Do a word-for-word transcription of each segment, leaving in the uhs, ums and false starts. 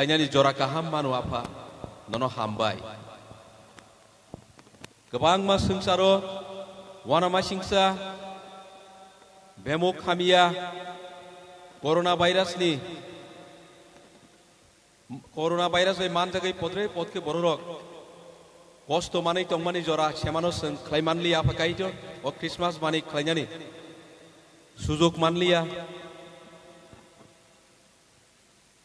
Khlainani jora kaham mano Apha, nono hambai. Kwbangma swngcharo uanamasingcha bemuk hamya corona virus ni, corona virus bai manjagwi podre podkhe bororok kosto manwi tongmani jora semano chwng khlai manliya Apha Kaitor, o Christmas mani khlainani sujok manliya.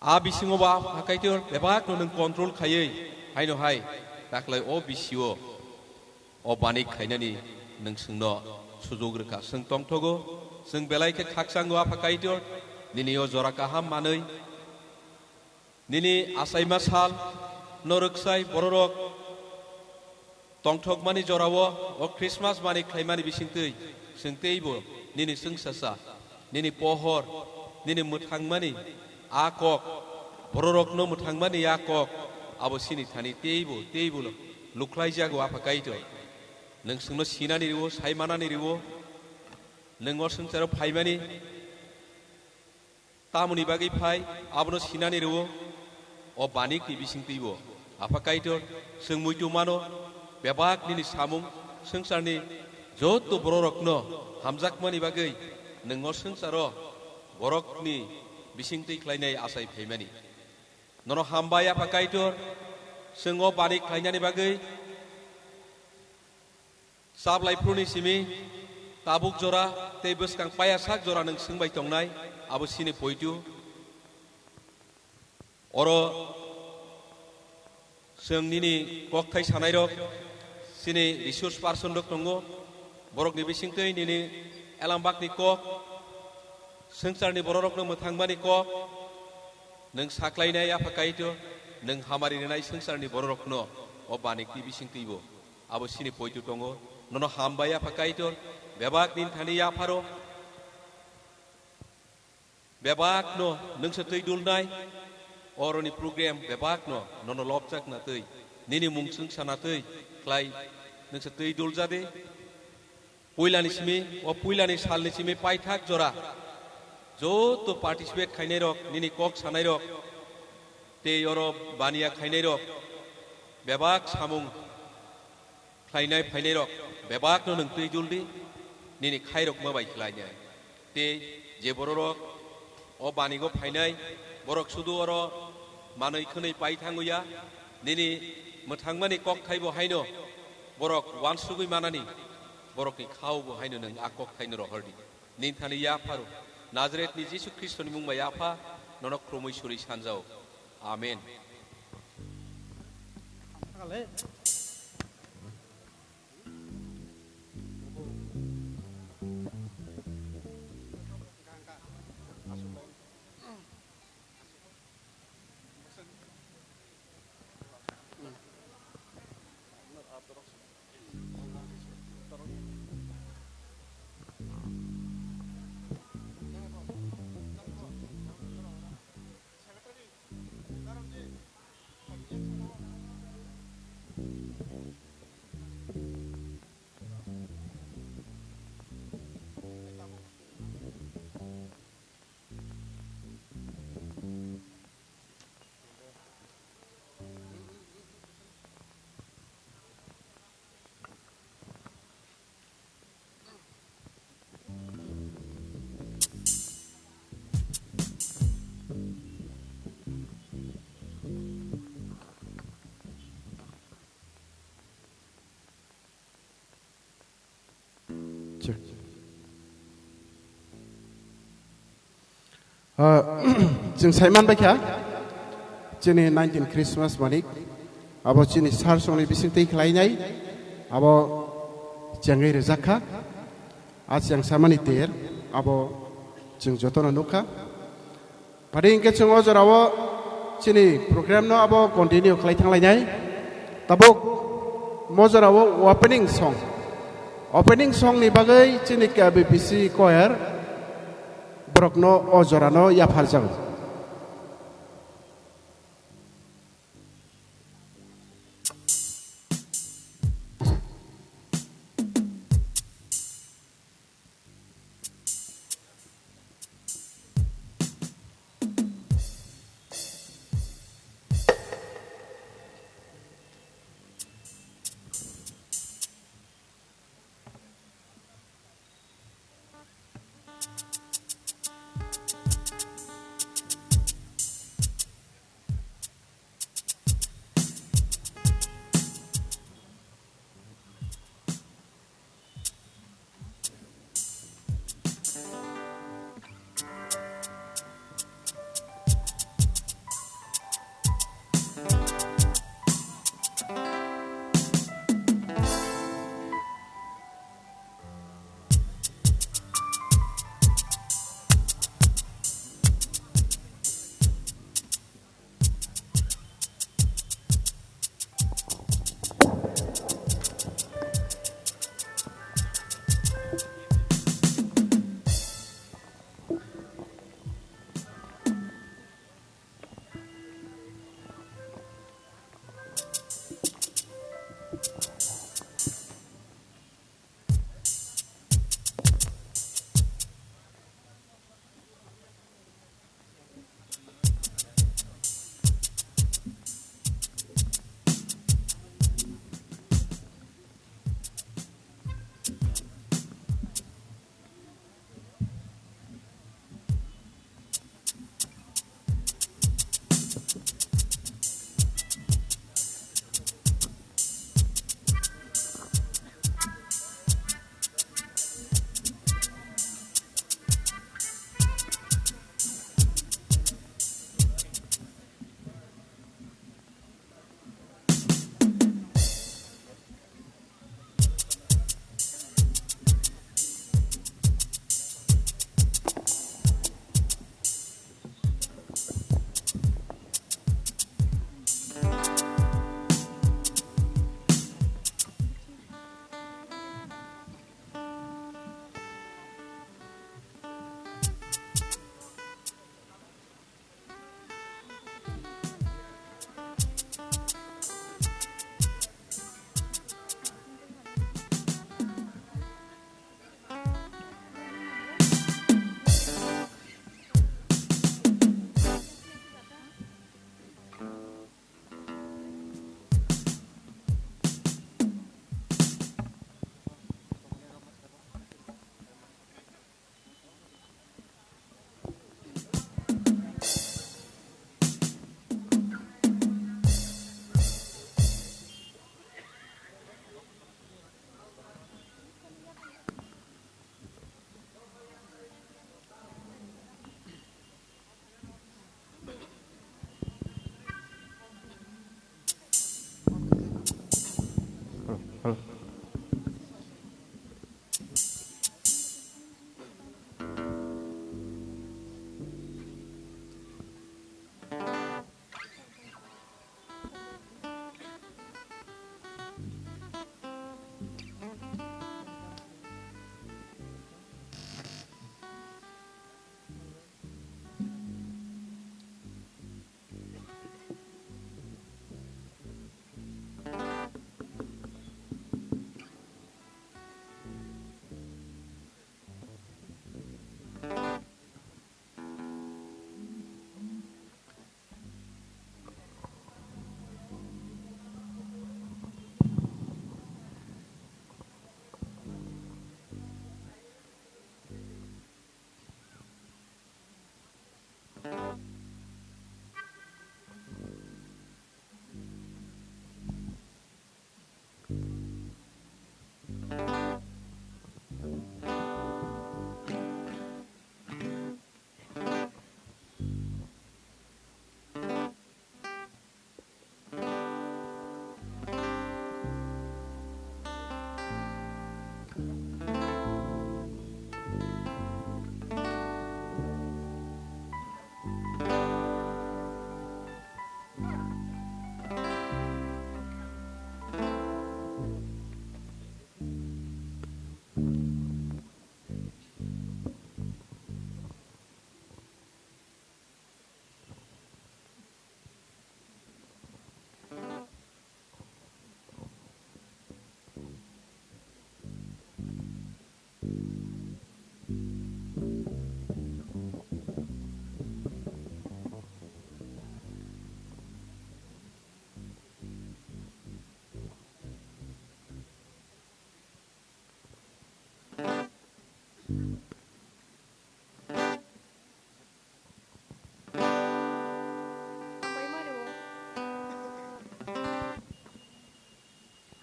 A bisingo ba Apha Kaitor bebakno nwng control khaiwi haino hai taklai o bisio o bani khlainani nwng chwngno sujok rwkha. Chwng tongthogo, chwng belai khe khakchango Apha Kaitor, nini o jora kaham manwi, nini achaima sal no rwksai bororok tongthokmani jorao o Christmas mani khlaimani bisingtwi chwng teibo nini chwngsacha, nini pohor, nini mwthangmani a kok, bororokno mwthangmani a kok, abo chini thani teibo, teibo lukhlaijago Apha Kaitor. Nwng chwngno sinani rwo, saimanani rwo, nwng o swngcharo phaimani tamoni bagwi phai, abono sinani rwo, o banikni bisingtwibo. Apha Kaitor, chwng muitu mano, bebak nini samung, swngcharni joto bororokno hamjakmani bagwi nwng o swngcharo borokni bisingtwi khlainai achai phaimani. Nono hambai Apha Kaitor, chwng o bani khlainani bagwi. Chablai phuruni simi tabuk jora tei bwskang paya sak jora nwng swngbai tongnai, abo chini poitu. Oro chwng nini kokthai sanairok, chini resource person rok tongo, borokni bisingtwi nini elambakni kok, swngcharni bororokno mwthangmani kok, nwng saklainai Apha Kaitor, nwng hamari rwnai swngcharni bororokno o banikni bisingtwibo. Abo chini poitu tongo. Nono hambai Apha Kaitor, bebak nini thani yapharo, bebakno nwngsa twi dulnai, oroni program bebakno nono lobjakna twi, nini mung chwngsa na twi khlai nwngsa twi duljadi. Puilani simi, o puilani salni simi paithak jora joto participate khainairok, nini kok sanairok, tei oro baniya khainairok, bebak samung khlainai phainairok bebakno nwng twi duldi, nini khairokma bai khlainai. Tei je bororok o banigo phainai, borok sudu oro manwi khwnwi pai thango ya, nini mwthangmani kokthaibo haino borok uansugwi manani, borokni khaobo haino nwng a kokthaino rohordi. Nini thani yapharo Nazaretni Jisu Khristoni mung bai Apha, nono khulumwi suri sanjao. Amen. Check. Ah, chwng saiman baikha, chini nineteen Christmas manik, abo chini sar songni bising twi khlainai, abo chengwi rwjak kha, a cheng samani ter, abo chwng jotono nukha. Phadi hwnkhe chwng o jorao chini program no abo continue khlai thanglainai. Tabuk mo jorao opening song. Opening song ni bagwi chini K B B C choir borokno o jorano yapharjago.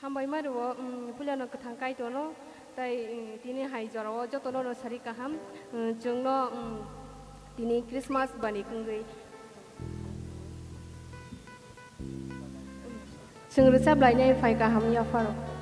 Hambai ma rwo, um, puilano kwthang Kaitorno, tai, um, tini hai jorao jotono no sari kaham, um, chwngno, um, tini Christmas bani kwngwi. Chwng rwchap lainai phai kaham yapharo.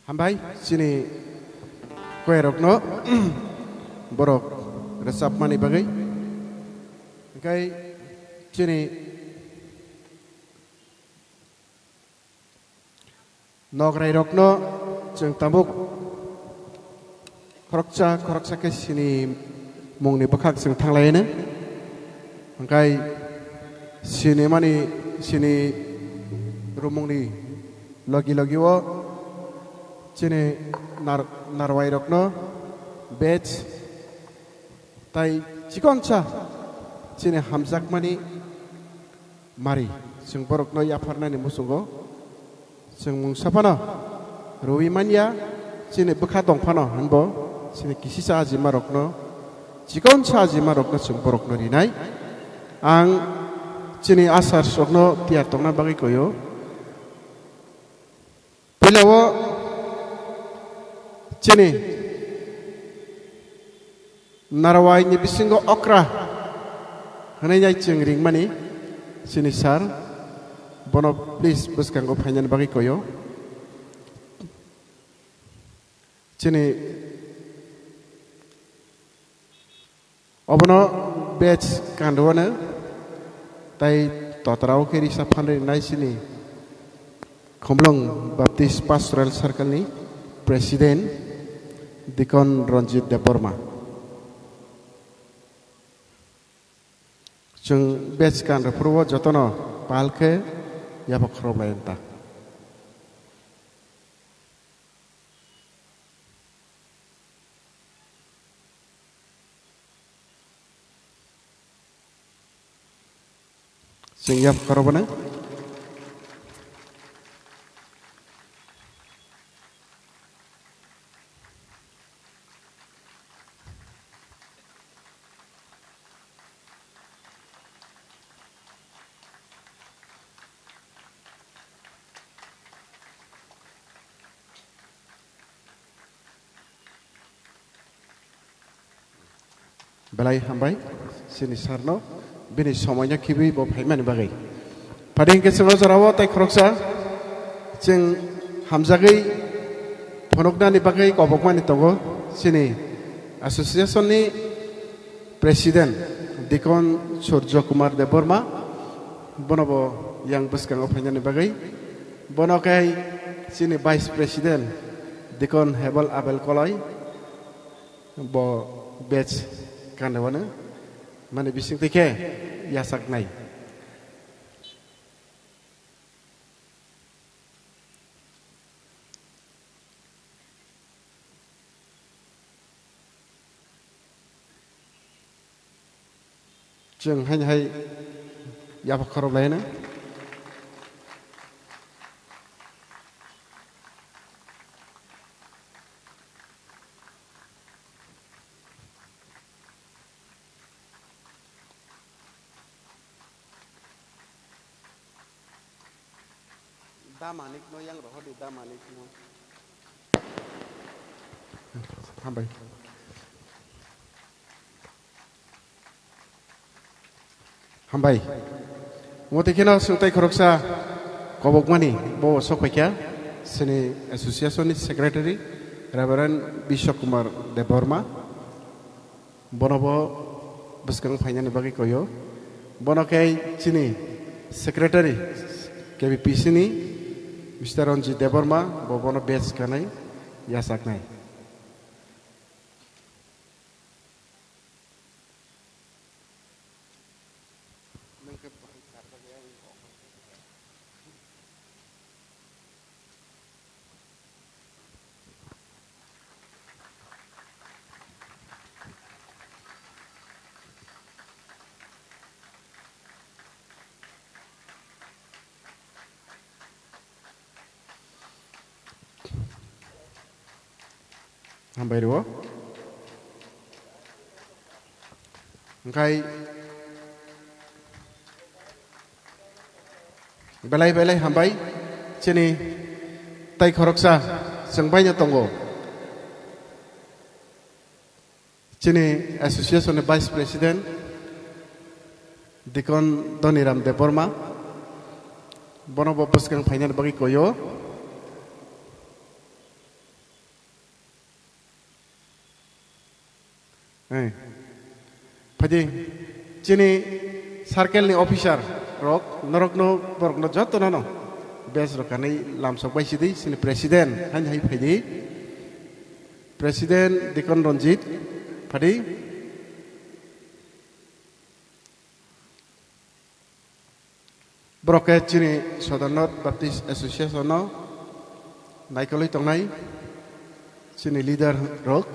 Hambai chini koirokno borok rwchapmani bagwi. Hwnkhe chini nograirokno chwng tabuk khoroksa khoroksa khe sini mungni bwkhak chwng thanglaino. Hwnkhe sinimani, sini rwmungni logi logi o chini nar-, narwairokno bej tai chikonsa chini hamjakmani mari chwng borokno yapharnani muchungo. Chwng mungsa phano rwui manya, chini bwkha tong phano hwnbo chini kisisa ajimarokno, chikonsa ajimarokno chwng borokno rinai. Ang chini asar sokno tiyar tongna bagwi koyo. Puila o chini narwai ni bisingo okra hwnwi nai chwng ringmani chini sir, bono please bwskango phainani bagwi koyo. Chini obono bej kanduano tai totrao khe risa phanri nai chini Khumlung Baptist Pastoral Circle ni President Deacon Ranjit Debbarma. Chwng bej kanrwphuru o jotono pal khe yapha khoroplai ta. Chwng yapha khorobani. Belai hambai chini sir no bini somoi no khibiwi bo phaimani bagwi. Phadi hwnkhe chwng o jora o tai khoroksa chwng hamjagwi phunuknani bagwi kobokmani tongo chini association ni President Deacon Surjo Kumar Debbarma, bono bo yang bwskango phainani bagwi. Bono khe chini Vice President Deacon Hebal Abel Koloi, bo bej kanwano mani bisingtwi khe yachaknai. Chwng haino hai yapha khorok laino. Da Manik no yang rohor di, Da Manik no. Hambai. Hambai. Omo twi kheno chwng tei khoroksa kobokmani bo sok phaikha, chini association ni secretary Reverend Biswa Kumar Debbarma. Bono bo bwskang phainani bagwi koyo. Bono khe chini secretary K B P C ni Mister Ranjit Debbarma, bo bono badge kanai yachaknai. Hambai rwo. Hwnkhe belai belai hambai, chini tai khoroksa chwng baino tongo. Chini association ni Vice President Deacon Dhoniram Debbarma, bono bo bwskang phainani bagwi koyo. Eh. Phaidi, chini circle ni officer rok, norokno, borokno jotono no best rok kanwi lamsok bai sidi, chini president, hain hai phaidi. President Dikon Ranjit, phaidi. Borok khe chini Sodor North Baptist Association no naikolwi tongnai chini leader rok.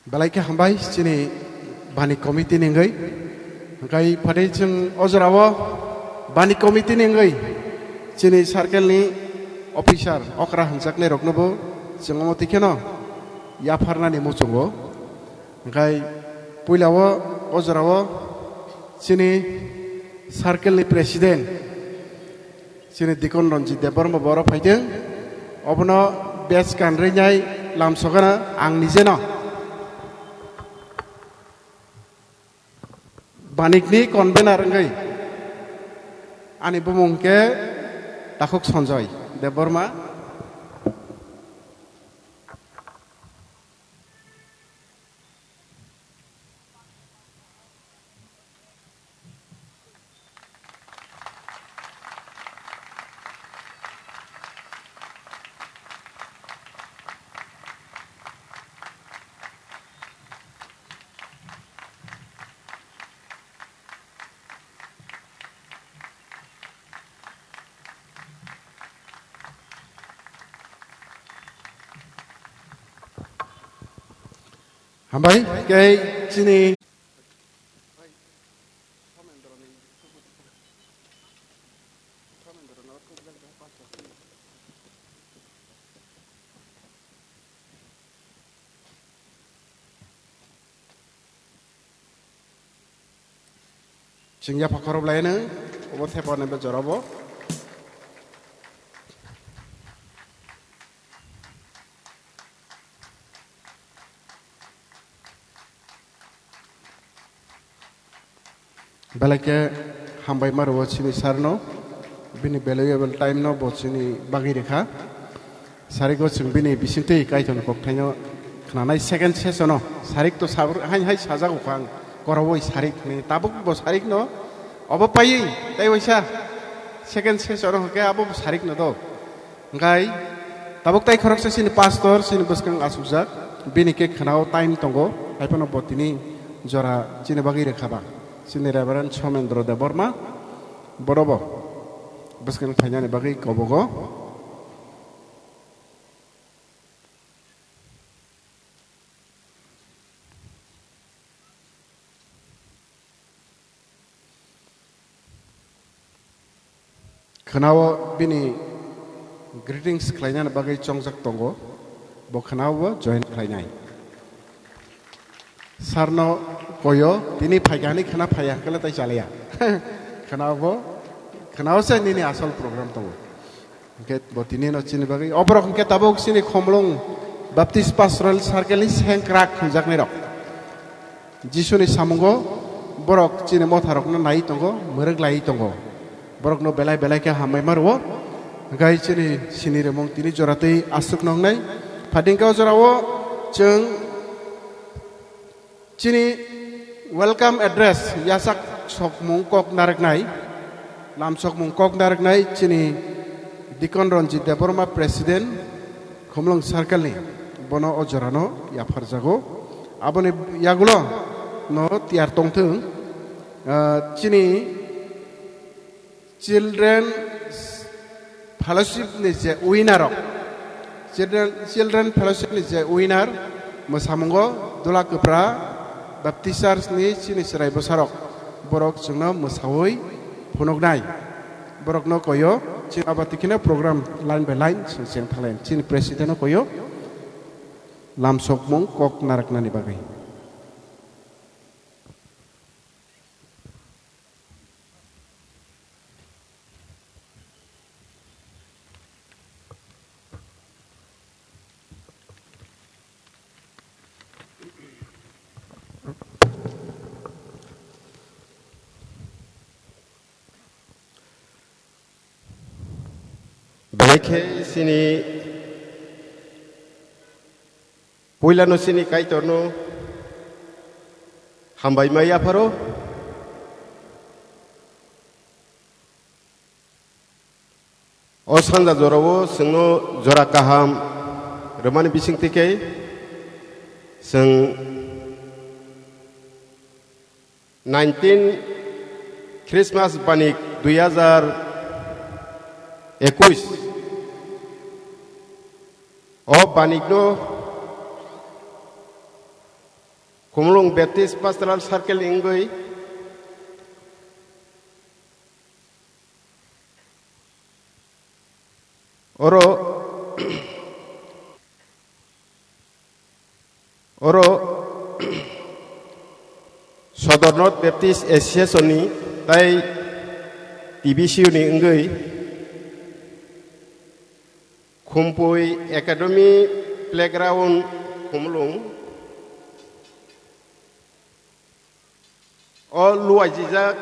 Belai khe hambai chini bani committee ni wngwi. Hwnkhe phatwi chwng o jorao bani committee ni wngwi chini circle ni officer okra hwnjaknai roknobo chwng omo twi kheno yapharnani muchungo. Hwnkhe puilao o jorao chini circle ni president chini Dikon Ranjit Debbarma bo oro phaidwng. Obono best kanrinai lamsogana ang nijeno. Banikni convener wngwi ani bumung khe Takhuk Sanjoy Debbarma. Hambai, kei chini. Chwng yapha khorob laino, obo thepa naibe jorabo. Belai khe hambai ma rwo chini sir no, bini valuable time no bo chini bagwi rikha. Sarik o chwng bini bisingtwi Kaitorni kokthaino khnanai second session o sarik to sabr-, hain hai sajak ukha ang, korowoi sarik hwnwi. Tabuk bo sarik no obo paiwi tei waisa second session o hwnkhe abo bo sarik no do. Hwnkhe tabuk tai khoroksa chini pastor, chini bwskang achukjak, bini khe khwnao time tongo, hai phano bo tini jora chini bagwi rwkha ba. Chini Reverend Somendro Debbarma, bono bo bwskang phainani bagwi kobogo. Khwnao bini greetings khlainani bagwi chongjak tongo, bo khwnao bo join khlainai. Sir no koyo, tini phaikha hinwi khwna phaiya hwnkhe le tai chaliya. Khwnao bo, khwnao se nini asol program tongo. Hwnkhe bo tini no chini bagwi. O borok hwnkhe tabuk chini Khumlwng Baptist Pastoral Circle ni sengkrak hwnjaknai rok. Jisuni samungo borok chini motha rokno nai tongo, mwrwk lai tongo. Borokno belai belai khe hambai ma rwo. Hwnkhe chini sini remung tini jora tei aswk nongnai. Phadingkhe o jorao chwng chini welcome address, yasak sokmung kok narwknai, lam sokmung kok narwknai chini Dikon Ranjit Debbarma, President, Khumlwng Circle ni, bono o jorano yapharjago. Aboni yagulo no tiyar tongthwng, ah, chini Children Fellowship ni je winner rok, Children, Children Fellowship ni je winner, mwsamungo Dula Kwpra Baptist Church ni chini chwrai bwsarok, borok chwngno mwsawi phunuknai, borokno koyo. Chini abati kheno program line by line chwng cheng thalai. Chini president no koyo lamsokmung kok naraknani bagwi. Belai khe chini puilano chini Kaitorno hambai ma yapharo. O sanja jorao chwngno jora kaham rwmani bisingtwi khe chwng nineteen Christmas banik dui hazar ekush o banikno Khumulwng Baptist Pastoral Circle ni wngwi oro, oro Sodor North Baptist Association ni tai T B C U ni wngwi Khumpui Academy Playground Khumulwng o luaijijak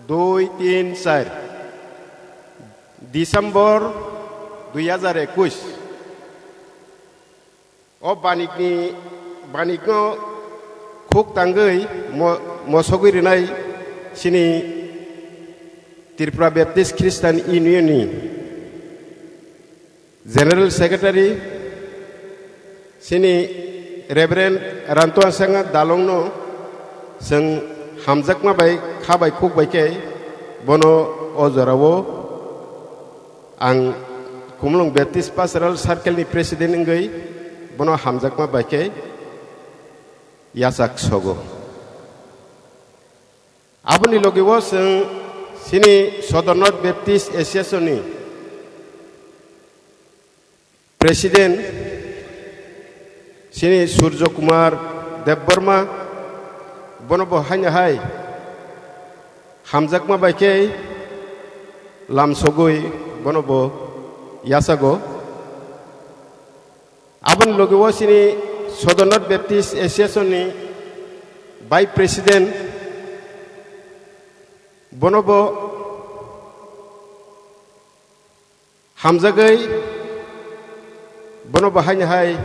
dui tin char December dui hazar ekush. O banikni, banikno khuk tangwi mo-, mosogwi rwnai chini Tripura Baptist Christian Union ni General Secretary chini Reverend Rantuan Sanga Dalongno chwng hamjakma bai kha bai khuk bai khe bono o jorao ang Khumulwng Baptist Pastoral Circle ni President wngwi bono hamjakma bai khe yachak sogo. Aboni logi o chwng chini Sodor North Baptist Association ni President chini Surjo Kumar Debbarma bono bo haino hai hamjakma bai khe lamsogwi bono bo yachago. Aboni logi o chini Sodor North Baptist Association ni Vice President bono bo hamjagwi bono bo haino hai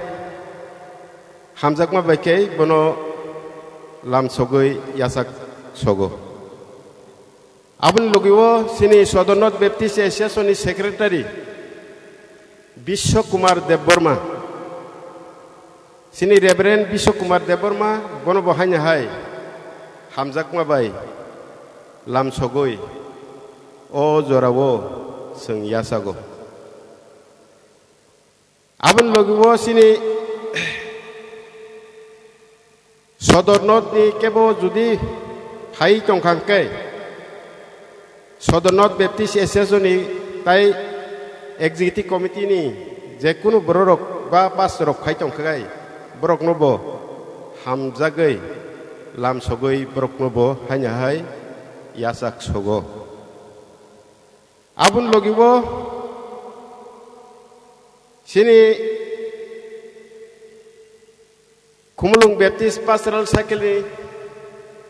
hamjakma bai khe bono lamsogwi yachak sogo. Aboni logi o chini Sodor North Baptist Association ni Secretary Biswa Kumar Debbarma, chini Reverend Biswa Kumar Debbarma bono bo haino hai hamjakma bai lamsogwi o jorao chwng yachago. Aboni logi o chini Sodor North ni kebo jodi hai tongkha hwnkhe, Sodor North Baptist Association ni tai Executive Committee ni je kunu bororok ba pastor rok khai tongkha gai, borokno bo hamjagwi lamsogwi borokno bo haino hai yachak sogo. Aboni logi o chini Khumulwng Baptist Pastoral Circle ni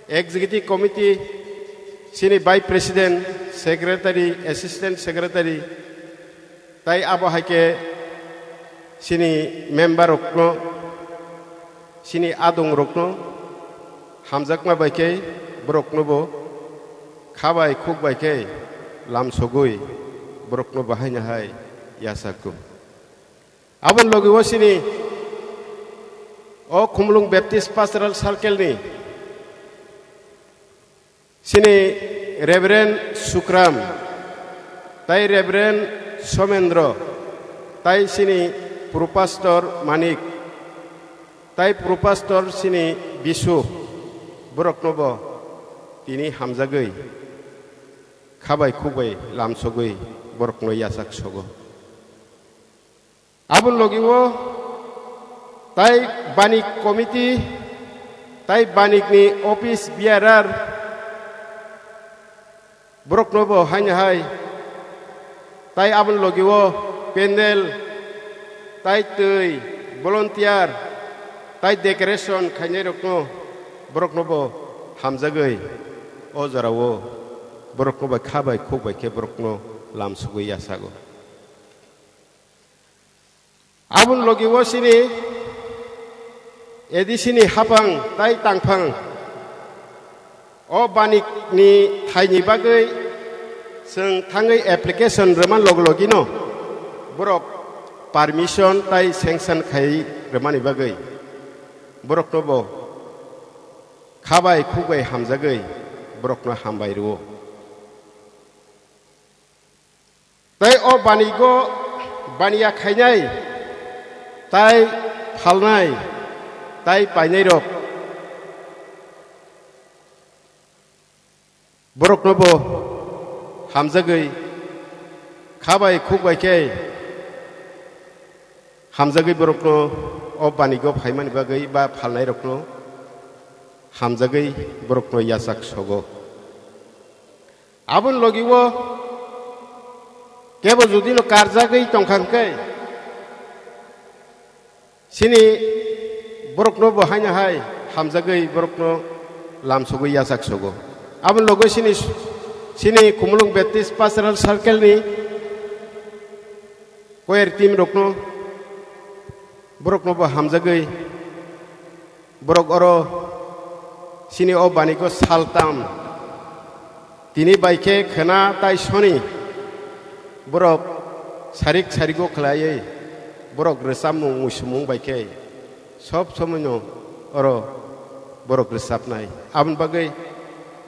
Executive Committee, chini Vice President, Secretary, Assistant Secretary, tai abo hai khe chini member rokno, chini adong rokno hamjakma bai khe borokno bo kha bai khuk bai khe lamsogwi borokno bo haino hai yachago. Aboni logi o chini o Khumulwng Baptist Pastoral Circle ni chini Reverend Sukram, tai Reverend Somendro, tai chini Pro Pastor Manik, tai Pro Pastor chini Bisu, borokno bo tini hamjagwi kha bai khuk bai lamsogwi borokno yachak sogo. Aboni logi o tai banik committee, tai banikni office bearer, borokno bo haino hai, tai aboni logi o pendel, tai twi, volunteer, tai decoration khainairokno, borokno bo hamjagwi o jorao borokno bai kha bai khuk bai khe borokno lamsogwi yachago. Aboni logi o chini A D C ni haphang tai tangphang o banik ni thaini bagwi chwng thangwi application rwma log logino borok permission tai sanction khai rwmani bagwi borokno bo kha bai khuk bai hamjagwi borokno hambai rwo. Tai o banigo baniya khainai, tai phalnai, tai painairok borokno bo hamjagwi kha bai khuk bai khe hamjagwi borokno o banigo phaimani bagwi ba phalnairokno hamjagwi borokno yachak sogo. Aboni logi o kebo judino karjagwi tongkha hwnkhe, chini borokno bo haino hai hamjagwi borokno lamsogwi yachak sogo. Aboni logi chini, chini Khumulwng Baptist Pastoral Circle ni choir team rokno, borokno bo hamjagwi borok oro chini o banigo saltam tini bai khe khwna tai soni borok sarik sarigo khlaiwi borok rwchapmung muisumung bai khe sob somoino oro borok rwchapnai. Aboni bagwi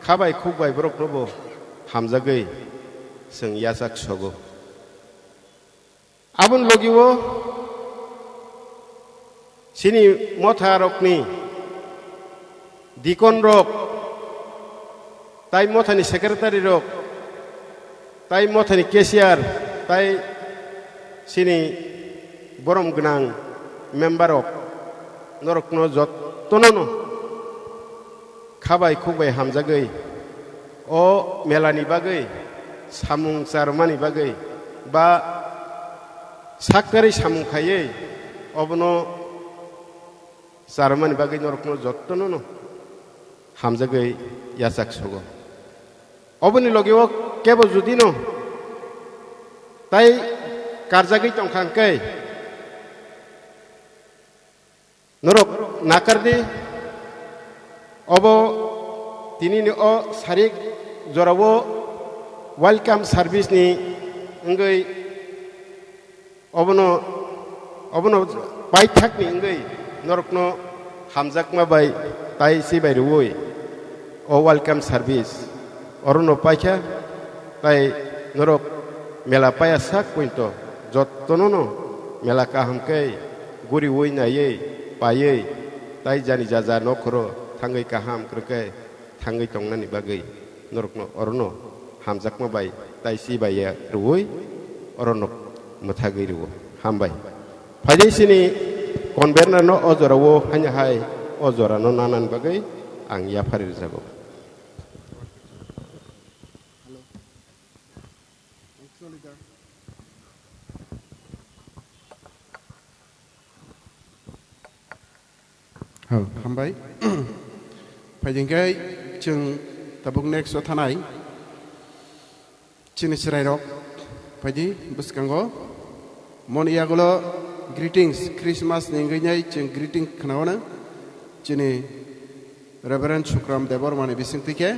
kha bai khuk bai borokno bo hamjagwi chwng yachak sogo. Aboni logi o chini motha rokni dikon rok, tai mothani secretary rok, tai mothani cashier, tai chini borom gwnang member rok, norokno jottono no kha bai khuk bai hamjagwi o mela ni bagwi samung charwmani bagwi ba saktarwi samung khaiwi obono charwmani bagwi norokno jottono no hamjagwi yachak sogo. Oboni logi o kebo judino tai karjagwi tongkha hwnkhe, norok nakardi, obo tinini o sarik jorao welcome service ni wngwi obono, obono paithakni wngwi norokno hamjakma bai tai si bai rwui o welcome service orono paikha, tai norok mela paya sak pointo jottono no mela kaham khe guriui naiwi paiwi tai jani jaja nokhoro thangwi kaham kwrwkhe thangwi tongnani bagwi norokno orono hamjakma bai tai si bai ya rwui orono mwthagwi rwo. Hambai. Phaidi sini convener no o jora o hanya hai o jora no nanani bagwi ang yaphari rwjago. Hal, hambai. Phaidi hwnkhe chwng tabuk next o thanai. Chini chwrairok phaidi bwskango. Moni yagulo greetings, Christmas ni wngwi nai chwng greeting khnaono. Chini Reverend Sukram Debbarma ni bisingtwi khe.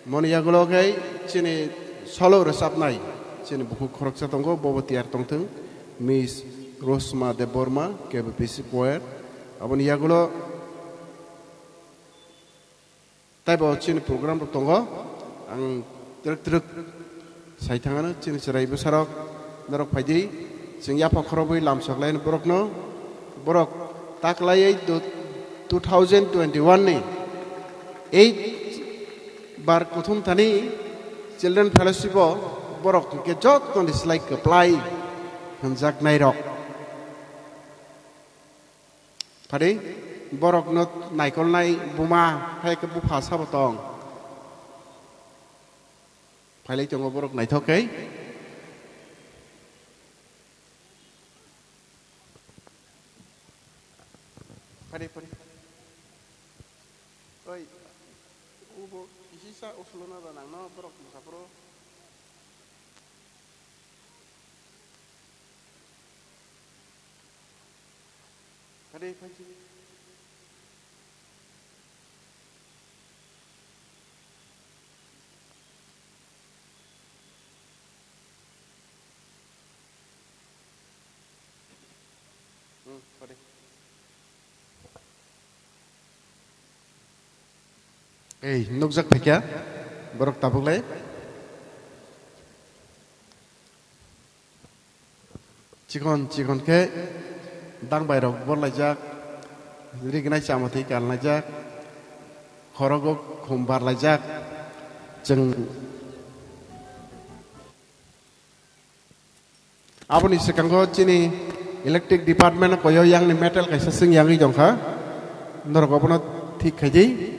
Moni yagulo khe chini solo rwchapnai chini bukhuk khoroksa tongo, bobo tiyar tongthwng, Miss Rosma Debbarma, K B P C choir. Aboni yagulo taibo chini program rok tongo, ang twrwk twrwk sai thangano chini chwrai bwsarok norok phaidi chwng yapha khorobwi lamsok laino borokno, borok taklaiwi two thousand twenty-one ni eight bar kuthum thani Children Fellowship o borok hwnkhe jottoni slai kwplai hwnjaknairok. Phadi borokno naikolnai buma hai khe bupha sabo tong. Phailai tongo borok naithok khe. Phadi, phadi. Oi, ubo kisisa usuluna da nangno borok musaphuru. Phadi, phadi. Hmm, sorry. Ei, nukjak phaikha, borok tabuklai. Chikon chikon khe dangbairok borlaijak, rignai chamathwi kalnaijak, khorogo khum barlaijak. Chwng aboni swkango chini electric department koyo yangni metal kaisa swng yangwi tongkha, norok obono thik khaidi.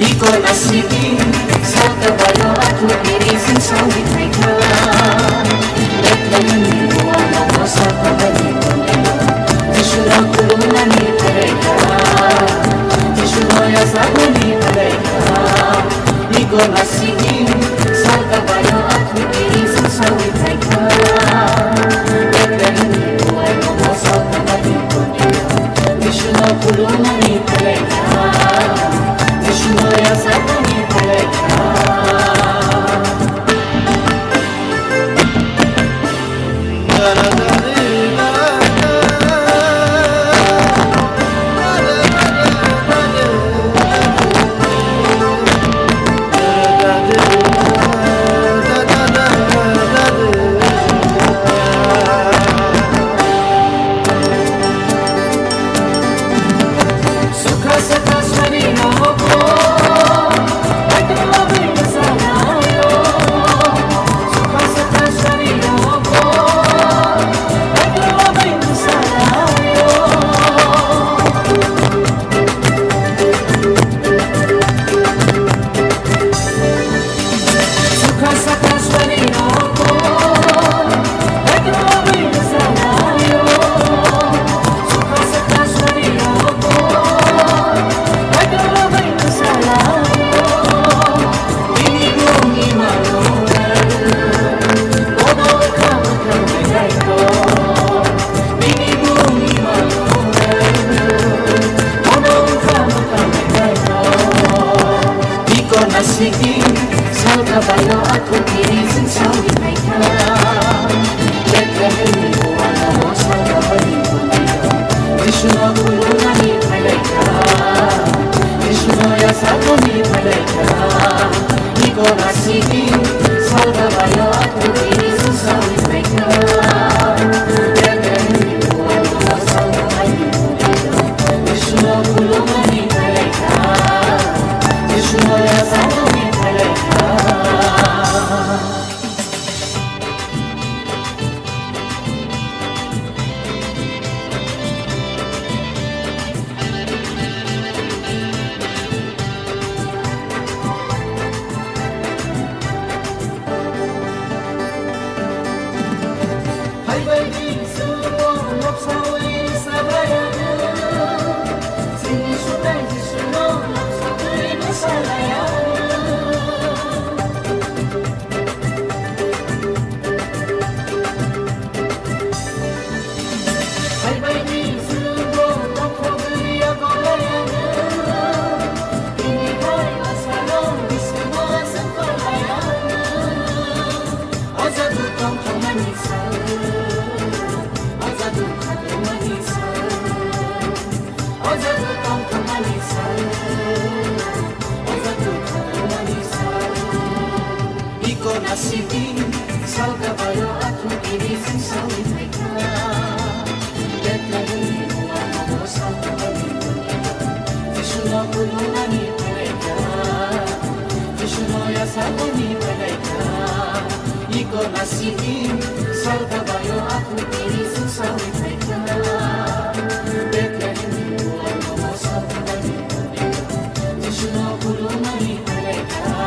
Iko nasibin, saka bayo aku diri sing sawi taika. Betlehem ni buana ko saka bayi buana. Jisu na kuluna ni taika. Jisu na ya sabu ni taika. Iko nasibin, saka bayo aku diri sing sawi taika. Betlehem ni buana ko saka bayi buana. Jisu na kuluna ni taika. Iko nasiki salka bayo aku kiri sing sawi naikha. Betlehem ni buana mo salka bayi buana. Jisu no kuluna ni malaika. Jisu no ya salka ni malaika. Iko nasiki salka bayo aku kiri sing sawi naikha. Betlehem ni buana mo salka bayi buana. Sibin, salka bayo aku kiri sing sawi maikha. Bethlehem ni buwan mo salka bayo. Jisu no kulunani phaikha. Jisu no yasagani phaikha. Iko na sibin, salka bayo aku kiri sing sawi maikha. Bethlehem ni buwan mo salka bayo. Jisu no kulunani phaikha.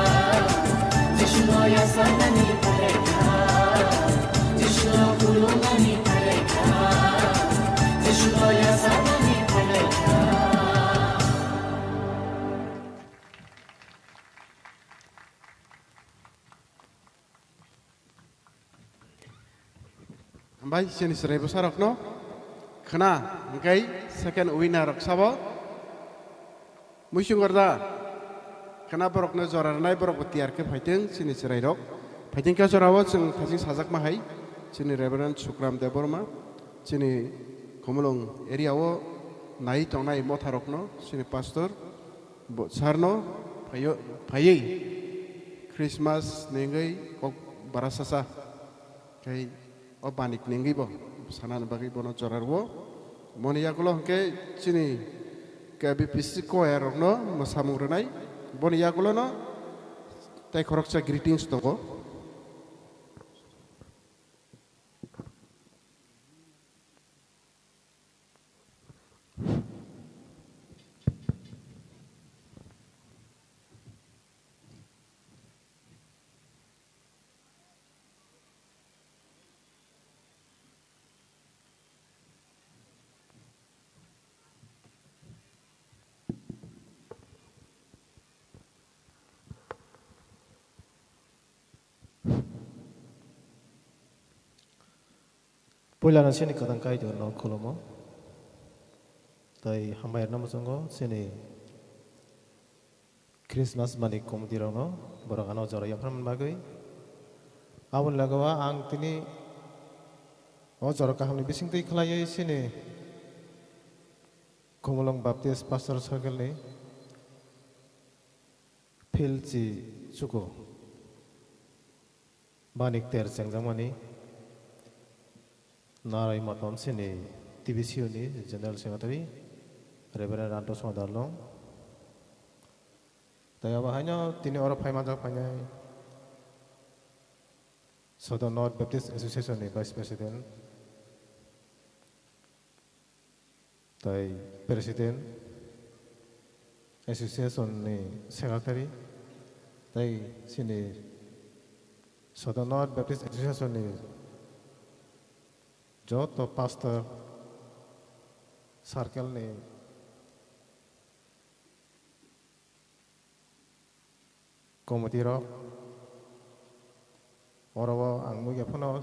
Jisu no yasagani phaikha. Jisu no kulunani phaikha. Jisu no yasagani phaikha. Hambai, chini chwrai bwsarokno khna, hwnkhe second winner rok sabo muisung gorda. Khna borokno jora rwnai, borokbo tiyar khe phaitwng chini chwrairok. Phaitwng khe jorao chwng thajing sajakma hai chini Reverend Sukram Debbarma, chini Khumulwng area o nai tongnai motharokno, chini pastor bo, sir no phaio, phaiwi Christmas nengwi kok bara sasa. Khe o banik nengwi bo sanani bagwi bono jora rwo. Boni yagulo hwnkhe chini K B P C choir rokno mwsamung rwnai. Boni yagulono tei khoroksa greetings tongo. Puilano chini kwthang Kaitorno khulumo. Tei hambai rwna muchungo chini Christmas mani committee rokno borok ano jora yapharmani bagwi. Aboni logao ang tini o jora kahamni bisingtwi khlaiwi chini Khumulwng Baptist Pastor Circle ni Philchi Chuku. Bani ter chengjakmani Narai Motom chini T B C U ni General Secretary Reverend Ranto Singh Darlong. Tei abo haino tini oro phai manjak phainai Southern North Baptist Association ni Vice President. Tai President, Association ni Secretary, tai chini Southern North Baptist Association ni joto pastor circle ni committee rok, oro o ang nugya phano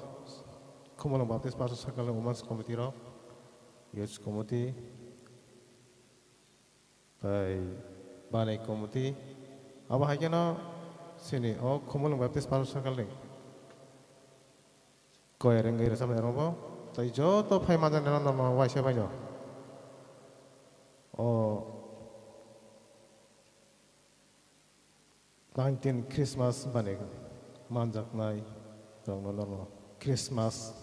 Khumulwng Baptist Pastor Circle ni Women's Committee rok, Youth Committee, tai Banai Committee, abo hai kheno chini o Khumulwng Baptist Pastor Circle ni Koyar wngwi rwchapnai rokbo tei joto phai manjaknai rokno no waisa baino o nineteen Christmas bani manjaknai rokno norno Christmas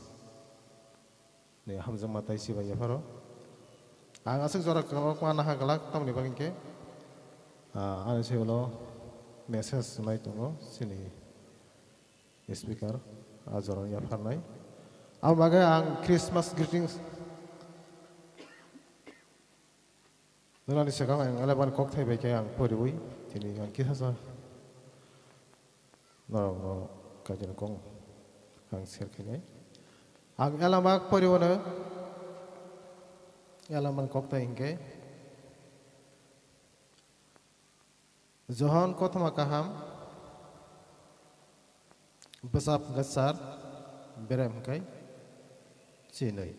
ni hamjakma tai sibai yapharo. Ang aswk jora kwbangma naha glak tamoni bagwi khe, ah, ani simi ulo message nai tongo chini speaker, a jorani yapharnai. Abo bagwi ang Christmas greetings nwnani swkang ang eleven kokthai bai khe ang poriwi tini ang kisa sa norokno kaijani kok ang share khainai. Ang eleven poriwano eleven kokthai hinkhe Johon kothoma kaham, bwsap hwnkhe char, berem hwnkhe chinwi.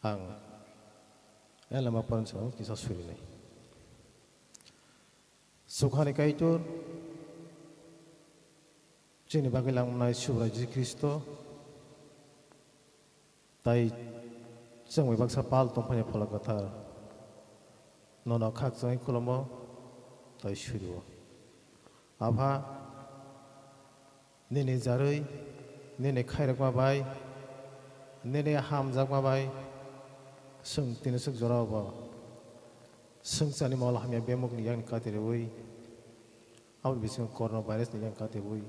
Ang elama porani samung kisa surinai. Sukhani Kaitor, chini bagwi langmani Subrai Jisu Khristo, tai chwngwi baksa pal tongphani Phola Kwthar, nono khakchangwi khulumo tai surio. Apha, nini jarwi, nini khairokma bai, nini hamjakma bai, chwng tini swk jorao bo swngcharni mol hamya bemukni yakni kati rwui, aboni bisingo corona virus ni yakni kati rwui,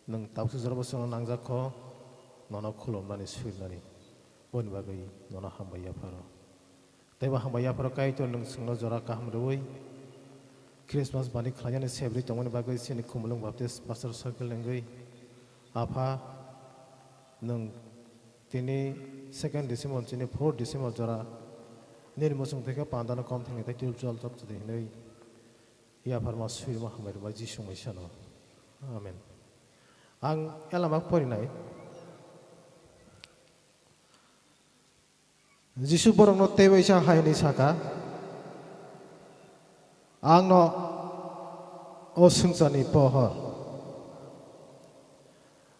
nwng tabuk swk jorao bo chwngno nangjak kho, nono khulumnani, swinani, boni bagwi nono hambai yapharo. Tei bo hambai yapharo Kaitor nwng chwngno jora kaham rwui Christmas bani khlainani sebrwi tongmani bagwi chini Khumulwng Baptist Pastor Circle ni wngwi Apha nwng tini second December chini fourth December jora nini muchung thai khe pandano kom thangni tei twilchol chopchadi hinwi yapharma swirima hambai rwbai Jisu mwisano. Amen. Ang elama porinai. Jisu borokno teibo isa hai hwnwi saka, "Ang'-no o swngcharni pohor.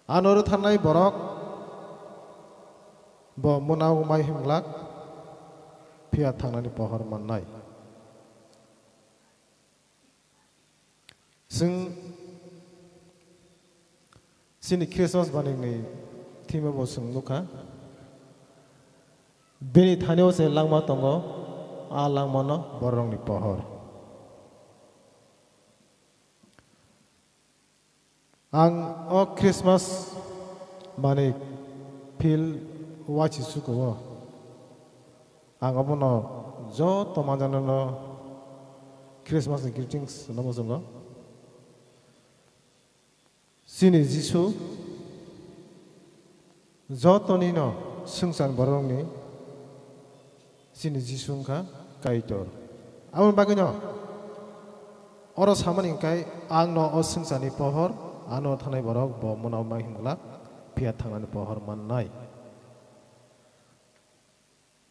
Ano rwtharnai borok bo mwnao mai himglak, phiya thangnani pohor mannai." Chwng chini Christmas baningni theme-o bo chwng nukha. Bini thani-o se langma tongo, a langmano bororokni pohor. Ang o Christmas bani feel wachi suko-o. Ang obono joto manjanano Christmas ni greetings no muchungo. Chini Jisu jotonino swngchar borokni chini Jisu wngkha Kaitor. Aboni bagwino oro samani hwnkhe, "Ang'-no o swngcharni pohor, ano thanai borok bo mwnao mai himglak, phiya thangnani pohor mannai."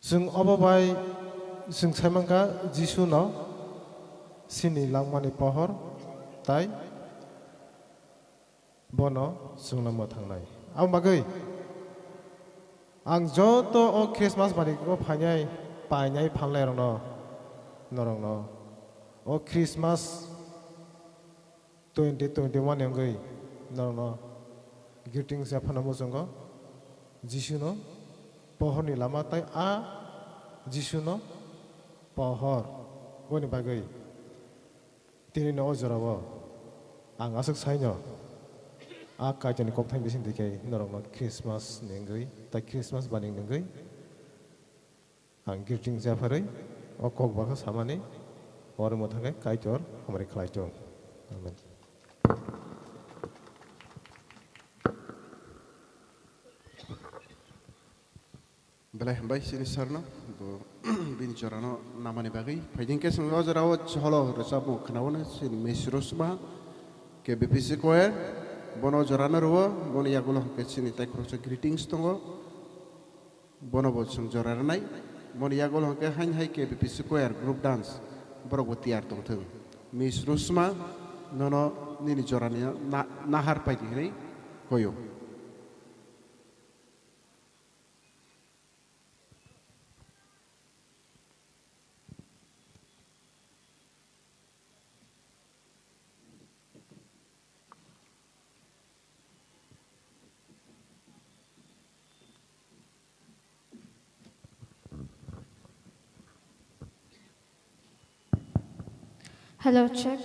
Chwng obo bai chwng sai mankha Jisu no chini langmani pohor tai bono chwngno mwthangnai. Aboni bagwi ang joto o Christmas bani o phainai painai phalnai rokno norokno o Christmas twenty twenty-one ni wngwi norokno greetings yaphano muchungo. Jisuno pohorni lama tai a Jisuno pohor. Boni bagwi tinino o jorao ang aswk saino a Kaitorni kokthai bising twi khe norokno Christmas ni wngwi tai Christmas bani wngwi Ang greetings yapharwi o kok bakha samani oro mwthangwi Kaitor hamari khlai thung. Amen. Belai hambai chini sarno bo bini jorano namani bagwi. Phaiding khe chwng o jorao cholo rwchapmung khnaono chini Miss Rosma K B P C choir bono jorano rwo, boni yagulo hwnkhe chini tai khoroksa greetings tongo. Bono bo chwng jora rwnai. Boni yagulo hwnkhe hain hai K B P C choir group dance borok bo tiyar tongthwng. Miss Rusma, nono nini jorani na-, nahar paidi hinwi koyo. Hello, check.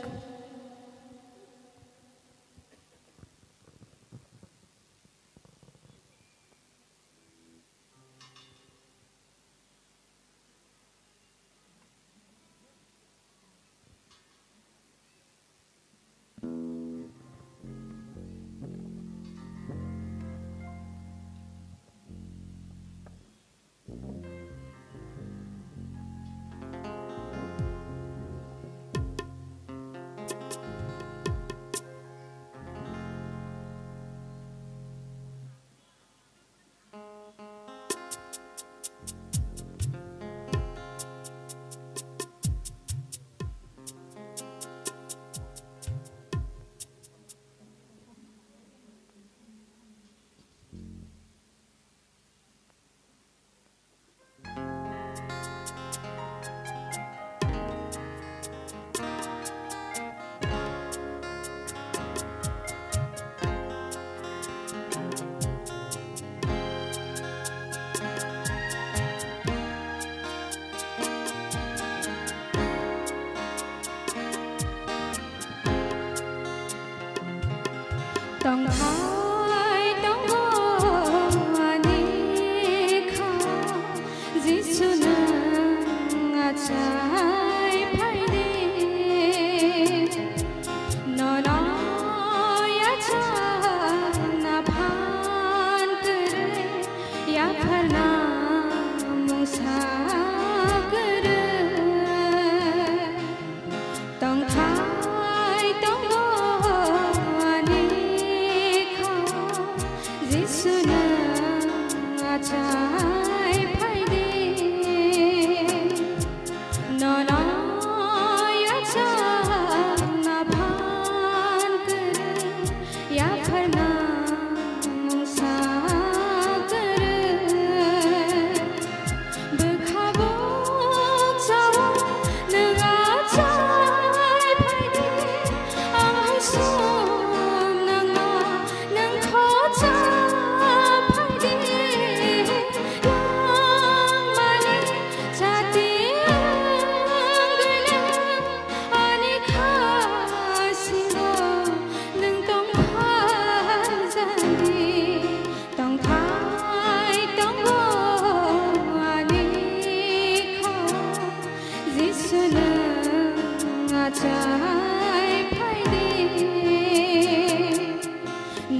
Nwng achai phai di,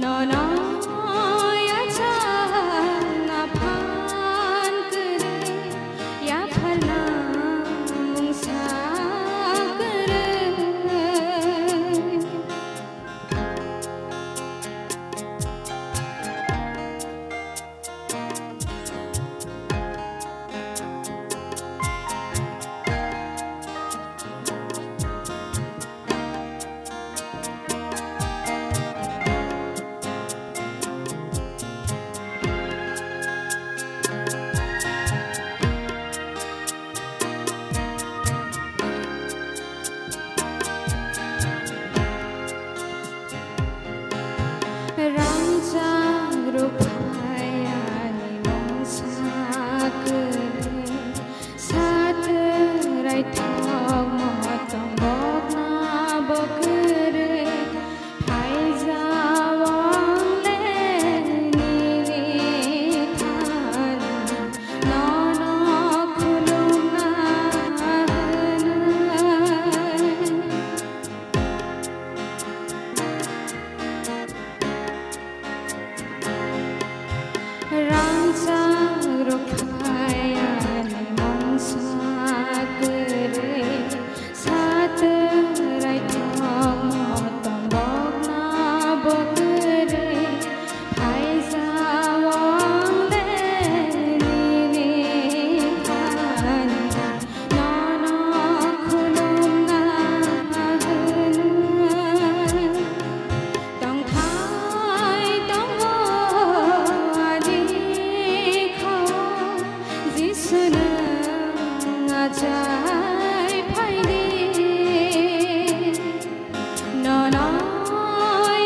nono yachang aphan kwrwi, yapharna mungsa kwrwi. Rangchak rwphai ani mungsa kwrwi, satwrai thokma tongbokna bo kwrwi, phaijao ang le nini thani, nono khulumna hwnwi. Rangchak rwphai ani mungsa kwrwi, satwrai thokma tongbokna bo kwrwi, phaijao ang le nini thani, nono khulumna hwnwi. Tongthai tongo ani khao, Jisu nwng achai phai di. Nono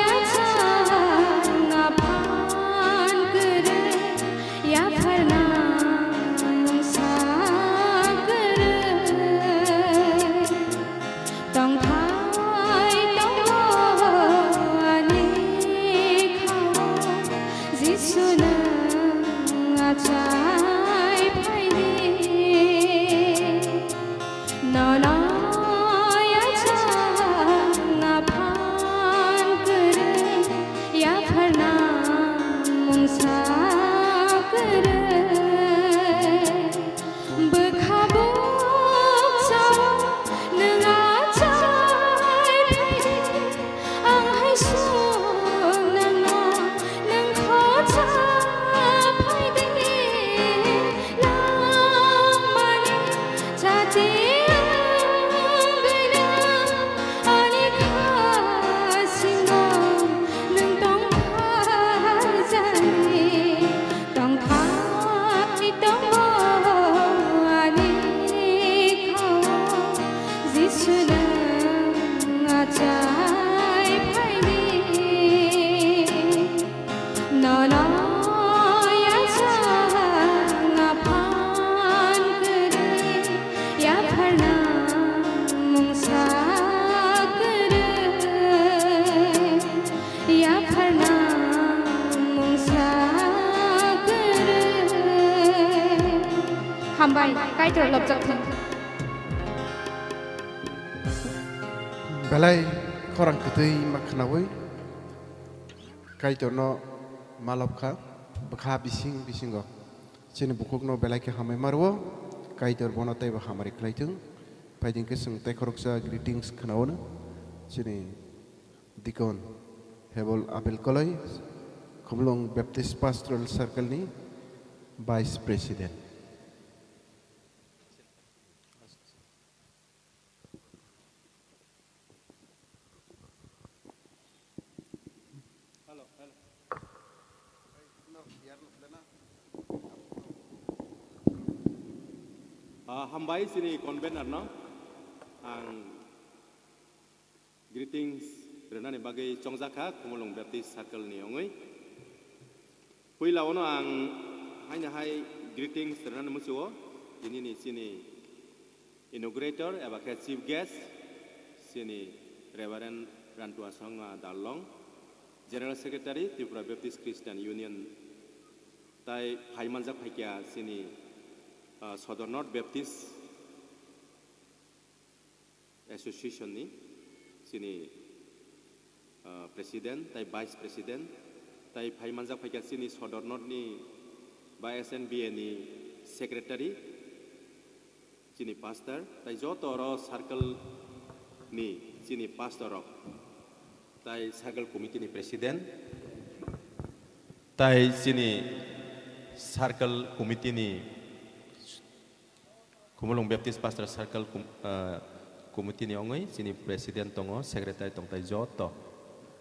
yachang aphan kwrwi, yapharna mungsa kwrwi. Tongthai tongo ani khao, Jisu nwng achai phai di. Nono yachang aphan kwrwi, yapharna mungsa kwrwi. Bwkha bukchao nwng achai phai di, ang hai song nangno nwng khocha phai di. Langmani chati wngwi nwng ani kha singo nwng tong phaijani. Tongthai tongo ani khao, Jisu nwng achai phai di. Nono yachang aphan kwrwi, yapharna mungsa kwrwi. Yapharna mungsa kwrwi. Hambai, Kaitor lobjak thung. Belai khorang kwtwi ma khnaui Kaitorno ma lobkha, bwkha bising bisingo chini bukhukno belai khe hambai ma rwo. Kaitor bono teibo hamari khlai thung. Phaidi hwnkhe chwng tei khoroksa greetings khnaono chini Deacon Hebol Abel Koloi, Khumulwng Baptist Pastoral Circle ni Vice President. Ah, hambai chini convener no ang greetings rwnani bagwi chongjakha Khumulwng Baptist Circle ni wngwi. Puila ono ang haino hai greetings rwnani muchungo, tinini chini inaugurator eba khe chief guest, chini Reverend Rantua Sangma Darlong, General Secretary, Tripura Baptist Christian Union, tai phai manjak phaikha chini, ah, Sodor North Baptist Association ni chini, ah, president tai vice president tai phai manjak phaikha chini Sodor North ni ba S N B A ni secretary, chini pastor tai joto oro circle ni chini pastor rok tai circle committee ni president tai chini circle committee ni Khumulwng Baptist Pastor Circle kum-, ah, Committee ni wngwi chini President tongo, Secretary tong tai joto.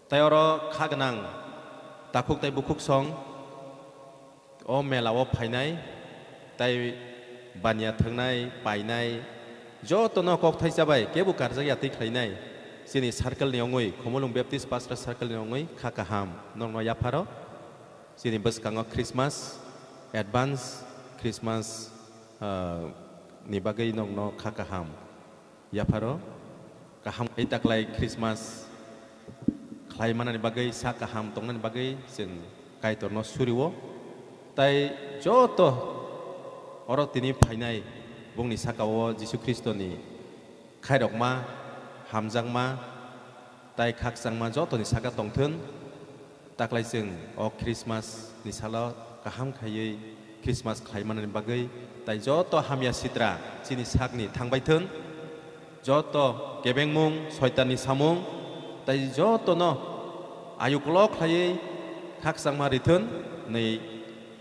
Tai oro kha gwnang takhuk tai bukhuk song o mela o phainai, tai baniya thwngnai, painai, jotono kok thaisa bai kebo karjak ya twi khlainai. Chini circle ni wngwi, Khumulwng Baptist Pastor Circle ni wngwi kha kaham nokno yapharo. Chini bwskango Christmas, advance Christmas, ah, ni bagwi nokno kha kaham yapharo. Kaham khai taklai Christmas khlai manani bagwi, sa kaham tongnani bagwi chwng Kaitorno surio. Tai joto oro tini phainai bongni saka-o Jisu Khristoni khairokma, hamjakma, tai khakchangma jotoni saka tongthun. Taklai chwng o Christmas ni salo kaham khaiwi Christmas khlai manani bagwi tai joto hamya sitra chini sakni thangbai thun. Joto kebengmung, soitanni samung tai jotono ayuklo khlaiwi khakchangma rithun hwnwi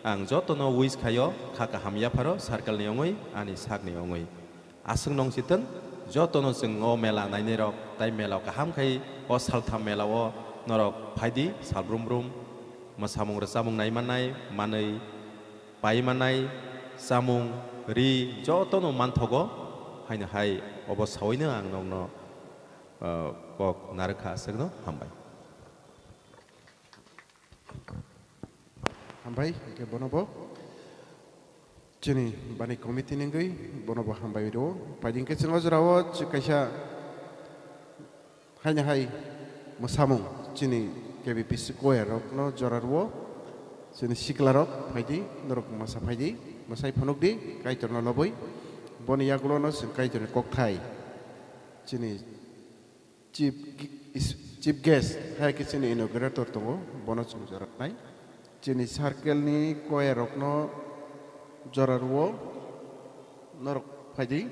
ang jotono wish khaio, kha kaham yapharo circle ni wngwi, ani sakni wngwi. Aswk nong sitwng, jotono chwng o mela nainai rok, tai mela kaham khai o saltham mela o norok phaidi, sal brum brum, mwsamung rwchamung nai manai, manwi pai manai, chamung, ri, jotono manthogo, haino hai obo sawino ang nokno, ah, kok narwkha aswkno hambai. Hambai, hingke bono bo chini bani committee ni wngwi bono bo hambai rwo. Paidi hingke chwng o jora o chwng kaisa haino hai mwsamung chini K B P C choir rokno jora rwo. Chini sikla rok phaidi, norok mwsa phaidi, mwsai phunukdi Kaitorno lobwi. Boni yagulono chwng Kaitorni kokthai chini Chief, is-, chief guest hai khe chini inaugurator tongo, bono chwng jora rwnai. Chini circle ni choir rokno jora rwo, norok phaidi.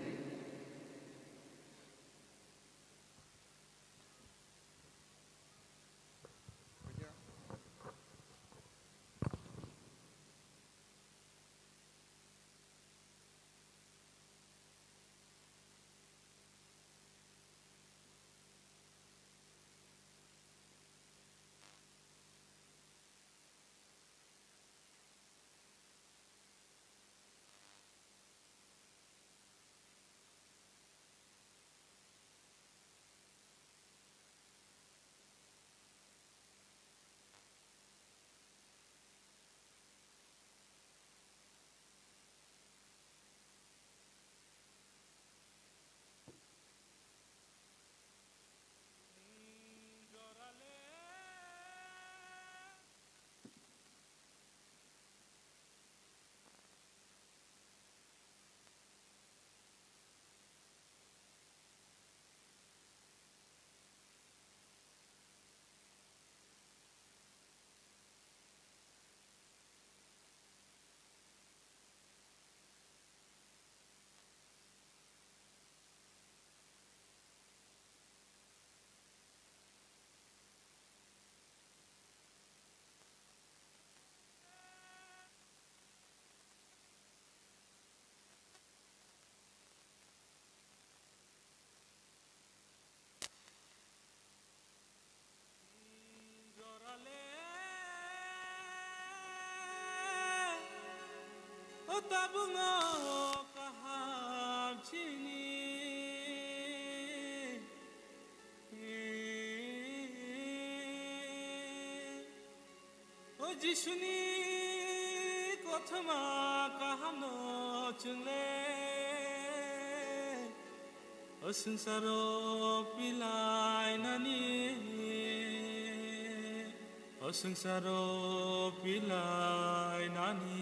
O tabungo kaham chini. O Jisuni kothoma kahamno chwngle, o swngcharo pilainani, o swngcharo pilainani.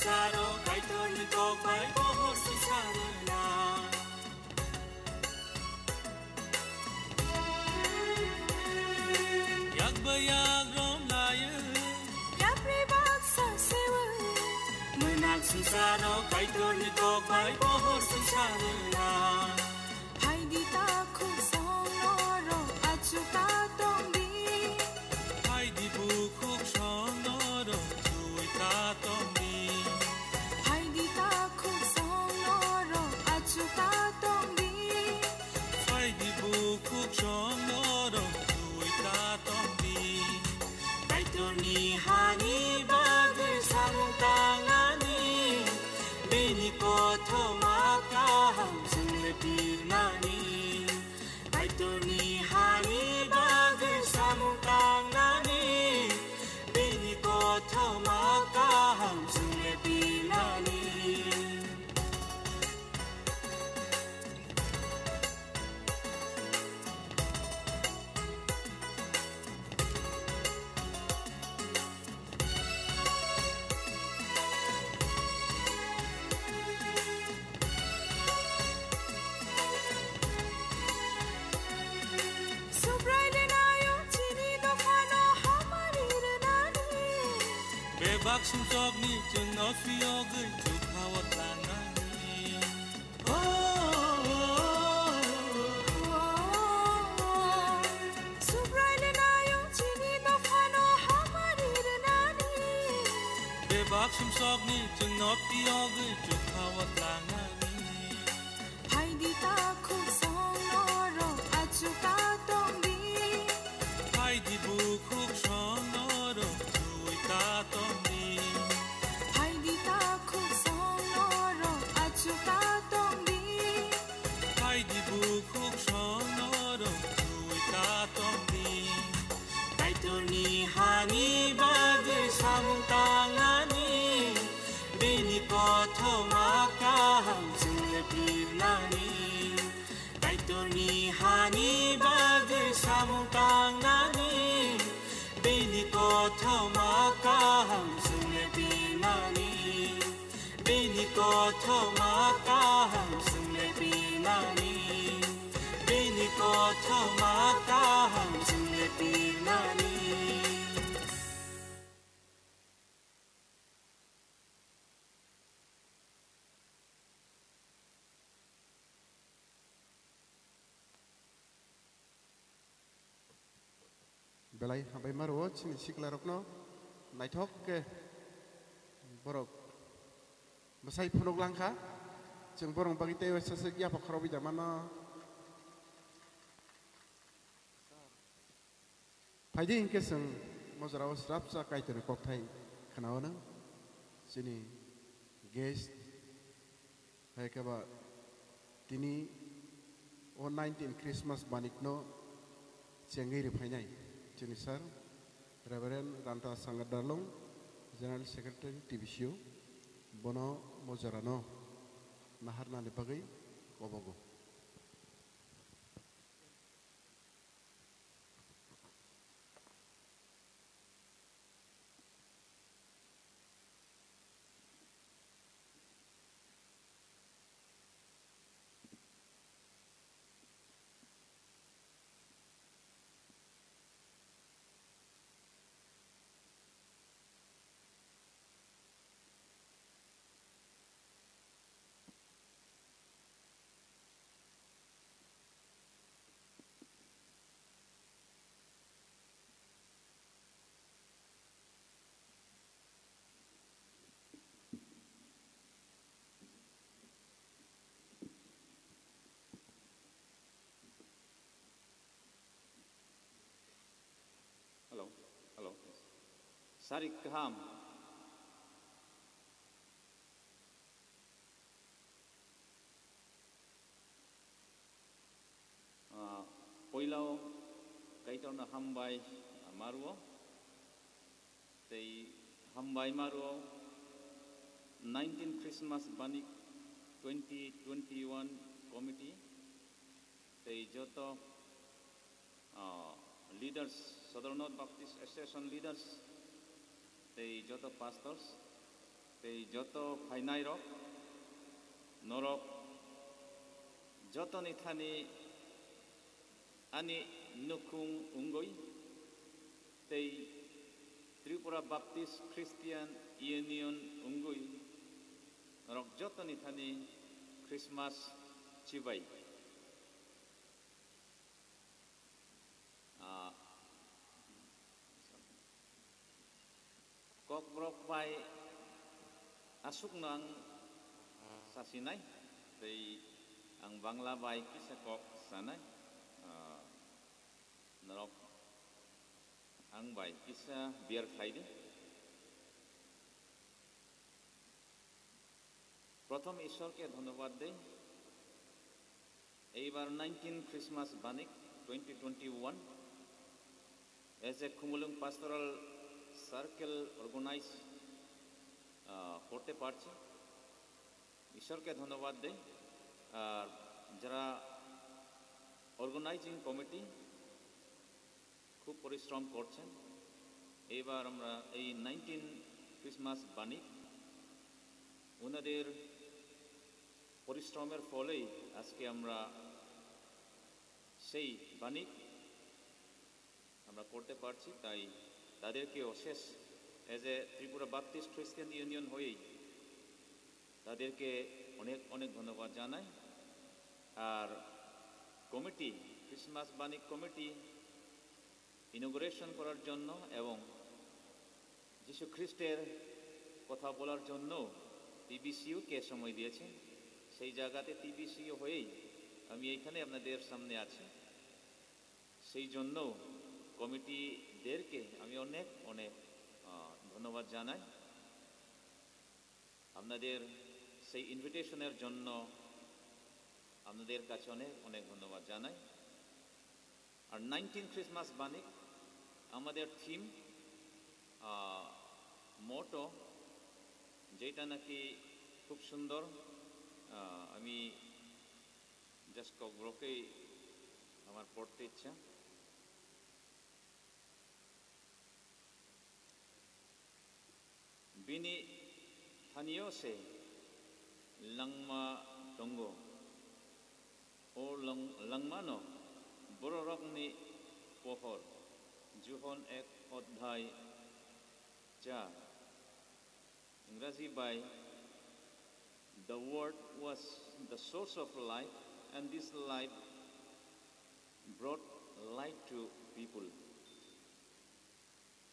Saro Kaitorni kok bai pohor swi sarwna. Yak bai yak rom layo. Yapri baksa sewo. Mwnang swngcharo Kaitorni kok bai pohor swi sarwna. Phaidi takhuk song norok achuk ta tongdi. Phaidi bukhuk song norok chuwi ta tongdi. Phaidi takhuk song norok achuk ta tongdi. Phaidi bukhuk song norok chuwi ta tongdi. Kaitorni hani bagwi samung tangnani, bini kothoma kaham chwngno pirnani. Kaitorni hani bagwi samung tangnani, bini kothoma kaham chwngno pirnani. Subrai le nayo chini dophano hamari rwnani. Bebak sumsokni chwngno phiyogwi chukha-o tlangnani. Subrai le nayo chini dophano hamari rwnani. Bebak sumsokni chwngno phiyogwi chukha-o tlangnani. Phaidi takhuk song norok achuk ta tongdi. Phaidi bukhuk song norok chuwi ta tongdi. Phaidi takhuk song norok achuk ta tongdi. Phaidi bukhuk song norok chuwi ta tongdi. Kaitorni hani bagwi samung tangnani, bini kothoma kaham chwngno pirnani. Kaitorni hani bagwi samung tangnani, bini kothoma kaham chwngno pirnani. Bini kothoma kaham chwngno pirnani. Bini kothoma kaham chwngno pirnani. Belai hambai ma rwo chini sikla rokno, naithok khe borok bwsai phunuk langkha, chwng borok bagwi tei uaisa se yapha khorokwi da mano. Phaidi hinkhe chwng mojorao srapsa Kaitorni kokthai khnaono chini guest, hai khe ba tini o nineteen Christmas banikno chengwi rwphainai chini sir Reverend Ranta Sanga Darlong, General Secretary T B C U, bono mojorano naharnani bagwi kobogo. Hello, hello. Sarik kaham. Ah, poilao Kaitorno hambai ma rwo, tei hambai ma rwo nineteen Christmas Banik twenty twenty-one committee, tei joto, ah, leaders, Sadar North Baptist Association leaders, tei joto pastors, Tei joto phainairok, norok jotoni thani ani nukhung wngwi tei Tripura Baptist Christian Union wngwi norok jotoni thani Christmas chibai. Ah, Kokborok bai aswkno ang sasinai, tei ang Bangla bai kisa kok sanai. Ah, norok ang bai kisa bear khlai di. প্রথম ঈশ্বরকে ধন্যবাদ দেই। এইবার nineteen Christmas Banik twenty twenty-one as a Khumulwng Pastoral Circle organize, আহ, করতে পারছি। ঈশ্বরকে ধন্যবাদ দেই। আর যারা অর্গানাইজিং কমিটি, খুব পরিশ্রম করছেন। এইবার আমরা এই নাইনটিন Christmas Banik, ওনাদের পরিশ্রমের ফলেই আজকে আমরা সেই বানিক আমরা করতে পারছি। তাই তাদেরকে অশেষ, as a Tripura Baptist Christian Union হয়েই তাদেরকে অনেক অনেক ধন্যবাদ জানাই। আর কমিটি, Christmas Banik কমিটি ইনোগুরেশন করার জন্য এবং যীশু খ্রিস্টের কথা বলার জন্য টিবিসিও কে সময় দিয়েছেন। সেই জায়গাতে টিবিসিও হয়েই আমি এইখানে আপনাদের সামনে আছি। সেই জন্য কমিটিদেরকে আমি অনেক অনেক, আহ, ধন্যবাদ জানাই। আপনাদের সেই ইনভিটেশনের জন্য আপনাদের কাছে অনেক অনেক ধন্যবাদ জানাই। আর নাইনটিন Christmas Banik আমাদের থিম, আহ, মোটো, যেটা নাকি খুব সুন্দর, আহ, আমি জাস্ট ককবরকেই আমার পড়তে ইচ্ছা। Bini thanio se langma tongo. O lang-, langmano bororokni pohor, Johon ek odhyay char. Ingraji bai, "The word was the source of life, and this life brought light to people."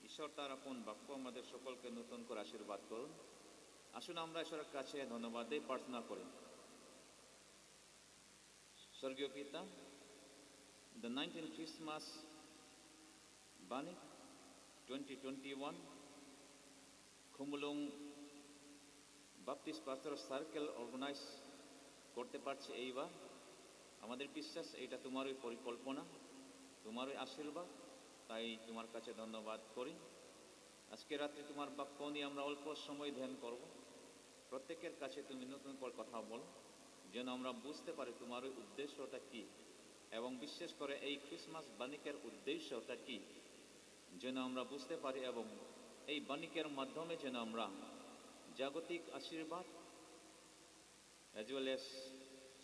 ঈশ্বর তার আপন বাক্য আমাদের সকলকে নতুন করে আশীর্বাদ করুন। আসুন আমরা ঈশ্বরের কাছে ধন্যবাদ দেই, প্রার্থনা করি। স্বর্গীয় পিতা, the nineteen Christmas Banik twenty twenty-one, Khumulwng Baptist Pastor Circle organize করতে পারছি এইবার। আমাদের বিশ্বাস এটা তোমারই পরিকল্পনা, তোমারই আশীর্বাদ, তাই তোমার কাছে ধন্যবাদ করি। আজকে রাত্রে তোমার বাক্য নিয়ে আমরা অল্প সময় ধ্যান করব। প্রত্যেকের কাছে তুমি নতুন করে কথা বলো, যেন আমরা বুঝতে পারি তোমার ওই উদ্দেশ্যটা কি, এবং বিশেষ করে এই Christmas বানিকের উদ্দেশ্যটা কি, যেন আমরা বুঝতে পারি এবং এই বানিকের মাধ্যমে যেন আমরা জাগতিক আশীর্বাদ as well as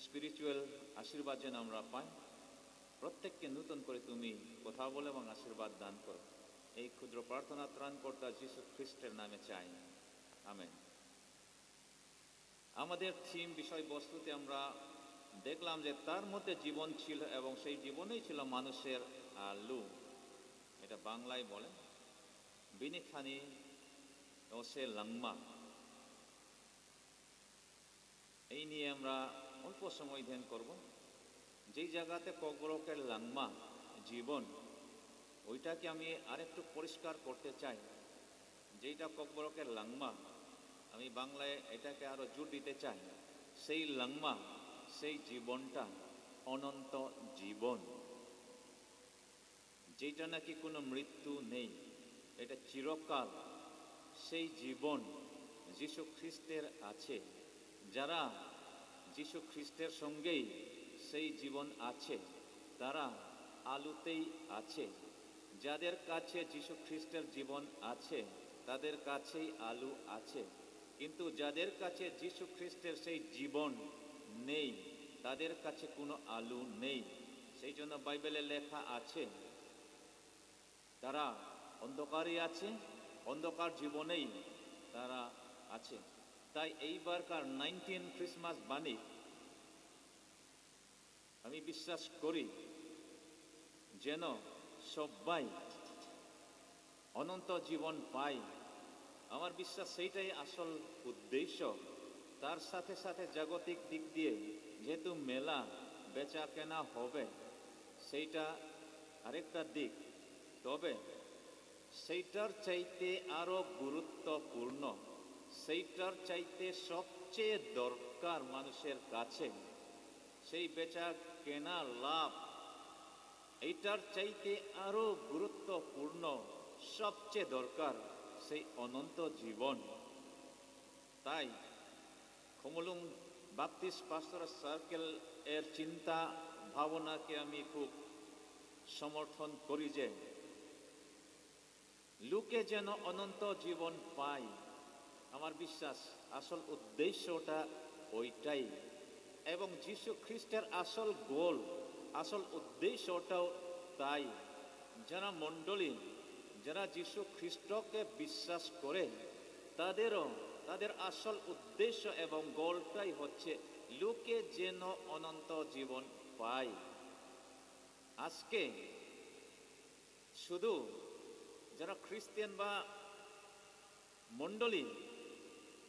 spiritual আশীর্বাদ যেন আমরা পাই। প্রত্যেককে নতুন করে তুমি কথা বলো এবং আশীর্বাদ দান করো। এই ক্ষুদ্র প্রার্থনা ত্রাণকর্তা যীশু খ্রিস্টের নামে চাই, আমেন। আমাদের থিম বিষয়বস্তুতে আমরা দেখলাম যে তার মধ্যে জীবন ছিল এবং সেই জীবনই ছিল মানুষের আলো। এটা বাংলায় বলে, "Bini thani o se langma." এই নিয়ে আমরা অল্প সময় ধ্যান করব। যেই জায়গাতে ককবরকের langma, জীবন, ওইটাকে আমি আরেকটু পরিষ্কার করতে চাই। যেইটা ককবরকের langma, আমি বাংলায় এটাকে আরো জোর দিতে চাই, সেই langma, সেই জীবনটা অনন্ত জীবন, যেটা নাকি কোনো মৃত্যু নেই, এটা চিরকাল সেই জীবন যিশু খ্রিস্টের আছে। যারা যিশু খ্রিস্টের সঙ্গেই সেই জীবন আছে, তারা আলোতেই আছে। যাদের কাছে যিশু খ্রিস্টের জীবন আছে, তাদের কাছেই আলো আছে। কিন্তু যাদের কাছে যীশু খ্রিস্টের সেই জীবন নেই, তাদের কাছে কোনো আলো নেই। সেই জন্য বাইবেলে লেখা আছে, তারা অন্ধকারে আছে, অন্ধকার জীবনেই তারা আছে। তাই এইবারকার নাইনটিন ক্রিসমাস বাণী আমি বিশ্বাস করি যেন সবাই অনন্ত জীবন পাই। আমার বিশ্বাস সেইটাই আসল উদ্দেশ্য। তার সাথে সাথে জাগতিক দিক দিয়ে যেহেতু মেলা বেচা কেনা হবে, সেইটা আরেকটা দিক। তবে সেইটার চাইতে আরো গুরুত্বপূর্ণ, সেইটার চাইতে সবচেয়ে দরকার মানুষের কাছে, সেই বেচা কেনা লাভ, এইটার চাইতে আরো গুরুত্বপূর্ণ, সবচেয়ে দরকার সেই অনন্ত জীবন। তাই খুমুলুং বাপ্তিস্ট পাস্টরাল সার্কেল এর চিন্তা ভাবনাকে আমি খুব সমর্থন করি যে লোকে যেন অনন্ত জীবন পায়। আমার বিশ্বাস আসল উদ্দেশ্যটা ওইটাই, এবং যীশু খ্রিস্টের আসল গোল, আসল উদ্দেশ্যটাও তাই। যারা মণ্ডলী, যারা যীশু খ্রিস্টকে বিশ্বাস করে, তাদেরও, তাদের আসল উদ্দেশ্য এবং গোলটাই হচ্ছে লোকে যেন অনন্ত জীবন পায়। আজকে শুধু যারা খ্রিস্টান বা মণ্ডলী,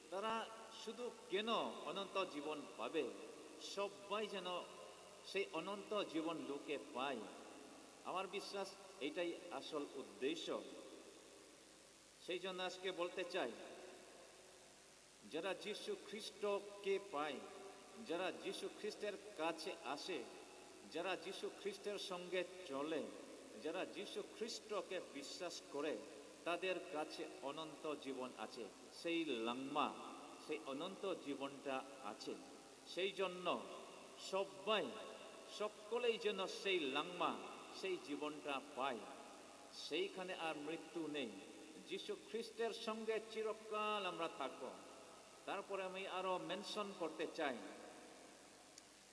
তারা শুধু কেন অনন্ত জীবন পাবে? সবাই যেন সেই অনন্ত জীবন লোকে পায়। আমার বিশ্বাস এটাই আসল উদ্দেশ্য। সেই জন্য আজকে বলতে চাই, যারা যীশু খ্রিস্টকে পায়, যারা যীশু খ্রিস্টের কাছে আসে, যারা যীশু খ্রিস্টের সঙ্গে চলে, যারা যীশু খ্রিস্টকে বিশ্বাস করে, তাদের কাছে অনন্ত জীবন আছে। সেই লাংমা, সেই অনন্ত জীবনটা আছে। সেই জন্য সবাই, সকলেই যেন সেই লাংমা, সেই জীবনটা পায়। সেইখানে আর মৃত্যু নেই। যীশু খ্রিস্টের সঙ্গে চিরকাল আমরা থাকব। তারপরে আমি আরো মেনশন করতে চাই,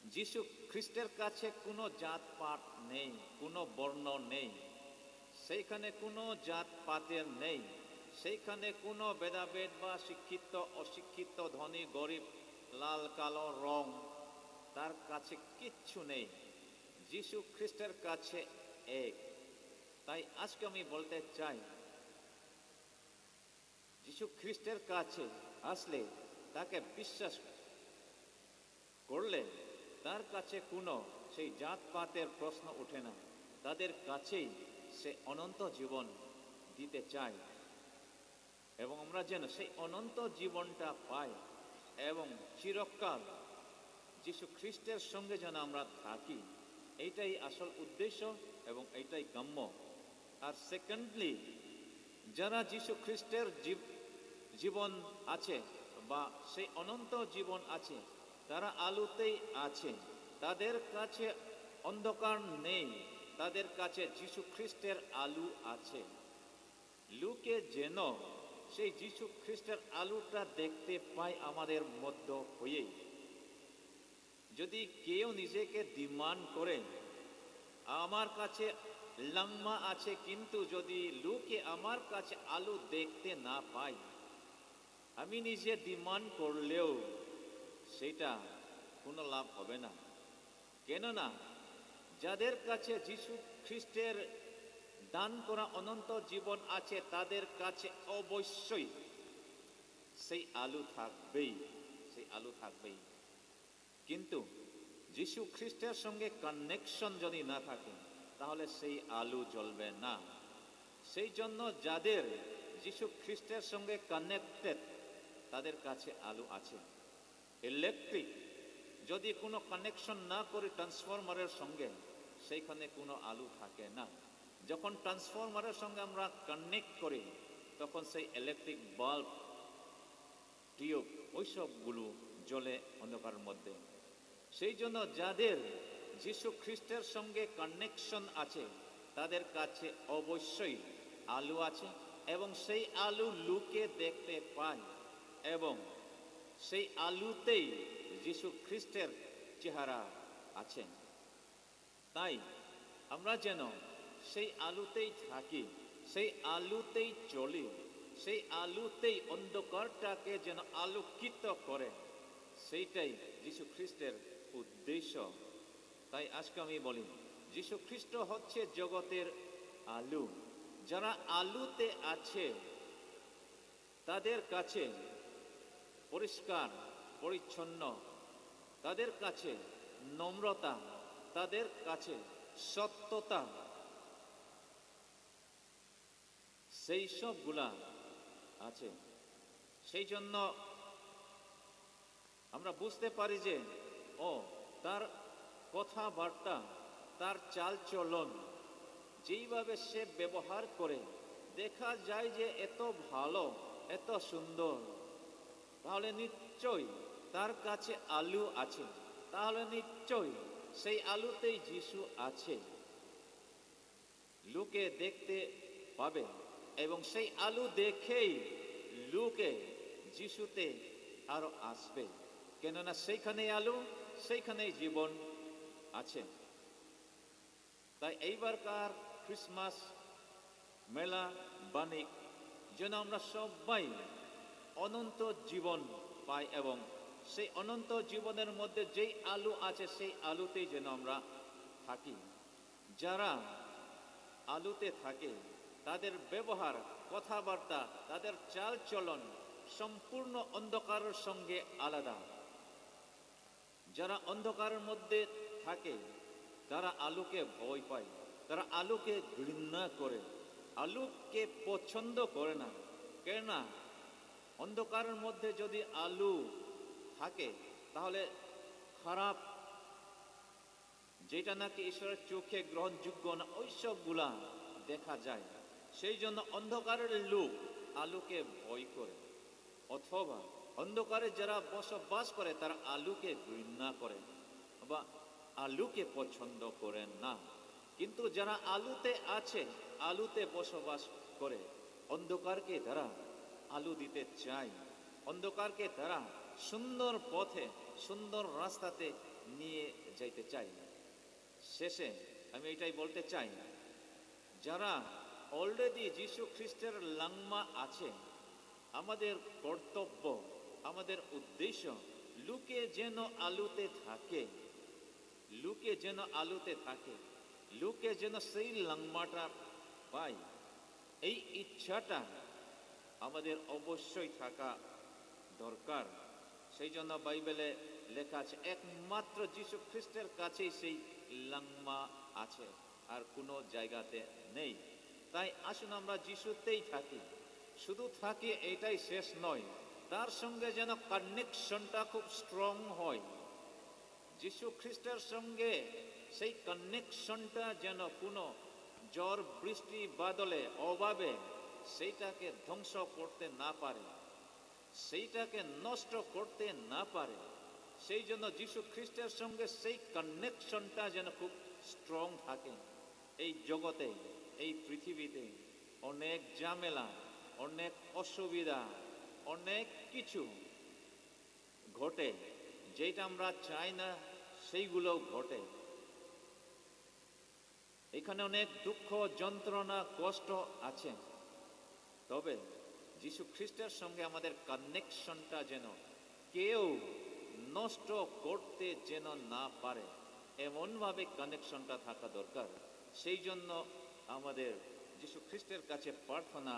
যীশু খ্রিস্টের কাছে কোনো জাতপাত নেই, কোনো বর্ণ নেই, সেইখানে কোনো জাতপাতের নেই, সেইখানে কোনো ভেদাভেদ বা শিক্ষিত অশিক্ষিত, ধনী গরিব, লাল কালো রং, তার কাছে কিচ্ছু নেই। যীশু খ্রিস্টের কাছে এক। তাই আজকে আমি বলতে চাই, যীশু খ্রিস্টের কাছে আসলে, তাকে বিশ্বাস করলে, তার কাছে কোনো সেই জাতপাতের প্রশ্ন ওঠে না। তাদের কাছেই সে অনন্ত জীবন দিতে চায়, এবং আমরা যেন সেই অনন্ত জীবনটা পাই এবং চিরকাল যীশু খ্রিস্টের সঙ্গে যেন আমরা থাকি। এইটাই আসল উদ্দেশ্য এবং এইটাই কাম্য। আর সেকেন্ডলি, যারা যীশু খ্রিস্টের জীব-, জীবন আছে বা সেই অনন্ত জীবন আছে, তারা আলোতেই আছে। তাদের কাছে অন্ধকার নেই, তাদের কাছে যীশু খ্রিস্টের আলো আছে। লোকে যেন সেই যীশু খ্রিস্টের আলোটা দেখতে পায় আমাদের মধ্য হয়েই। যদি কেউ নিজেকে ডিমান্ড করে, "আমার কাছে লাংমা আছে, কিন্তু যদি লোকে আমার কাছে আলো দেখতে না পায়, আমি নিজে ডিমান্ড করলেও সেটা কোনো লাভ হবে না।" কেননা যাদের কাছে যীশু খ্রিস্টের দান করা অনন্ত জীবন আছে, তাদের কাছে অবশ্যই সেই আলো থাকবেই, সেই আলো থাকবেই। কিন্তু যীশু খ্রিস্টের সঙ্গে কানেকশন যদি না থাকে, তাহলে সেই আলো জ্বলবে না। সেই জন্য যাদের যীশু খ্রিস্টের সঙ্গে কানেক্টেড, তাদের কাছে আলো আছে। ইলেকট্রিক যদি কোনো কানেকশন না করি ট্রান্সফরমারের সঙ্গে, সেইখানে কোনো আলো থাকে না। যখন ট্রান্সফরমারের সঙ্গে আমরা কানেক্ট করি, তখন সেই ইলেকট্রিক বাল্ব, টিউব, ওইসবগুলো জ্বলে অন্ধকারের মধ্যে। সেই জন্য যাদের যীশু খ্রিস্টের সঙ্গে কানেকশন আছে, তাদের কাছে অবশ্যই আলো আছে, এবং সেই আলো লোকে দেখতে পায়, এবং সেই আলোতেই যীশু খ্রিস্টের চেহারা আছে। তাই আমরা যেন সেই আলোতেই থাকি, সেই আলোতেই চলি, সেই আলোতেই অন্ধকারটাকে যেন আলোকিত করে, সেইটাই যীশু খ্রিস্টের উদ্দেশ্য। তাই আজকে আমি বলি, যীশু খ্রিস্ট হচ্ছে জগতের আলো। যারা আলোতে আছে, তাদের কাছে পরিষ্কার পরিচ্ছন্ন, তাদের কাছে নম্রতা, তাদের কাছে সত্যতা, সেই সবগুলা আছে। সেই জন্য আমরা বুঝতে পারি যে, ও, তার কথাবার্তা, তার চালচলন, যেইভাবে সে ব্যবহার করে, দেখা যায় যে এত ভালো, এত সুন্দর, তাহলে নিশ্চয়ই তার কাছে আলো আছে, তাহলে নিশ্চয়ই সেই আলোতেই যিশু আছে। লোকে দেখতে পাবে এবং সেই আলো দেখেই লোকে যিশুতে আরো আসবে, কেননা সেইখানেই আলো, সেইখানেই জীবন আছে। তাই এইবারকার ক্রিসমাস মেলা বাণিক যেন আমরা সবাই অনন্ত জীবন পাই এবং সেই অনন্ত জীবনের মধ্যে যেই আলো আছে, সেই আলোতেই যেন আমরা থাকি। যারা আলোতে থাকে, তাদের ব্যবহার, কথাবার্তা, তাদের চালচলন সম্পূর্ণ অন্ধকারের সঙ্গে আলাদা। যারা অন্ধকারের মধ্যে থাকে, তারা আলোকে ভয় পায়, তারা আলোকে ঘৃণা করে, আলোকে পছন্দ করে না। কেননা অন্ধকারের মধ্যে যদি আলো থাকে, তাহলে খারাপ, যেটা নাকি ঈশ্বরের চোখে গ্রহণযোগ্য না, ওই সবগুলা দেখা যায়। সেই জন্য অন্ধকারের লোক আলোকে ভয় করে, অথবা অন্ধকারে যারা বসবাস করে, তারা আলোকে ঘৃণা করে বা আলোকে পছন্দ করে না। কিন্তু যারা আলোতে আছে, আলোতে বসবাস করে, অন্ধকারকে তারা আলো দিতে চায়, অন্ধকারকে তারা সুন্দর পথে, সুন্দর রাস্তাতে নিয়ে যাইতে চায়। শেষে আমি এটাই বলতে চাই, যারা অলরেডি যীশু খ্রিস্টের লাংমা আছে, আমাদের কর্তব্য, আমাদের উদ্দেশ্য লোকে যেন আলোতে থাকে, লোকে যেন আলোতে থাকে, লোকে যেন সেই লাংমাটা পায়, এই ইচ্ছাটা আমাদের অবশ্যই থাকা দরকার। সেই জন্য বাইবেলে লেখা আছে, একমাত্র যীশু খ্রিস্টের কাছেই সেই লাংমা আছে, আর কোনো জায়গাতে নেই। তাই আসুন আমরা যিশুতেই থাকি, শুধু থাকি এটাই শেষ নয়, তার সঙ্গে যেন কানেকশনটা খুব স্ট্রং হয়। যীশু খ্রিস্টের সঙ্গে সেই কানেকশনটা যেন কোনো ঝড়, বৃষ্টি, বাদলে, অভাবে সেইটাকে ধ্বংস করতে না পারে, সেইটাকে নষ্ট করতে না পারে। সেই জন্য যীশু খ্রিস্টের সঙ্গে সেই কানেকশনটা যেন খুব স্ট্রং থাকে। এই জগতে, এই পৃথিবীতে অনেক ঝামেলা, অনেক অসুবিধা, অনেক কিছু ঘটে, যেটা আমরা চাই না সেইগুলোও ঘটে। এখানে অনেক দুঃখ, যন্ত্রণা, কষ্ট আছে। তবে যীশু খ্রিস্টের সঙ্গে আমাদের কানেকশনটা যেন কেউ নষ্ট করতে যেন না পারে, এমনভাবে কানেকশনটা থাকা দরকার। সেই জন্য আমাদের যীশু খ্রিস্টের কাছে প্রার্থনা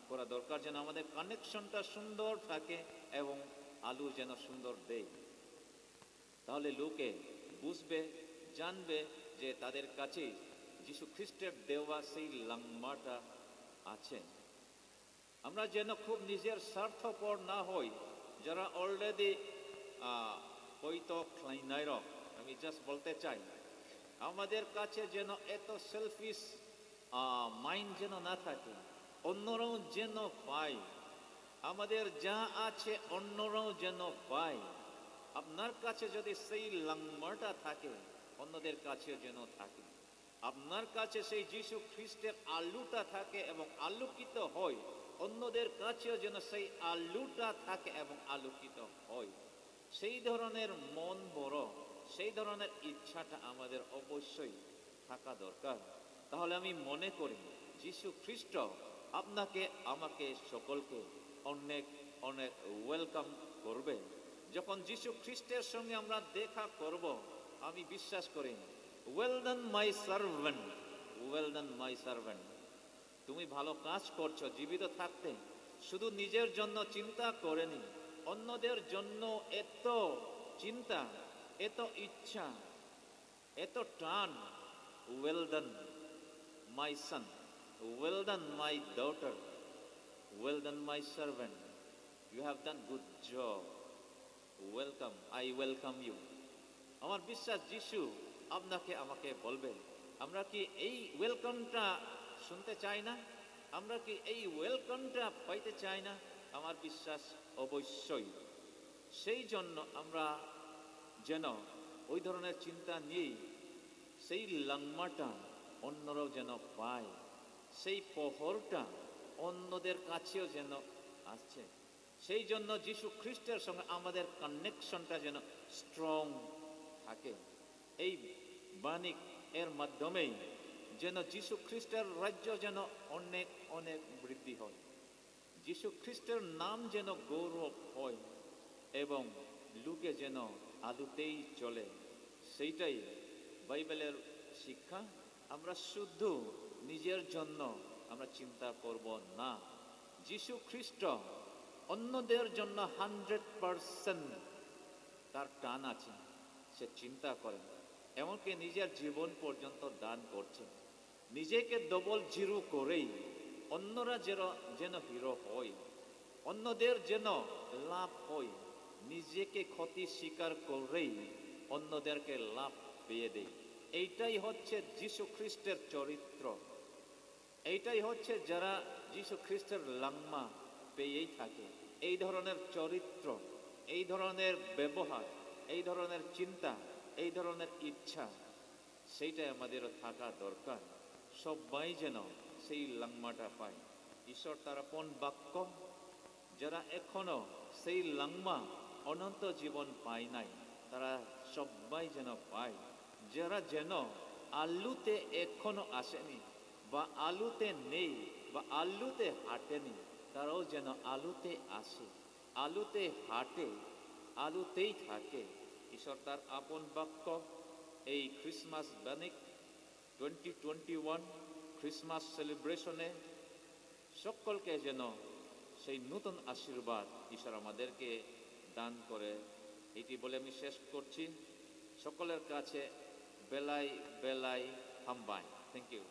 করা দরকার, যেন আমাদের কানেকশনটা সুন্দর থাকে এবং আলো যেন সুন্দর দেয়। তাহলে লোকে বুঝবে, জানবে যে তাদের কাছে যীশু খ্রিস্টের দেওয়া সেই লাংমাটা আছে। আমরা যেন খুব নিজের স্বার্থপর না হই, যারা অলরেডি হয়তো খ্লাইনাইরক, আমি জাস্ট বলতে চাই, আমাদের কাছে যেন এত সেলফিশ মাইন্ড যেন না থাকে, অন্যরাও যেন পায়, আমাদের যা আছে অন্যরাও যেন পায়। আপনার কাছে যদি সেই লাংমাটা থাকে, অন্যদের কাছেও যেন থাকে। আপনার কাছে সেই যীশু খ্রিস্টের আলোটা থাকে এবং আলোকিত হয়, অন্যদের কাছেও যেন সেই আলোটা থাকে এবং আলোকিত হয়। সেই ধরনের মন বড়, সেই ধরনের ইচ্ছাটা আমাদের অবশ্যই থাকা দরকার। তাহলে আমি মনে করি, যীশু খ্রিস্ট আপনাকে আমাকে সকলকে অনেক অনেক ওয়েলকাম করবে। যখন যীশু খ্রিস্টের সঙ্গে আমরা দেখা করব, আমি বিশ্বাস করি, "Well done, my servant, well done, my servant।" তুমি ভালো কাজ করছো জীবিত থাকতে, শুধু নিজের জন্য চিন্তা করেনি, অন্যদের জন্য এত চিন্তা, এত ইচ্ছা, এত টান। "Well done, my son, well done, my daughter, well done, my servant, you have done good job, welcome, I welcome you।" আমার বিশ্বাস, যিশু আপনাকে আমাকে বলবে, আমরা কি এই ওয়েলকামটা শুনতে চাই না? আমরা কি এই ওয়েলকামটা পাইতে চাই না? আমার বিশ্বাস অবশ্যই। সেই জন্য আমরা যেন ওই ধরনের চিন্তা নিয়েই সেই লাংমাটা অন্যরাও যেন পায়, সেই পহরটা অন্যদের কাছেও যেন আসছে। সেই জন্য যীশু খ্রিস্টের সঙ্গে আমাদের কানেকশনটা যেন স্ট্রং থাকে। এই বাণিক এর মাধ্যমেই যেন যীশু খ্রিস্টের রাজ্য যেন অনেক অনেক বৃদ্ধি হয়, যীশু খ্রিস্টের নাম যেন গৌরব হয় এবং লোকে যেন আলোতেই চলে, সেইটাই বাইবেলের শিক্ষা। আমরা শুধু নিজের জন্য আমরা চিন্তা করব না। যীশু খ্রিস্ট অন্যদের জন্য হান্ড্রেড পার্সেন্ট তার টান আছে, সে চিন্তা করে, এমনকি নিজের জীবন পর্যন্ত দান করছে। নিজেকে ডবল জিরো করেই অন্যরা যেন, যেন হিরো হয়, অন্যদের যেন লাভ হয়, নিজেকে ক্ষতি স্বীকার করেই অন্যদেরকে লাভ পেয়ে দেয়। এইটাই হচ্ছে যীশু খ্রিস্টের চরিত্র। এইটাই হচ্ছে যারা যীশু খ্রিস্টের লাংমা পেয়েই থাকে। এই ধরনের চরিত্র, এই ধরনের ব্যবহার, এই ধরনের চিন্তা, এই ধরনের ইচ্ছা, সেইটাই আমাদেরও থাকা দরকার। সবাই যেন সেই লাংমাটা পায়। ঈশ্বর তার আপন বাক্য, যারা এখনো সেই লাংমা অনন্ত জীবন পায় নাই, তারা সবাই যেন পায়। যারা যেন আলুতে এখনো আসেনি বা আলুতে নেই বা আলুতে হাঁটেনি, তারাও যেন আলুতে আসে, আলুতে হাঁটে, আলুতেই থাকে। ঈশ্বর তার আপন বাক্য এই ক্রিসমাস বাণিক টোয়েন্টি টোয়েন্টি ওয়ান ক্রিসমাস সেলিব্রেশনে সকলকে যেন সেই নতুন আশীর্বাদ ঈশ্বর আমাদেরকে দান করে, এটি বলে আমি শেষ করছি। সকলের কাছে বেলাই বেলাই হামবাই। Thank you.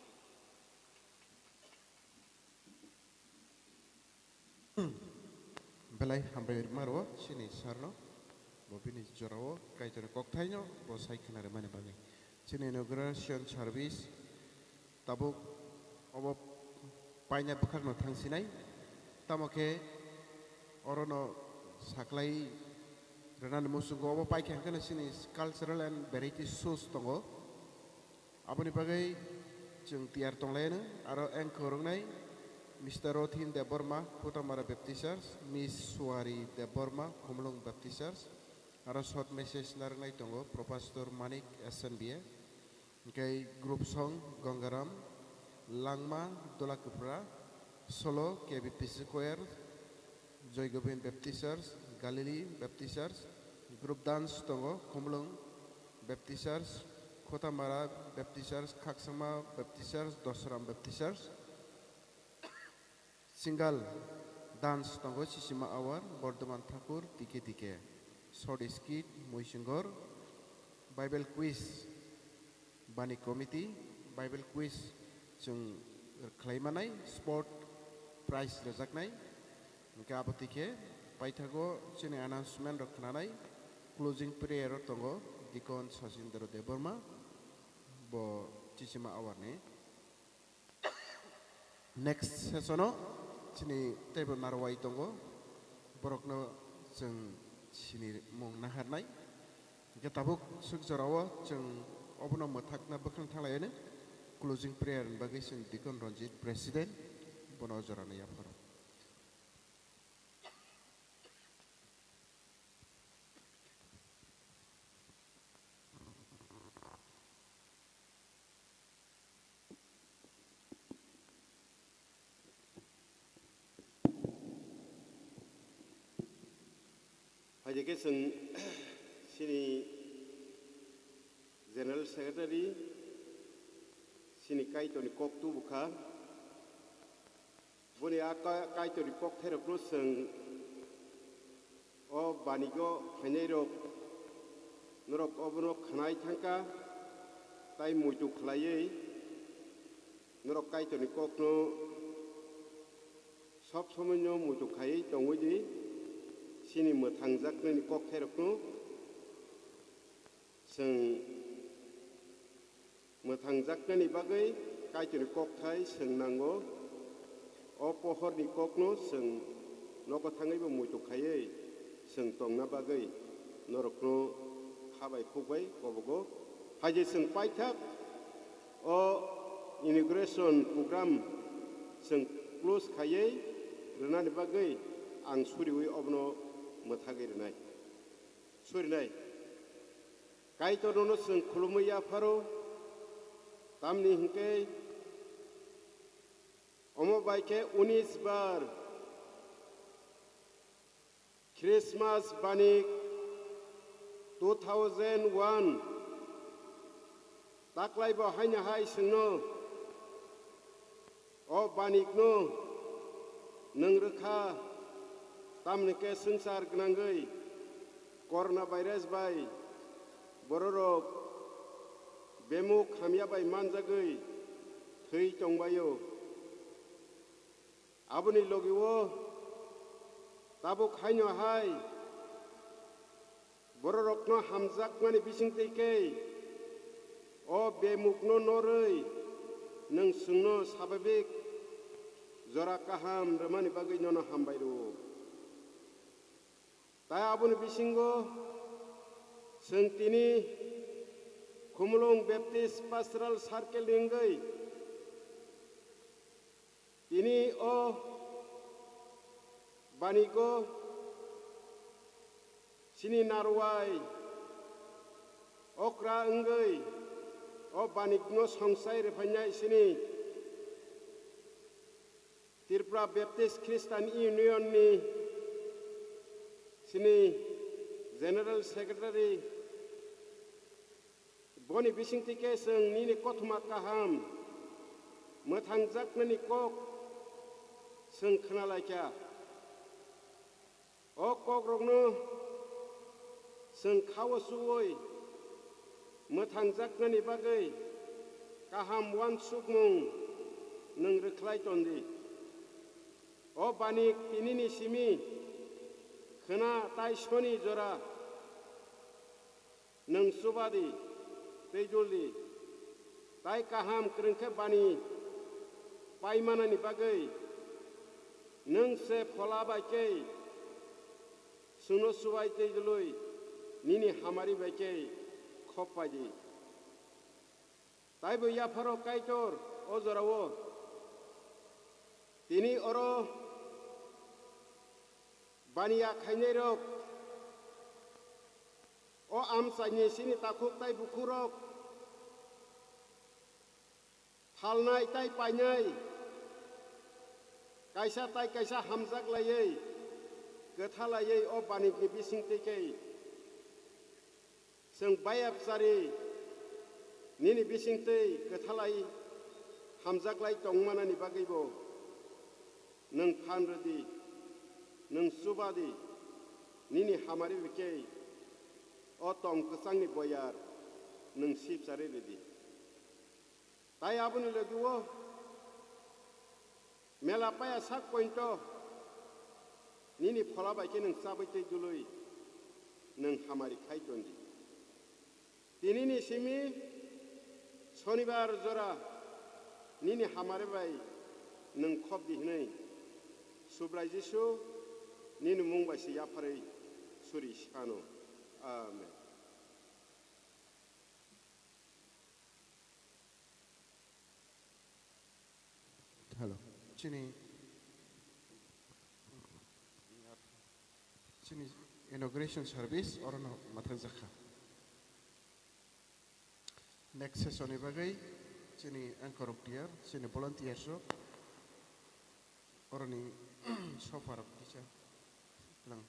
Belai hambai rwma rwo chini sir no, bo bini jora o Kaitor ni kokthaino bo sai khna rwmani bagwi. Chini inauguration service tabuk obo paina bwkhakno thangsinai, tamo khe orono saklai rwnani muchungo obo paikha hwnkhe chini cultural and variety shows tongo. Aboni bagwi chwng tiyar tonglaino, aro anchor wngnai Mister Rothin Debbarma, Khutamara Baptist Church, Miss Suari Debbarma, Khumulwng Baptist Church, aro short message narwknai tongo Professor Manik S N B A, hwnkhe group song Gangaram, Langma, Dola Kwpra, Solo, K B P C Choir, Joy Govind Baptist Church, Galilee Baptist Church, group dance tongo, Khumulwng Baptist Church, Khotamara Baptist Church, Khaksama Baptist Church, Dosram Baptist Church, single dance tongo, Sisima Awar, Bordoman Thakur, Dike Dike, short skit, Muisinggor, Bible quiz, Bani committee Bible quiz chwng khlai manai, sport prize rwjaknai. Hwnkhe abo twi khe paithago chini announcement rok khnanai, closing prayer o tongo Deacon Sachindra Debbarma, bo Chisima Awar ni. Next session o chini teibo narwai tongo, borokno chwng sini mung naharnai. Hwnkhe tabuk swk jorao chwng obono mwthakna bwkhwrang thanglaiyani. Closing prayer ni bagwi chwng Deacon Ranjit, President, bono o jorano yapharo. Hai khe chwng chini General Secretary, chini Kaitorni kok tubu kha. Boni a ka-, Kaitorni kokthairokno chwng o banigo phainairok, norok obono khwnai thangkha, tai muitu khlaiwi norok Kaitorni kokno sob somoino muitu khaiwi tongwi di, chini mwthangjaknani kokthairokno chwng mwthangjaknani bagwi Kaitorni kokthai chwng nango. O pohorni kokno chwng nogo thangwibo muitu khaiwi chwng tongna bagwi norokno kha bai khuk bai kobogo. Hai je chwng paithak o inauguration program chwng close khaiwi rwnani bagwi ang suriwi obono mwthagwi rwnai. Surinai. Kaitor nono chwng khulumwi yapharo, tamni hwnkhe omo bai khe unis bar Christmas bani two thousand one taklai bo haino hai chwngno, o banikno nwng rwkha, tamni khe swngchar gwnangwi corona virus bai bororok bemuk hamya bai manjagwi thwi tongbaio. Aboni logi-o tabuk haino hai bororokno hamjakmani bisingtwi khe o bemukno norwi nwng chwngno sababik jora kaham rwmani bagwi nono hambai rwo. Tai aboni bisingo chwng tini Khumulwng Baptist Pastoral Circle ni wngwi tini o banigo chini narwai okra wngwi o banikno songsai rwphainai chini Tripura Baptist Christian Union ni chini General Secretary, boni bisingtwi khe chwng nini kothoma kaham mwthangjaknani kok chwng khwnalaikha. O kokrokno chwng kha-o su-ui mwthangjaknani bagwi kaham uansukmung nwng rwkhlai ton di. O banik tinini simi khwna tai soni jora nwng chuba di tei dul di, tai kaham kwrwng khe bani paimanani bagwi nwng se phola bai khe chwngno chubai tei dului nini hamari bai khe khop pai di. Taibo yapharo Kaitor o jorao tini oro baniya khainairok, o amchaini chini takhuk tai bukhukrok phalnai tai painai, kaisa tai kaisa hamjak laiwi, kwtha laiwi o banikni bisingtwi khe chwng bayapchari nini bisingtwi kwthalai hamjaklai tongmanani bagwibo nwng phan rwdi, nwng chuba di, nini hamari bai khe o tong kwchangni boyar nwng sipchari rwdi. Tai aboni logi-o mela paya sak pointo nini phola bai khe nwng chabwi tei dului nwng hamari khai ton di. Tinini simi Sonibar jora nini hamari bai nwng khop di hwnwi Subrai Jisu nini mung bai se yapharwi suri sano. Amen. Chini, chini inauguration service orono mwthangjakha. Next session ni bagwi chini anchor rok tiyar, chini volunteers rok oroni sofa rok kisa lang.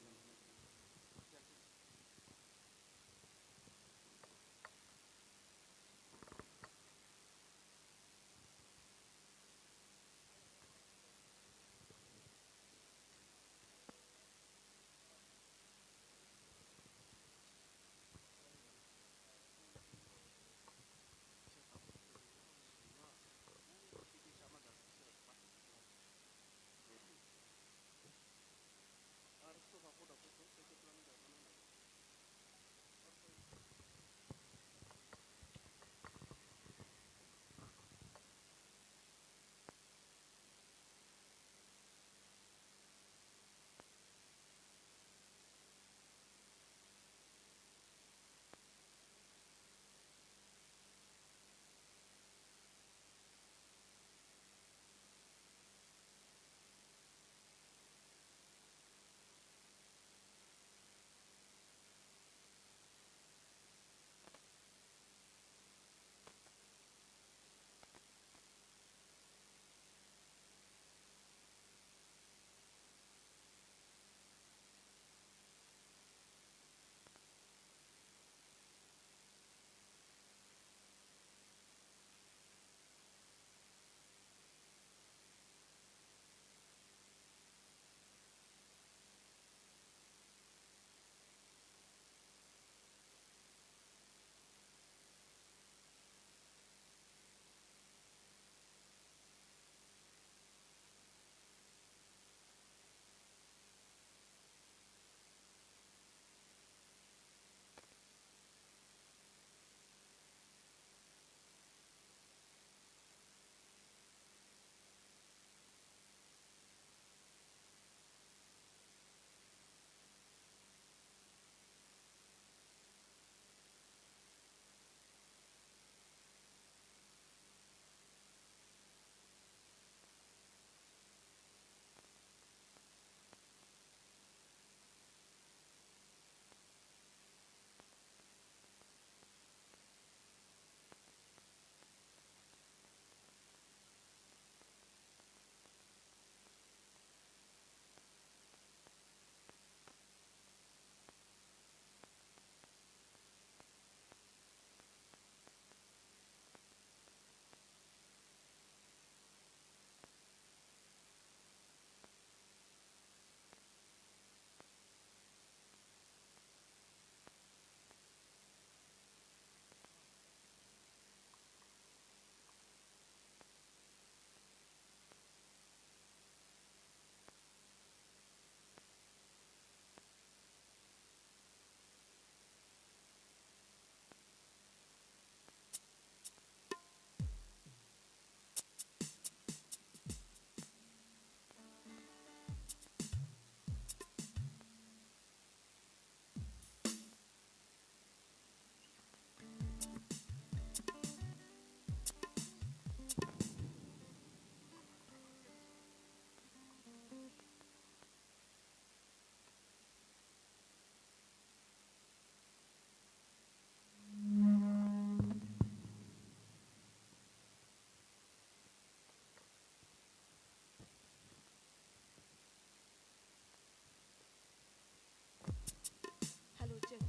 Hello, check.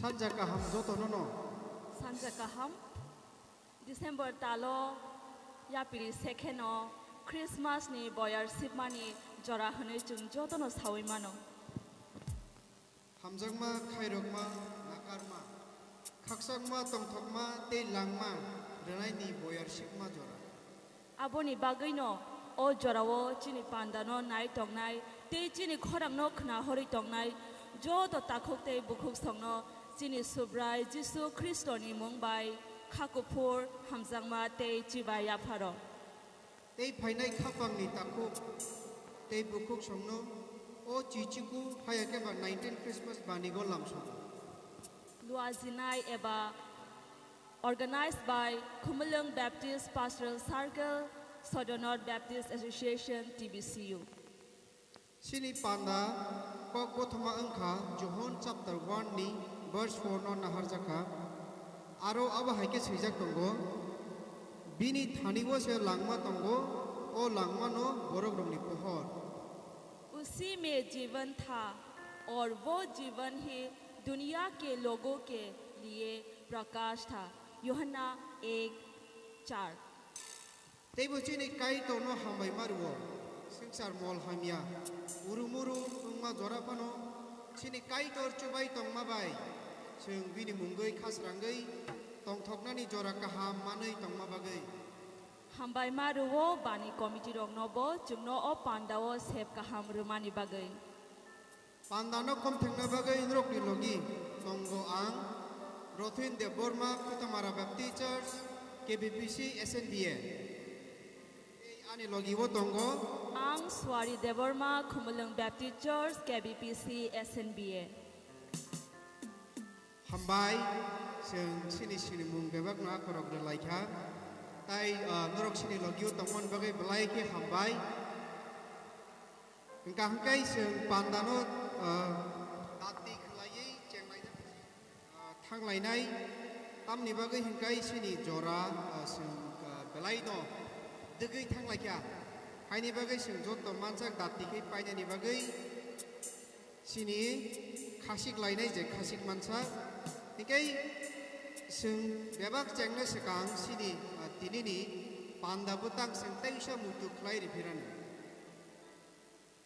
Sanja kaham jotono no. Sanja kaham. December talo yapiri sekheno Christmas ni boyar sibmani jora hwnwi chwng jotono sawi mano. Hamjakma, khairokma, nakarma, khaksakma, tongthokma tei langma rwnaini boyar sikma jora. Aboni bagwino o jorao chini pandano nai tongnai tei chini khorangno khna horwi tongnai joto takhuk tei bukhuk songno chini Subrai Jisu Khristoni mung bai kha kuphur, hamjakma tei chibai yapharok. Tei phainai khaphangni takhuk tei bukhuk songno o chichiku haya khe ba nineteen Christmas banigo lamsongo. Luajinai eba organized by Khumulwng Baptist Pastoral Circle, Sodor North Baptist Association, T B C U. Chini panda kok bothoma wngkha Johon chapter one ni verse four no naharjakha. Aro abo hai khe swijak tongo, "Bini thani-o se langma tongo, o langma no borok rokni pohor." उसी में जीवन था और वो जीवन ही दुनिया के लोगों के लिए प्रकाश था। यूहन्ना एक चार। Teibo chini Kaitorno hambai ma rwo, swngchar mol hamya, urumuru wngma jora phano chini Kaitor chubai tongma bai chwng bini mungwi khasrangwi tongthoknani jora kaham manwi tongma bagwi. Hambai ma rwo bani committee rokno bo chwngno o pandao sep kaham rwmani bagwi. Pandano khomthekna bagwi norokni logi tongo ang, Rothin Debbarma, Kutamara Baptist Church, K B P C, S N B A. Tei ani logi o tongo. Ang Swari Debbarma, Khumulwng Baptist Church, K B P C, S N B A. Hambai, chwng chini sinimung bebakno akorok rwlaikha. Tai, ah, norok chini logi o tongmani bagwi belai khe hambai. Hwnkha hwnkhe chwng pandano, ah, dati khwlaiwi chenglaina, ah, thanglainai. Tamni bagwi hwnkhe chini jora, ah, chwng, ah, belaino dwgwi thanglaikha. Haini bagwi chwng joto mansak dati khe painani bagwi chini khasik lainai je khasik mansa. Hwnkhe chwng bebak chengna swkang chini, ah, tinini panda bwtang chwng teisa muitu khlai riphiranai.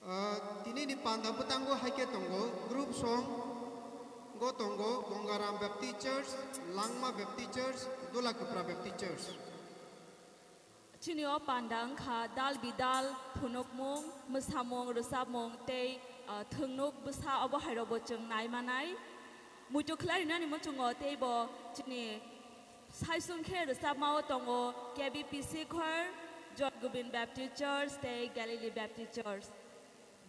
Ah, tinini panda bwtango hai khe tongo, group song go tongo, Bongaram Baptist Church, Langma Baptist Church, Dulakupra Baptist Church. Chini o panda wngkha dal bidal, phunukmung, mwsamung, rwchapmung tei, ah, thwngnuk bwsa obo hairokbo chwng nai manai. Muitu khlai rinani muchungo teibo chini saisung khe rwchapma o tongo K B P C Choir, Joy Gobind Baptist Church tei Galilee Baptist Church.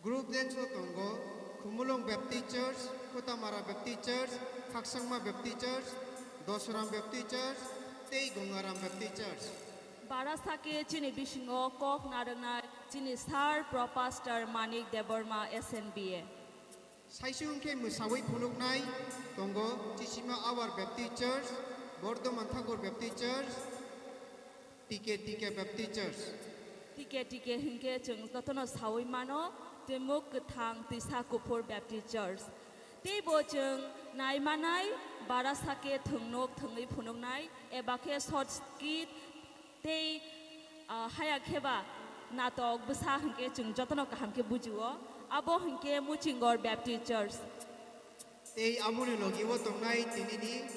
Group dance o tongo Khumulwng Baptist Church, Kutamara Baptist Church, Khaksangma Baptist Church, Dosoram Baptist Church tei Gongaram Baptist Church. Bara sake chini bisingo kok narwknai chini Sir Pro Pastor Manik Debbarma S N B A. Saisung khe mwsawi phunuknai tongo Chisima Awar Baptist Church, Bordoman Thakur Baptist Church, T K T K Baptist Church. T K T K hwnkhe chwng jotono sawi mano, Twimuk Kwthang Twisa Kuphur Baptist Church. Teibo chwng nai manai, bara sake thwngnuk thwngwi phunuknai, eba khe short skit tei, ah, haya kheba natok bwsa hwnkhe chwng jotono kaham khe bujio. Abo hwnkhe Muchingor Baptist Church. Tei aboni logi o tongnai tinini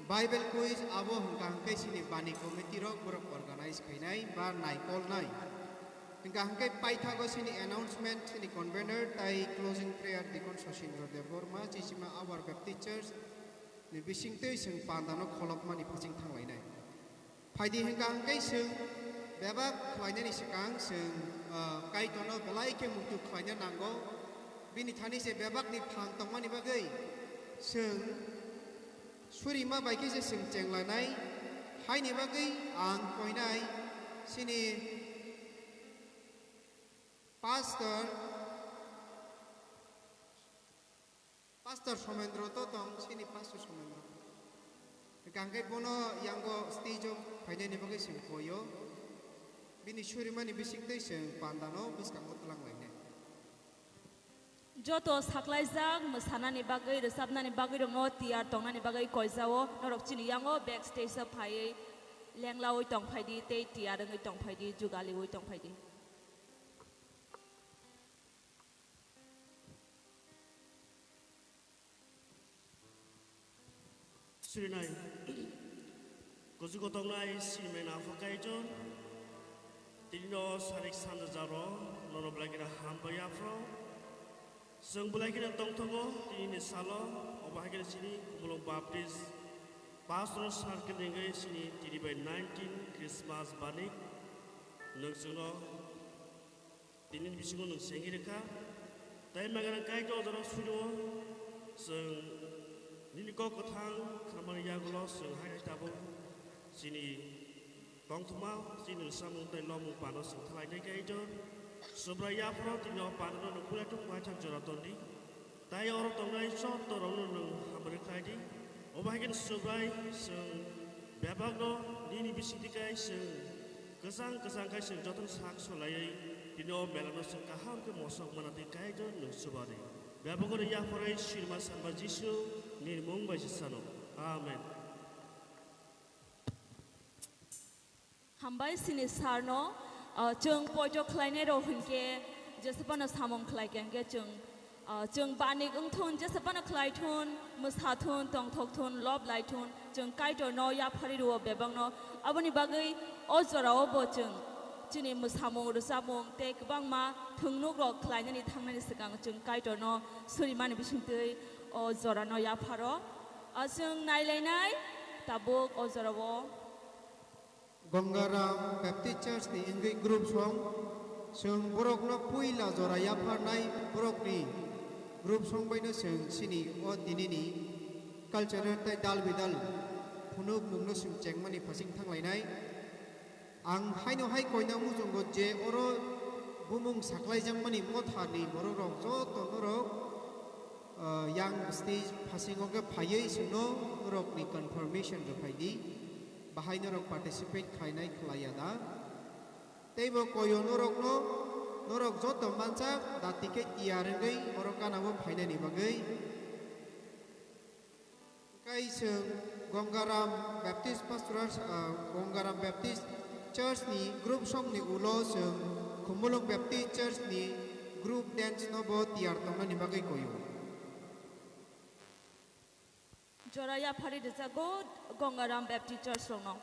Bible quiz abo hwnkha hwnkhe chini bani committee rok borok organize khainai ba naikolnai. Hwnkha hwnkhe paithago chini announcement chini convener tai closing prayer Deacon Sosindra Debbarma Chisima Awar Baptist Church ni bisingtwi chwng pandano kholopmani phaising thanglainai. Phaidi hwnkha hwnkhe chwng bebak khlainani swkang chwng, ah, Kaitorno belai khe muitu khlaina nango. Bini thani se bebakni phan tongmani bagwi chwng surima bai khe se chwng chenglanai. Haini bagwi ang koinai chini Pastor Pastor Somendro to tong, chini Pastor Somendro. Hwnkha hwnkhe bono yango stage o phainani bagwi chwng koio. Bini surimani bisingtwi chwng pandano bwskango twlang lainai. Joto saklaijak mwsanani bagwi, rwchapnani bagwi rokno tiyar tongnani bagwi koijao, norok chini yango backstage o phaiwi lenglawi tongphaidi tei tiyar wngwi tongphaidi, jugaliwi tongphaidi. Surinai. Kuchugo tongnai Srimena Phokaijor. Tinino sarik sanja jaro, nono belai kena hambai aphro. Chwng belai kena tongthogo, tinini salo, obo hai kena chini Khumulwng Baptist Pastor circle ni wngwi chini tini bai nineteen Christmas bani nwng chwngno tini ni bisingo nwng sengwi rwkha. Tai magana Kaitor jora suino chwng nini kok kwthang khamani yagulo chwng hai hai tabuk chini tongthokma chini samung tei lomung pano chwng thalai nai Kaitor. Subrai yapharo tini o panano nwng puila tung paithak jora tondi. Tai oro tongnai joto rokno nwng hamari khlai di. Obo hai khe Subrai chwng bebakno nini bisingtwi kai chwng kwchang kwchang khai chwng jotono sak solaiwi tini o melano chwng kaham khe mosok mana twi Kaitor nwng chuba di. Bebakno yapharwi Sirma Sanba Jisu nini mung bai se sano. Amen. Hambai chini sarno, ah, chwng poito khlainai rok hinkhe jesapano samung khlai khe hinkhe chwng, ah, chwng banik wngthun, jesapano khlaithun, mwsathun, tongthokthun, lob laithun, chwng Kaitorno yapharwi rwo bebakno. Aboni bagwi o jorao bo chwng chini mwsamung, rwchapmung tei kwbangma thwngnuk rok khlainani thangnani swkang chwng Kaitorno surimani bisingtwi o jorano yapharo. Ah, chwng nailainai tabuk o jorao. Gangaram Baptist Church ni wngwi group song, chwng borokno puila jora yapharnai borokni group song baino chwng chini o dinini cultural tei dal bidal phunuk mungno chwng chengmani phasing thanglainai. Ang haino hai koina muchungo je oro bumung saklaijakmani mothani borok rok joto norok, ah, yang stage phasingo khe phaiwi chwngno norokni confirmation rwphai di. Bahai norok participate khlainai khlaiya da? Teibo koyo norokno, norok joto manchak da tikhe tiyar wngwi oro gana-o phainani bagwi. Hwnkhe chwng Gangaram Baptist Pastoral, ah, Gangaram Baptist Church ni group song ni ulo chwng Khumulwng Baptist Church ni group dance no bo tiyar tongnani bagwi koyo. Jora yaphari rwjago Gangaram Baptist Church rokno.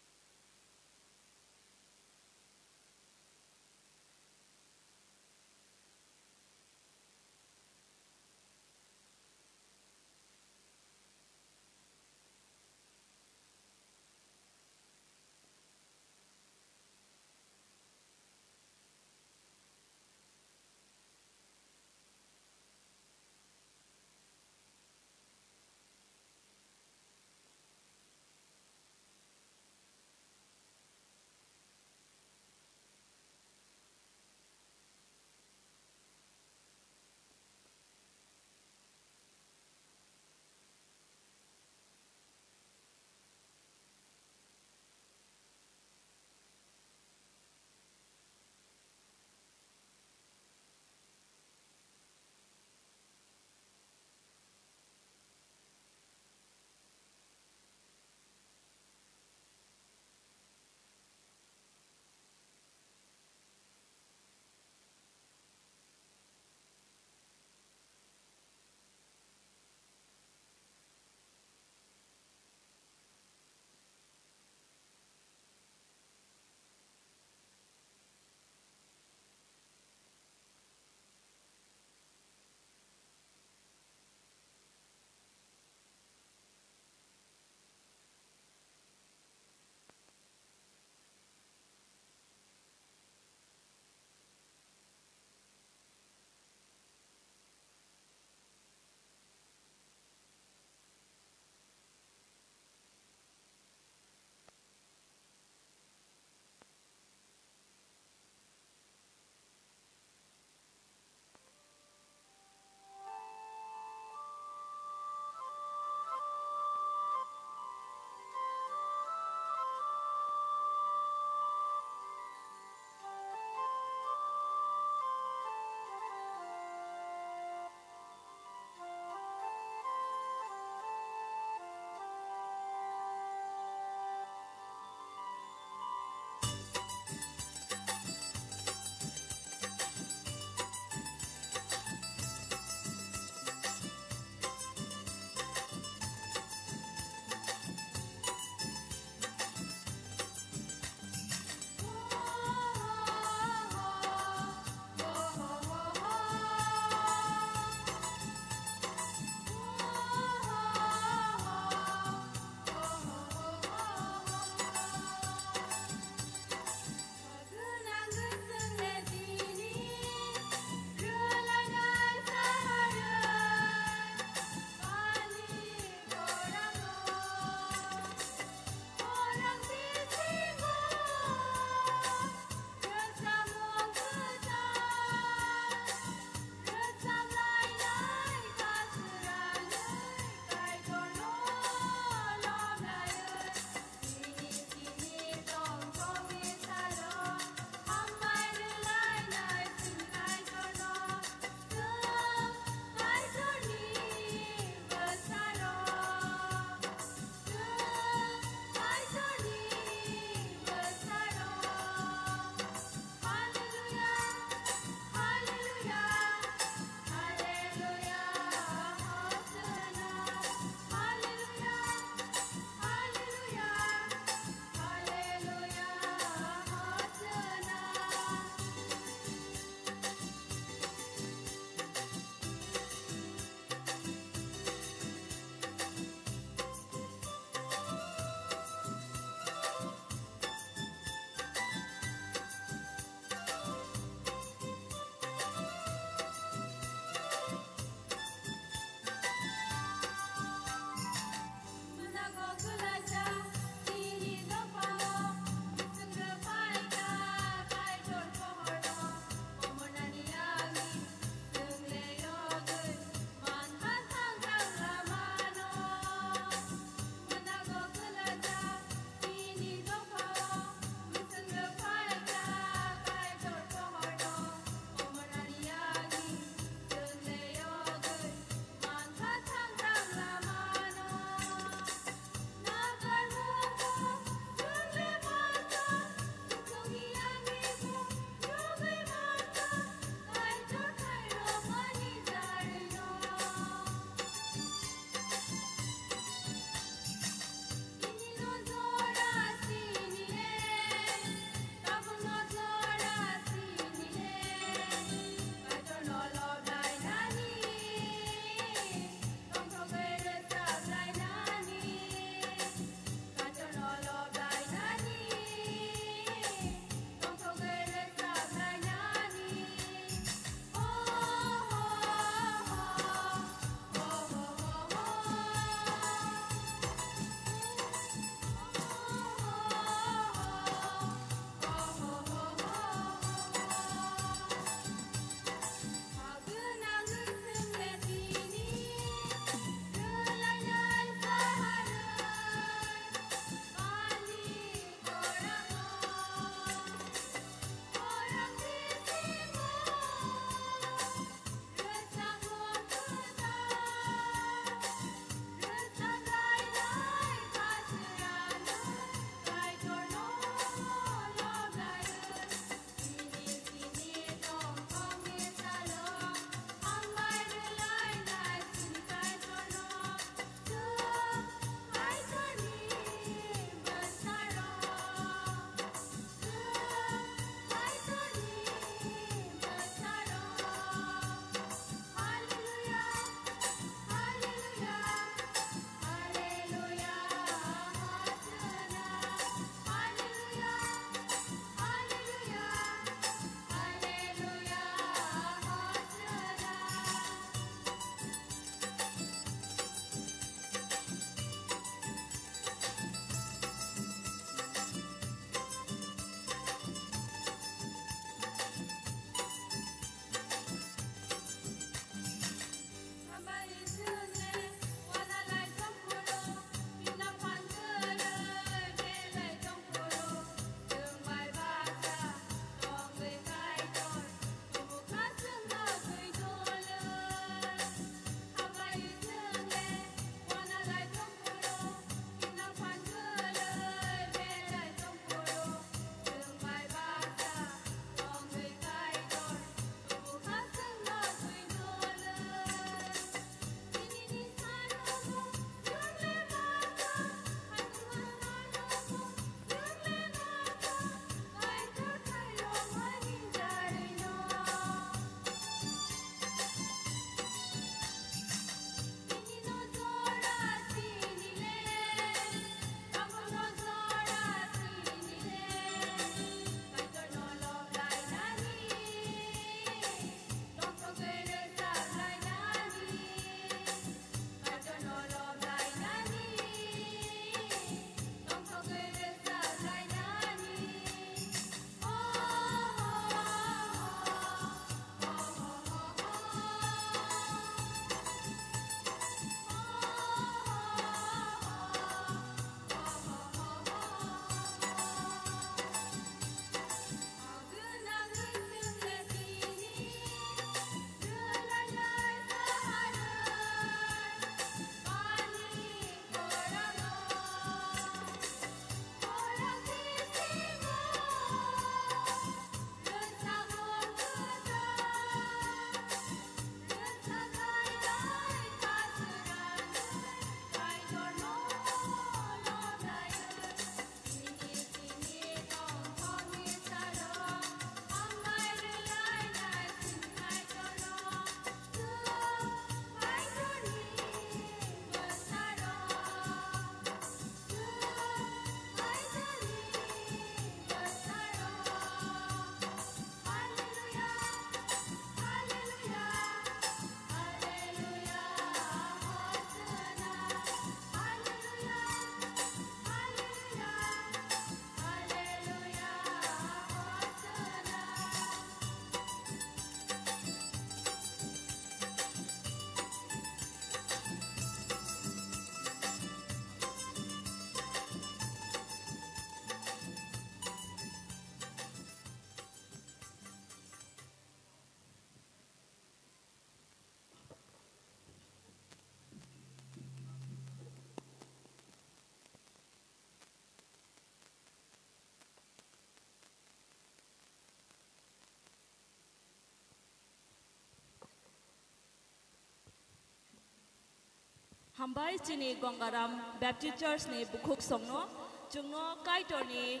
Hambai chini Gangaram Baptist Church ni bukhuk songno, chwngno Kaitorni,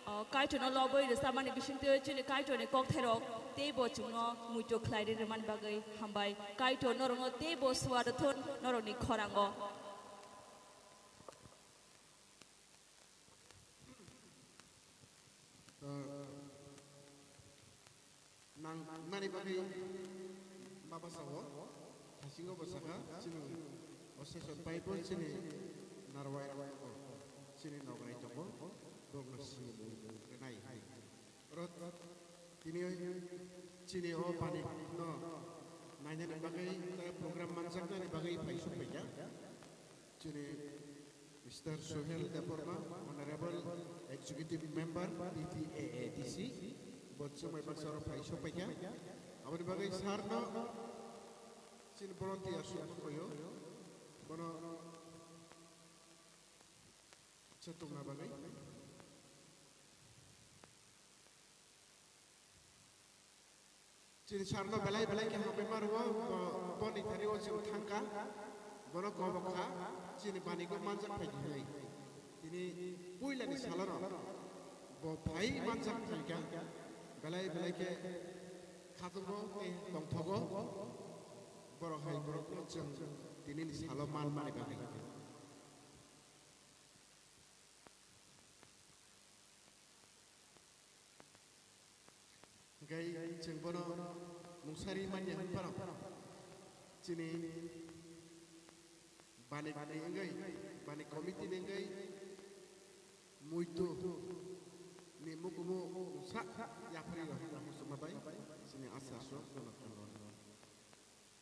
o, Kaitorno lobwi rwchapmani bisingtwi chini Kaitorni kokthairok teibo chwngno muitu khlai rwmani bagwi hambai. Kaitor norokno teibo suar thun norokni khorango. Nang nani bagwi ma basa o, thasingo bo sakha, chini o session pai bo chini narwai rok tongo, chini nograi tongo, bokno simi rwnai. Oro tini chini o pani no nainani bagwi tei program manjaknani bagwi phai sokphaikha. Chini Mister Sohel Debbarma, Honorable Executive Member, P P A A D C, bo chumai baksa oro phai sokpaikha. Aboni bagwi sir no chini volunteer sokphaio, bono chetongna bagwi. Chini sir no belai belai khe hambai ma rwo, bo, boni thani o chwng thangkha, bono kobok kha, chini bani kok manjak phai hinwi. Tini puila ni salo no bo phai manjak phaikha, belai belai khe khatungo tei tongthogo, borok hai borok no chwng tini ni salo man mani bagwi. Hingke chwng bono mungsari manya hwn phano chini bani ni wngwi, bani committee ni wngwi muitu ni mukumu sa yapri rok muchungma bai chini asa so bono thangwi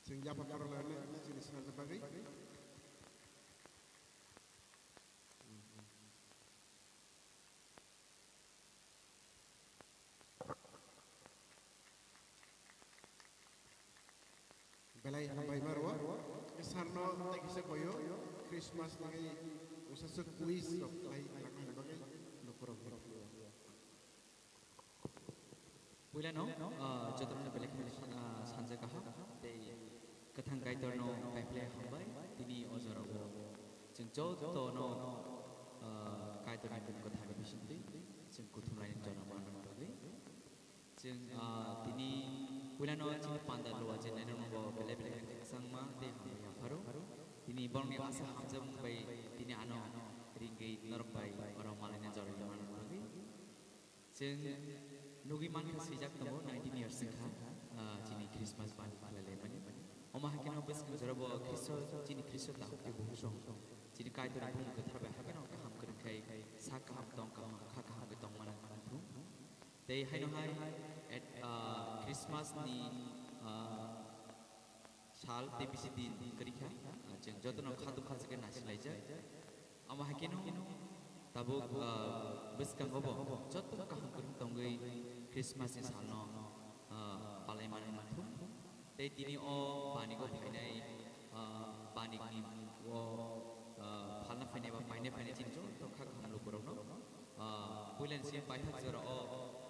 chwng yapha korok lai chini sal bagwi. Belai hambai ma rwo. Sir no tei kisa koyo Christmas ni usasuk wish rok lai rang bagwi lukurok. Puilano, ah, jotono belai kheno sa-, ah, sanja kaham tei kwthang Kaitorno paiphlai hambai. Tini o jorao chwng jotono, ah, Kaitorni mung kwtharni bisingtwi chwng kuthumlaini jono manna bagwi. Chwng, ah, tini puilano chini panda lua je nainano bo belai belai kheno khakchangma tei hambai yapharo. Tini borokni asa hamjakmung bai tini ano ringwi norok bai oro malaina jorani manna bagwi. Chwng nugwi mankha swijak tongo nineteen years wngkha, ah, chini Christmas bani khlailaimani. Omo hai kheno bwskang jorabo Khristo, chini Khristo takhuk tei bukhuk song. Chini Kaitorni bumung kwthar bai hai kheno kaham kwrwng khai sak kaham tong kaham kha kaham khe tongmani thung. Tei haino hai at, ah, Christmas ni, ah, sal tei bisi din kwrwi kha, ah, chwng jotono kha dukha se khe nasilaijak. Amo hai kheno tabuk, ah, bwskango bo joto kaham kwrwng tongwi Christmas ni salno, ah, palai manwi manthu. Tei tini o banigo phainai, ah, banikni o, ah, phalna phainai ba paina phainai chini joto kha kaham lukurokno, ah, puilani simi paithak jora o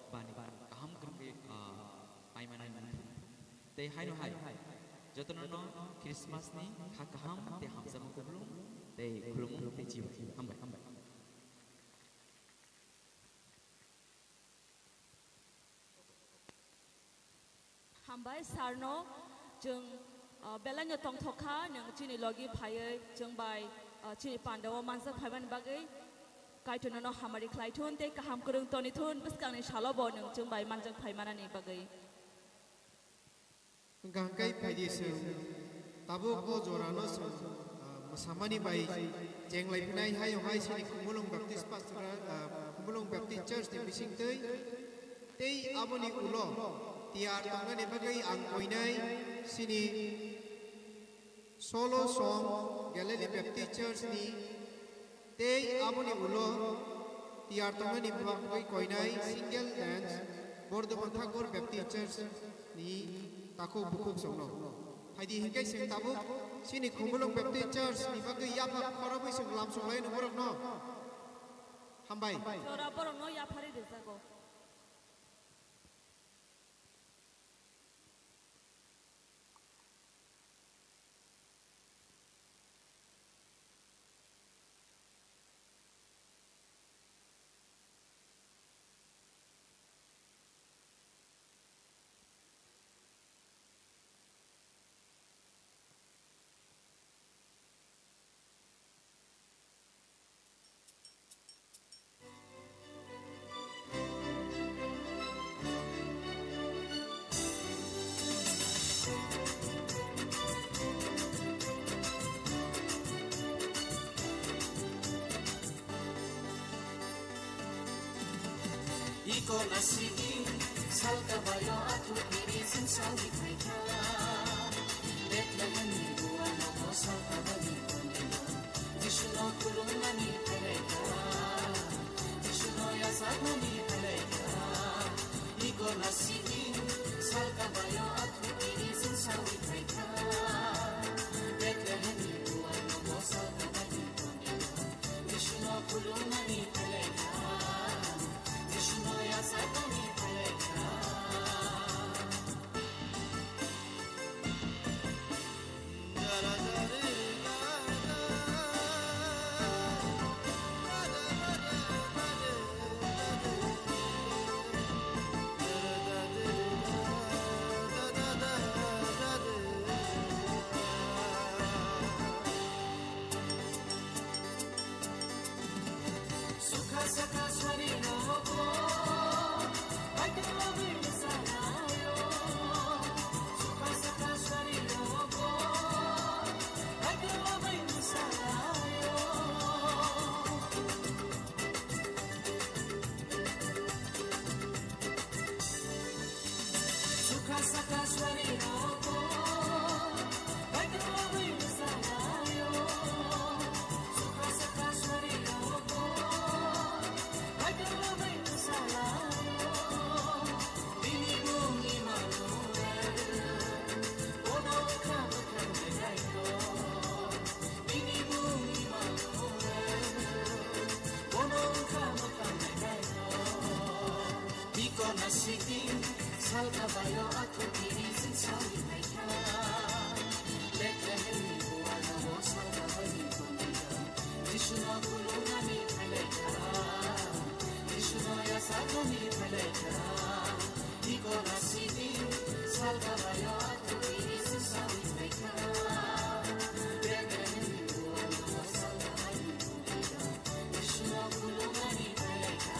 bani kaham kwrwngwi, ah, pai manwi manthu. Tei haino hai, jotono no Christmas ni kha kaham tei hamjakma kuplung tei khulumung tei chibai. Hambai, hambai. Hambai sir no, chwng, ah, belai no tongthok kha, nwng chini logi phaiwi chwng bai, ah, chini panda o manjak phaimani bagwi Kaitorno no hamari khlai thun tei kaham kwrwng toni thun bwskangni salo bo nwng chwng bai manjak phaimanani bagwi. Hwnkha hwnkhe phaidi chwng tabuk o jorano chwng, ah, mwsamani bai chenglai phinai hayo hai chini Khumulwng Baptist Pastor, ah, Khumulwng Baptist Church ni bisingtwi tei aboni ulo tiyar tongnani bagwi ang koinai chini Solo song Galilee Baptist Church ni tei aboni ulo tiyar tongnani bagwi koinai single dance Bordhoman Thakur Baptist Church ni takhuk bukhuk songno. Phaidi hinkhe chwng tabuk chini Khumulwng Baptist Church ni bagwi yapha khorobwi chwng lamsok lai no borokno. Hambai. Jora borokno yapharwi rwjago. Iko nasidi, salka bayo athu tini sin sawi phaikha. Bethlehem ni bua nogo salka bani kondilo. Jisuno khulumnani phaikha. Jisuno yasaknani phaikha. Iko nasidi, salka bayo athu tini sin sawi phaikha. Bethlehem ni bua nogo salka bani kondilo. Jisuno khulumnani phaikha. Jisuno yasaknani phaikha. Sukha saka swari rogo, baitwlagwi mwsalaio. Sukha saka swari rogo, baitwlagwi mwsalaio. Sukha saka swari rogo, baitwlagwi mwsalaio. Sukha saka swari rogo, baitwlagwi mwsalaio. Bini mung Immanuel, bono wngkha mwkhang nainaino. Bini mung Immanuel, bono wngkha mwkhang nainaino. Iko nasidi, salka bayo athu tini sin sawi phaikha. Bethlehem ni bua nogo salka bani kondilo. Jisuno khulumnani phaikha. Jisuno yasaknani phaikha. Iko nasidi, salka bayo athu tini sin sawi phaikha. Bethlehem ni bua nogo salka bani kondilo. Jisuno khulumnani phaikha.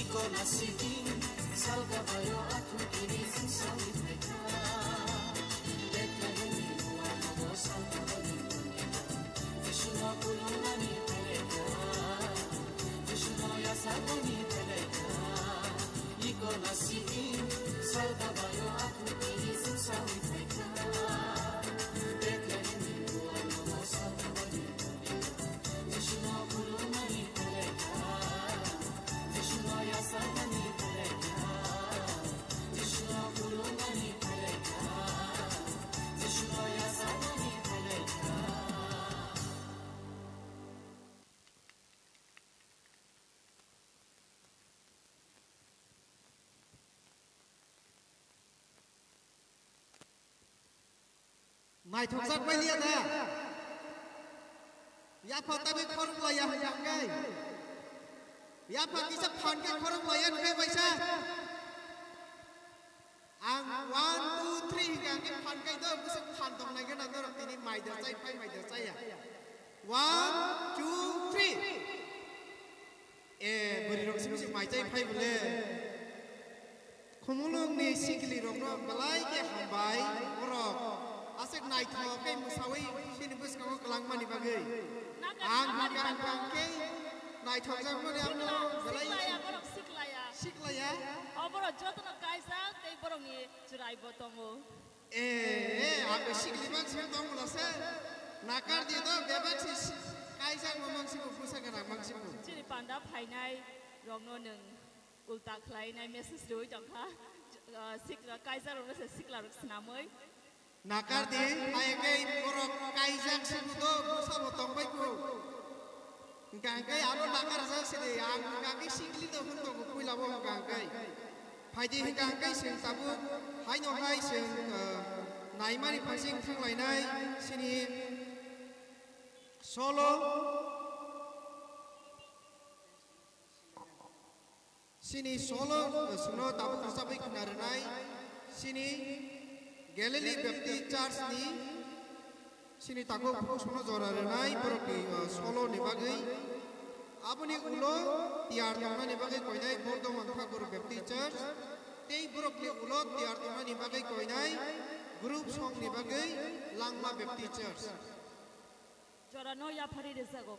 Iko nasidi, salka bayo athu tini sin sawi phaikha. Bethlehem ni bua nogo salka bani kondilo. Jisuno khulumnani phaikha. Jisuno yasaknani phaikha. Iko nasidi, salka bayo athu tini sin sawi phaikha. Bethlehem ni bua nogo salka bani kondilo. Jisuno khulumnani phaikha. Jisuno yasaknani phaikha. Jisuno khulumnani phaikha. Jisuno yasaknani phaikha. Naithokjak bai liya da? Yapha tabi khorok laya hwnkhe. Yapha kisa phan khe khorok laya hwnkhe baisa. Ang one, two, three hwnkhe ang khe phan khe do, bwswk phan tong nai khe na norok tini mai da chai phai, mai da chai ya. One, two, three. E, bwrwi rok simi se mai chai phai bole. Khumulwng ni sikli rok no belai khe hambai borok. Aswk naithok khe mwsawi sini bwskango kwlangmani bagwi. Ang hwnkha hwnkha khe naithokjak mani ang no belai siklaya, borok siklaya. Siklaya? O borok jotono kaijak tei borok ni chwrai bo tongo. E, e, ang sikli bak sini tong mula se. Nakar di do bebak si. Kaijak no mangsigo, bwsa gwnang mangsigo. Chini panda phainai rokno nwng ulta khlainai message rwi tongkha. Ah, sikla, kaijak rokno se sikla rok swnamwi. Nakar di, hai khe borok kaijak sigo do, bwsa bo tongbai ko. Hwnkha hwnkhe aro nakar jak sidi, ang hwnkha hwnkhe sikli do hwn tongo puila bo hwnkha hwnkhe. Phaidi hwnkha hwnkhe chwng tabuk haino hai chwng, ah, naimani phaising thanglainai chini solo, chini solo, ah, chwngno tabuk rwchabwi khna rwnai chini Galilee Baptist Church ni Chini takhuk phuru songno jora rwnai borokni, uh, solo ni bagwi. Aboni ulo tiyar tongnani bagwi koinai Bordoman Thakur Baptist Church, tei borokni ulo tiyar tongnani bagwi koinai group song ni bagwi Langma Baptist Church. Jorano yaphari rwjago.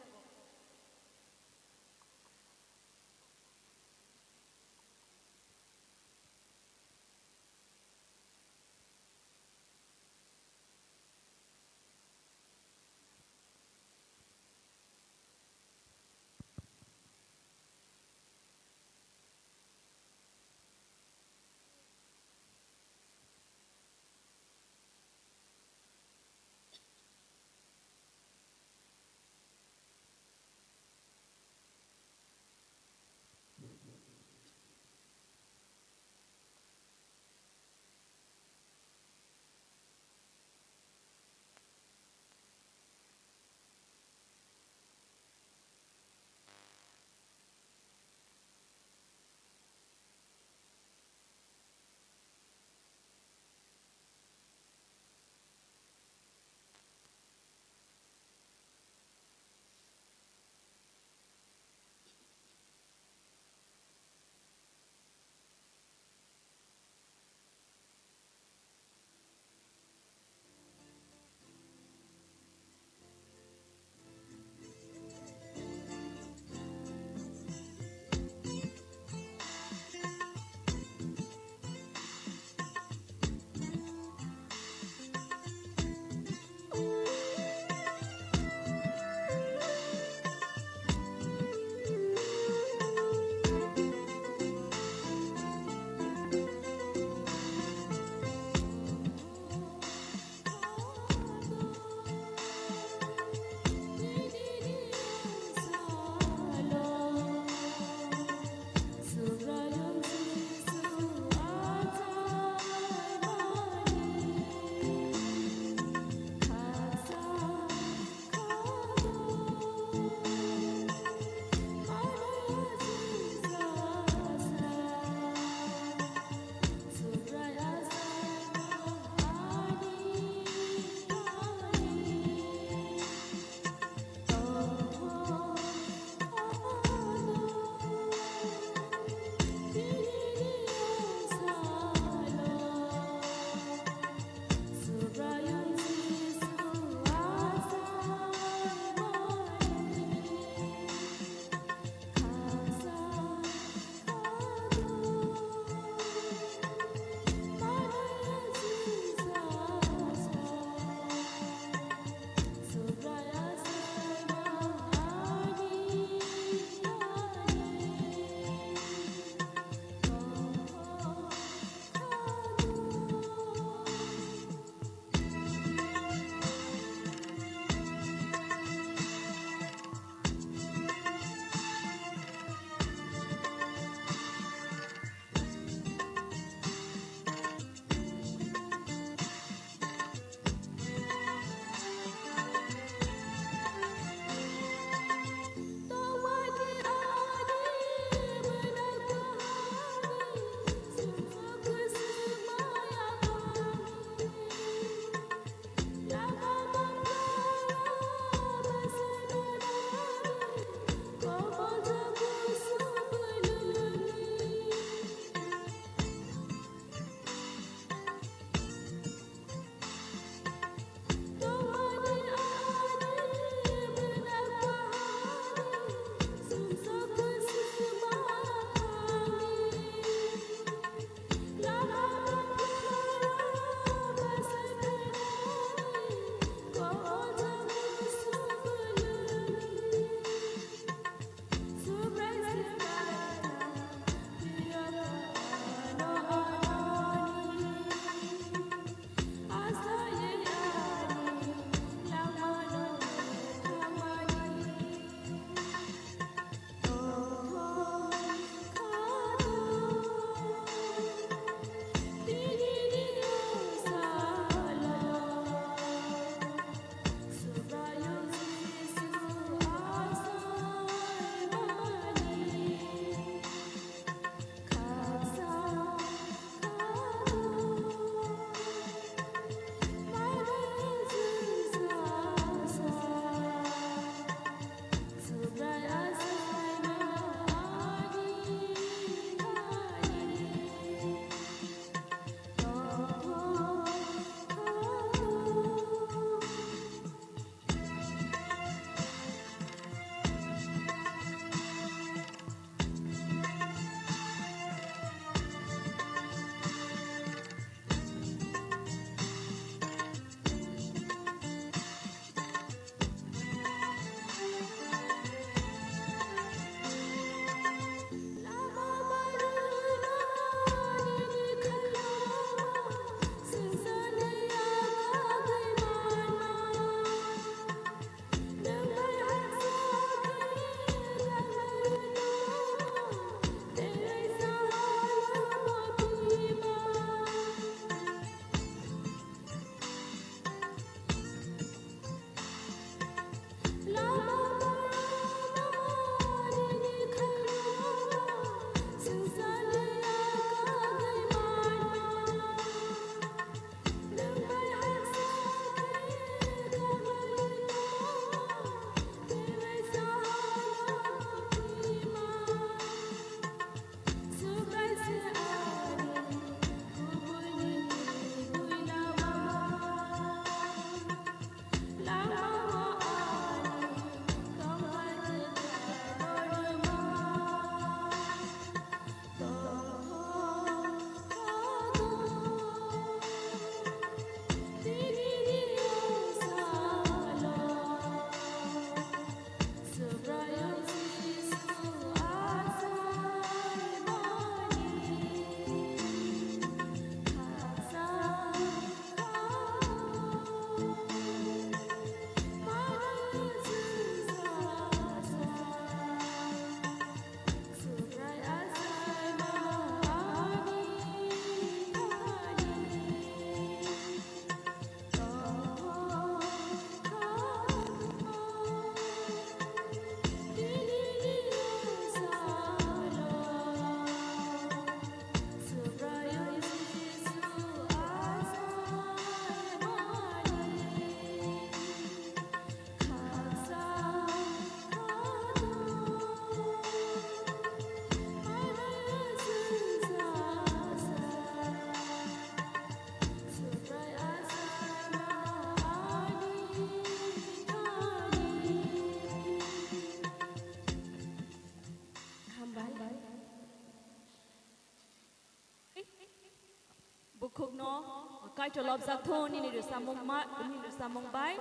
Kaitor lobjak thung nini rwchapmung ma-, nini rwchapmung bai.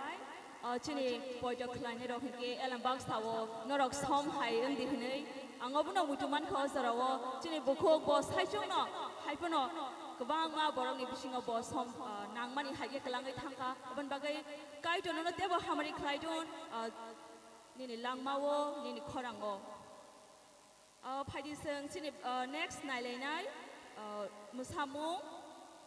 Ah, chini poito khlainai rok hinkhe elem baksa o norok som hai wng di hinwi ang obono muitu mankha o jora o. Chini bukhuk bo saichung no hai phano kwbangma borok ni bisingo bo som, ah, nangmani hai khe kwlangwi thangkha. Aboni bagwi Kaitor nono teibo hamari khlai thung, ah, nini langma o, nini khorang o. Ah, phaidi chwng chini, ah, next nailainai, ah, mwsamung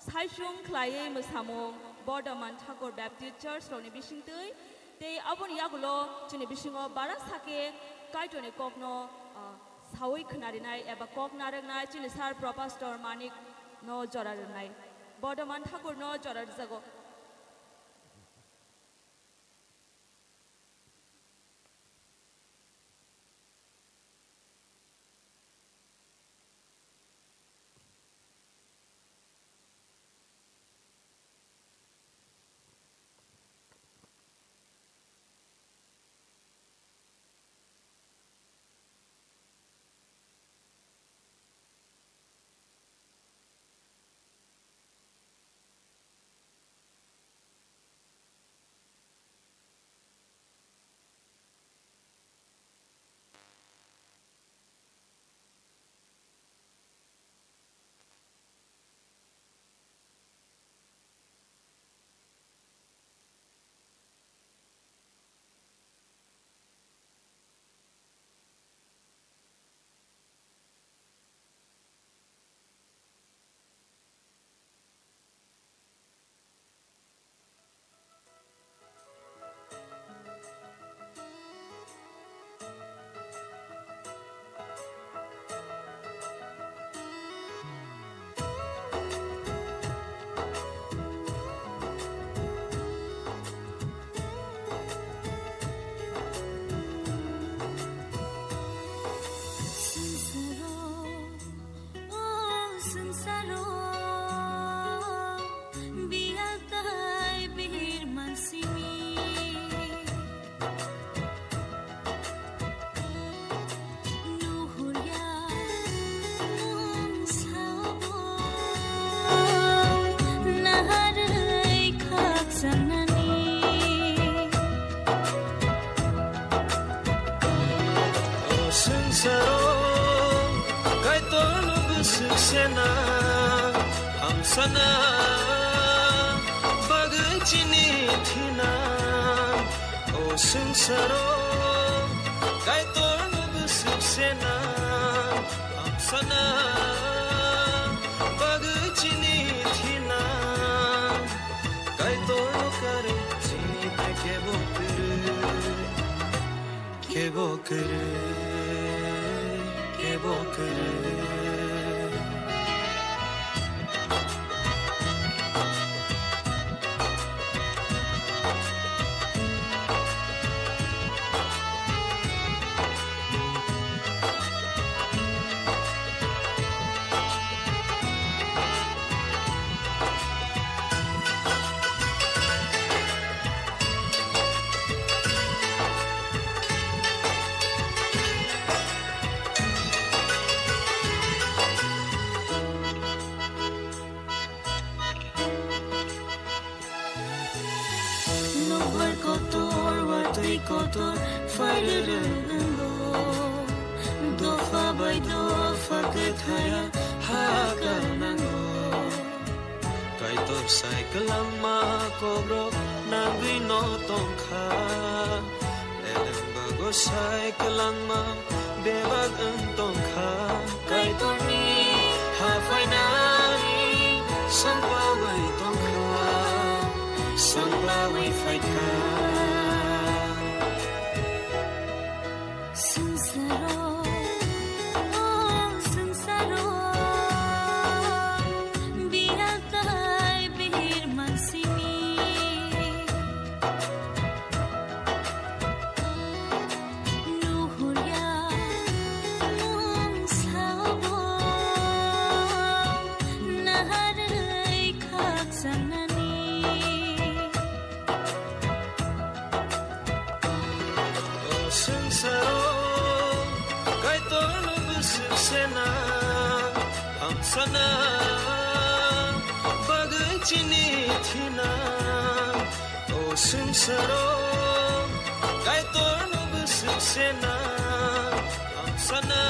saichung khlaiwi mwsamung Bordoman Thakur Baptist Church rokni bisingtwi tei aboni yagulo chini bisingo bara sakhe Kaitorni kokno, ah, sawi khnarinai eba kok narwknai chini Sir Professor Manik no jora rwnai. Bordoman Thakur no jora rwjago. Swngsaro, o swngsaro, biyal tai bihir mansimi. Nuhurya nwng sao bo naharwi khakchangna. O swngsaro Kaitorno bwswk sena, hamsana bagwi chini thina. O swngsaro Kaitorno bwswk sena, hamsana bagwi chini thina. Kaitorno karwi chini bai kebo kwrwi, kebo kwrwi, kebo kwrwi. Nokbar kotor, watwi kotor, phairwrwng wngo. Dopha bai dopha kwthaya hakal nango. Kaitor sai kwlangma kokrok nangwi no tongkha. Eleng bago sai kwlangma bebak wng tongkha. Kaitorni haphainai songpawi tongkha, songpawi phaikha. Swngsaro, o swngsaro, biyal tai bihir mansimi. Nuhurya nwng sao bo naharwi khakchangna. O swngsaro Kaitorno bwswk sena, hamsana bagwi Chini thina, o swngsaro, Kaitorno bwswk sena, hamsana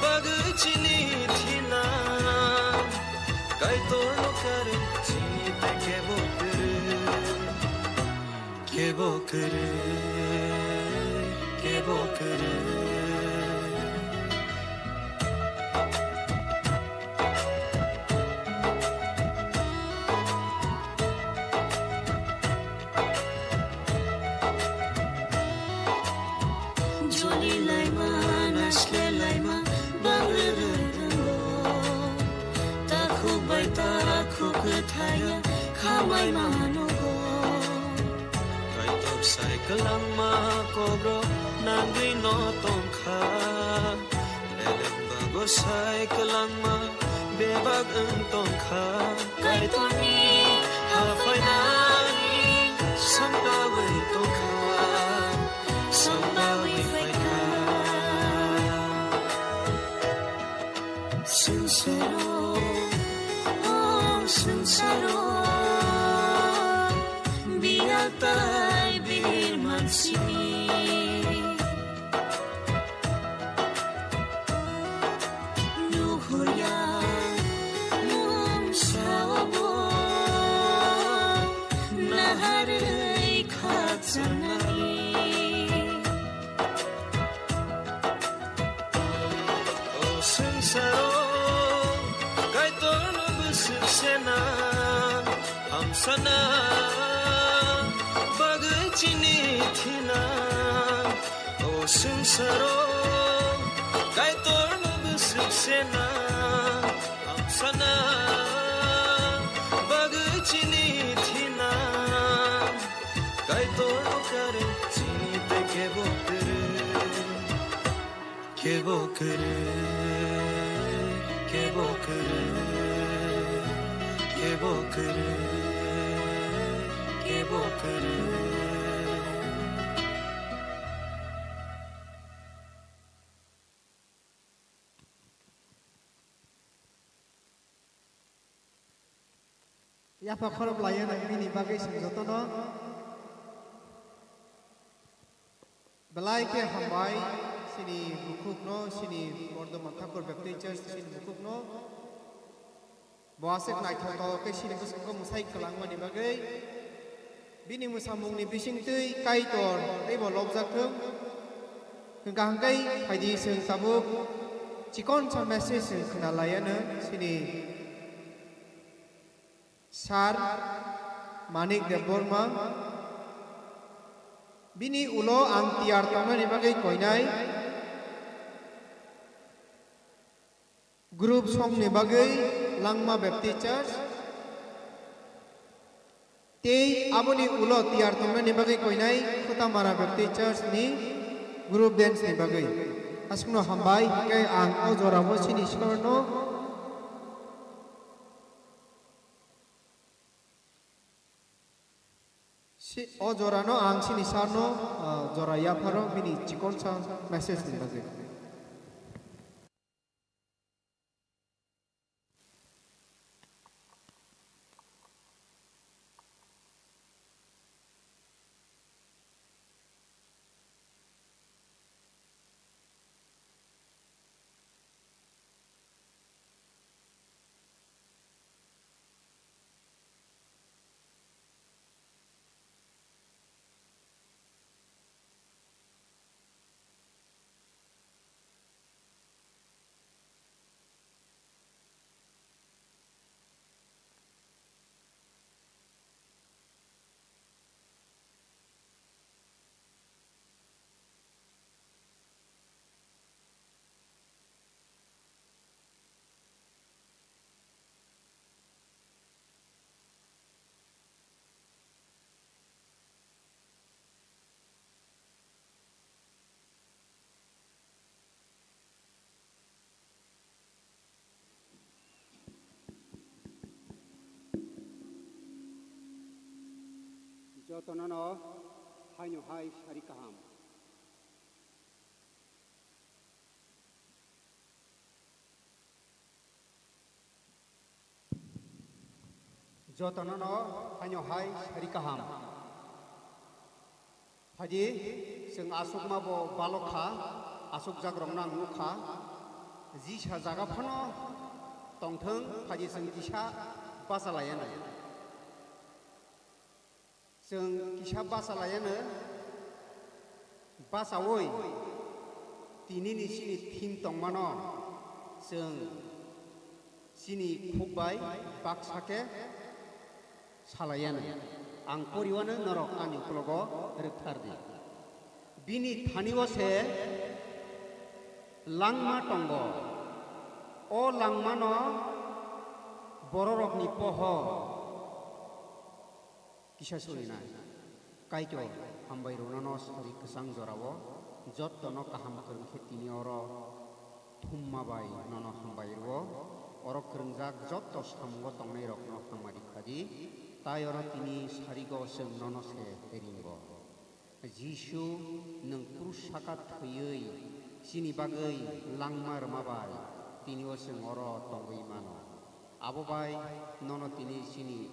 bagwi chini thina, Kaitorno karwi chini tei kebo kwrwi. Kebo kwrwi, kebo kwrwi. Joli laima, nasle laima, bangrwrwrwngo. Takhuk bai takhuk kwthaya, khamai manogo. Kaitor sai kwlangma kobro nangwi no tongkha. Beleng bago sai kwlangma bebak wng tongkha. Kaitorni haphainani songbawi tongkha, songbawi phaikha. Swngsaro, o swngsaro, biyal tai bir mansini. Nuhurya mungsa obo naharwi khakchanai. O swngsaro Kaitorno bwswk sena, hamsana bagwi chini thina. O swngsaro Kaitorno bwswk sena, hamsana bagwi chini thina. Kaitorno karwi chini tei kebo kwrwi. Kebo kwrwi, kebo kwrwi, kebo kwrwi, kebo kwrwi. Yapha khorok laiya nang bini bagwi chwng jotono belai khe hambai, chini bukhukno, chini Bordoma Thakur Baptist Church chini bukhukno. Bo aswk naithotok khe chini bwskango mwsai kwlangmani bagwi. Bini mwsamungni bisingtwi Kaitor teibo lobjak thung. Hwnkha hwnkhe phaidi chwng tabuk chikonsa message chwng khna laiya nang chini Sir Manik Debbarma, bini ulo ang tiyar tongnani bagwi koinai group songni bagwi Langma Baptist Church, tei aboni ulo tiyar tongnani bagwi koinai Khutamara Baptist Church ni group dance ni bagwi. Aswkno hambai, hwnkhe ang o jorao chini sir no Si, o jorano ang chini sir no, ah, jora yapharo bini chikonsa message ni bagwi. Jotono no haino hai sari kaham. Jotono no haino hai sari kaham. Phaidi, chwng aswkma bo balok kha, aswkjakrokno ang nuk kha. Jisa jaga phano tongthwng, phaidi chwng kisa bachalaiyano. Chwng kisa bachalaiyano, bachaui tinini chini theme tongmano chwng chini khuk bai baksa khe salaiyano. Ang poriwano norok ani uklogo rwkthar di. Bini thani-o se langma tongo. O langmano bororokni pohor kisa surinai. Kaitor hambai rwno no sari kwchang jorao jottono kaham kwrwng khe tini oro thumma bai nono hambai rwo. Oro kwrwngjak jotto samungo tongnairokno hamari khadi, tai oro tini sarigo chwng nono se ringo. Jisu, nwng krus saka thwiwi chini bagwi langma rwma bai tini o chwng oro tongwi mano. Abo bai nono tini chini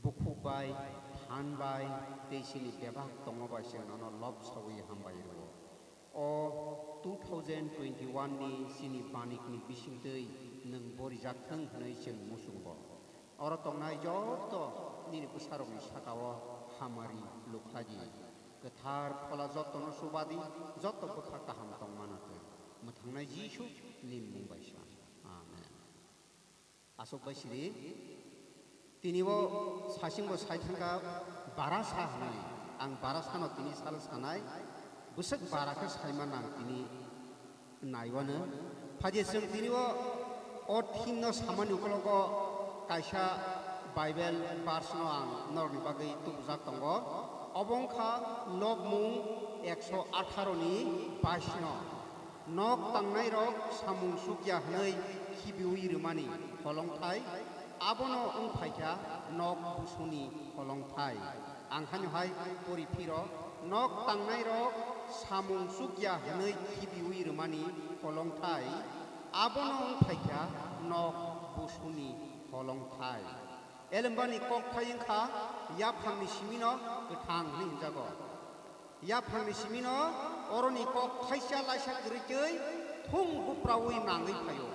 bukhuk bai, phan bai, tei chini bebak tongma bai chwng nono lobsawi hambai rwo. O two thousand twenty-one ni chini banikni bisingtwi nwng borijak thwng hwnwi chwng muchungo. Oro tongnai jotto nini bwsarokni sakao hamari lukhlai di. Kwthar Phola jottono chuba di, jotto bwkha kaham tongmano twi. Mwthangnai Jisu, nini mung bai sa. Amen. Aswk bai siri, tini bo sasing bo sai thangkha bara sa hwnwi. Ang bara sano tini sal sanai, bwswk bara khe saima nang tini naiwano. Phaidi chwng tini o, o theme no samani ukologo kaisa Bible verse no ang norokni bagwi tubujak tongo. Obo wngkha Lobmung ekso atharo ni bais no. Nok tangnairok samung sukya hwnwi khibiwi rwmani holongthai, abono wng phaikha nok busuni holongthai. Ang haino hai pori phiro, nok tangnairok samung sukya hwnwi khibiwi rwmani holongthai, abono wng phaikha nok busuni holongthai. Elembani kokthai wngkha yaphangni simino kwthang hwnwi hwnjago. Yaphangni simino oroni kok thaisa laisa kwrwi twi thung bupraui nangwi phaio.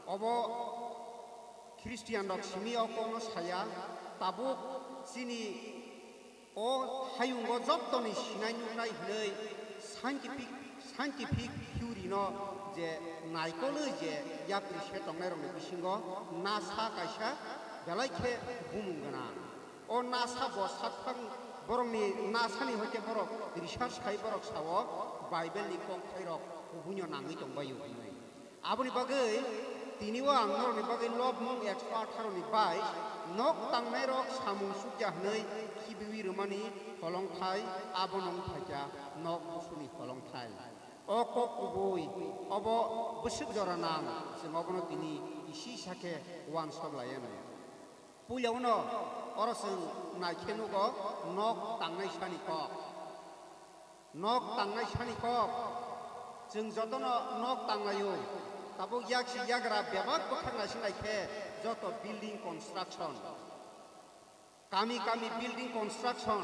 Obo Christian rok simi o kokno saya, tabuk chini o hayungo jottoni sinai nuknai hwnwi scientific, scientific theory no je naikolwi je yapri se tongnairokni bisingo NASA kaisa belai khe bumung gwnang. O NASA bo sakphang borokni NASA ni hoite borok research khai borok sao Bible ni kokthairok kubuino nangwi tongbaio hwnwi. Aboni bagwi tini o ang norokni bagwi Lobmung ekso atharo ni bais, nok tangnairok samung sukya hwnwi khibiwi rwmani holongthai, abono wng phaikha nok busuni holongthai. O kok kubui, obo bwswk jora nang, chwng obono tini kisi sakhe uansok laianw. Puilauno oro chwng naikhe nugo nok tangnai sani kok. Nok tangnai sani kok. Chwng jotono nok tanglaio. Tabuk yaksi yagra bebak bwkhak naising naikhe joto building construction. Kami kami building construction.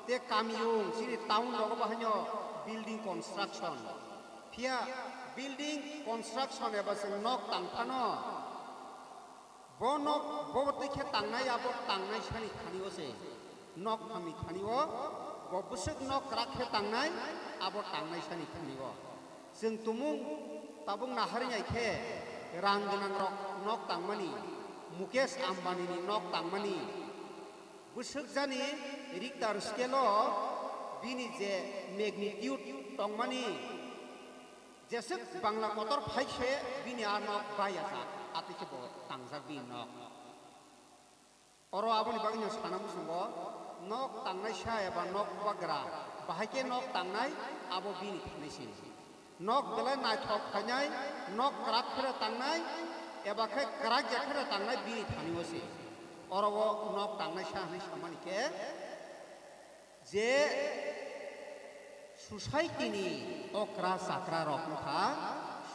Tei kamiyung chini town rogo bahaino building construction. Phiya building construction eba chwng nok tangphano. Bo nok, bo twi khe tangnai, abo tangnai sani thani o se. Nok hamni thani o, bo bwswk nok kwrak khe tangnai, abo tangnai sani thani o. Chwng tumung tabuk naharwi nai khe, rang gwnang rok nok tangmani, Mukesh Ambani ni nok tangmani, bwswk jani Richter scale o bini je magnitude tongmani, jeswk Bangla kotor phai se bini a nok bayajak, atwi khe bo tangjak bini nok. Oro aboni bagwino sana muchungo, nok tangnai sa eba nok bagra, bahai khe nok tangnai abo bini thani se. Nok belai naithok phainai, nok kwrak phre tangnai, eba khe kwrak ya phre tangnai bini thani o se. Oro o nok tangnai sa hwnwi samani khe, je society ni okra chakra rok wngkha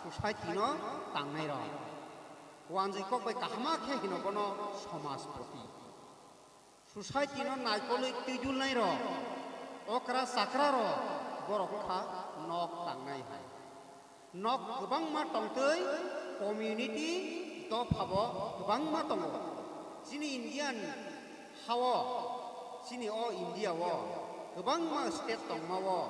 society no tangnai rok. Wanjwi kok bai kahama khe hino bono somajpoti. Society no naikolwi twijulnai rok, okra chakra rok, borok wngkha nok tangnai hai. Nok kwbangma tongtwi community dophabo kwbangma tongo. Chini Indian hao, chini o India o kwbangma state tongmao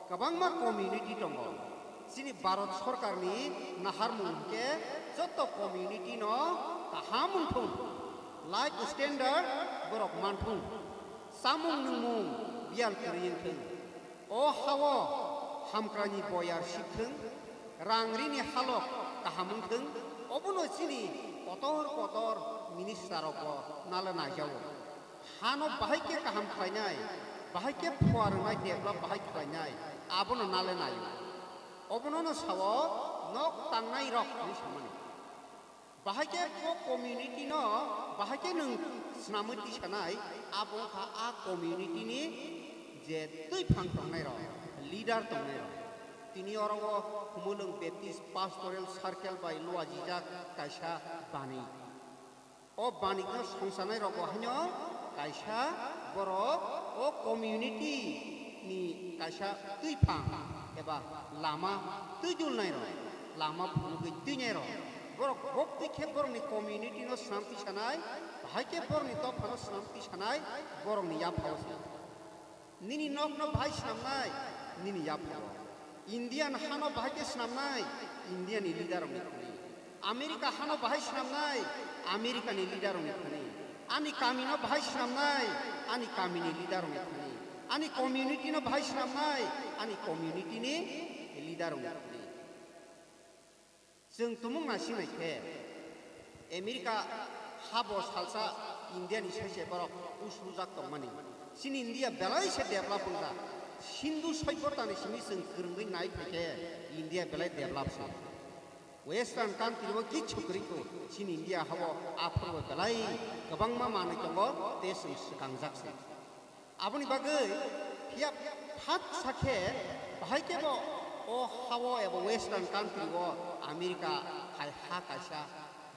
kwbangma community tongo. Chini Bharat Sorkarni naharmung hwnkhe joto community no kaham wngthung, life standard borok manthung, chamung nwngmung biyal kwrwi wngthung, o hao hamkraini boyar sikthung, rang rini halok kaham wngthung, obono chini kotor kotor minister rokbo nala naijago. Hano bahai khe kaham khlainai, bahai khe phuarwngnai develop bahai khlainai, abono nale naio. Obono no sao nok tangnai rok hinwi samani. Bahai khe bo community no bahai khe nwng swnamwi tisanai, abo wngkha a community ni je twiphang tongnai rok, leader tongnai rok. Tini oro o Humulwng Baptist Pastoral Circle bai luajijak kaisa bani. O banikno songsanai rokbo haino kaisa borok o community ni kaisa twiphang eba lama twijulnai rok, lama phunugwi twinai rok, borok boktwi khe borokni community no swnam tisanai, bahai khe borokni dophano swnam tisanai, borokni yaphao se. Nini nokno bahai swnamnai, nini yaphao. Indian hano bahai khe swnamnai, Indiani leader rokni thani. America hano bahai swnamnai, Americani leader rokni thani. Ani kamino bahai swnamnai, ani kamini leader rokni thani. Ani community no bahai swnamnai, ani community ni leader rokni thani. Chwng tumung naising nai khe, America habo salsa India ni sai se borok usrujak tongmani. Chini India belai se develop wngjak. Sindhu soibota ni simi chwng kwrwngwi nai phai khe India belai develop se. Western country o kichu kwrwi kho, chini India habo aphuru belai kwbangma manwi tongo, tei chwng swkangjak se. Aboni bagwi phiya phatsa khe bahai khe bo o hao eba Western country o America hai ha kaisa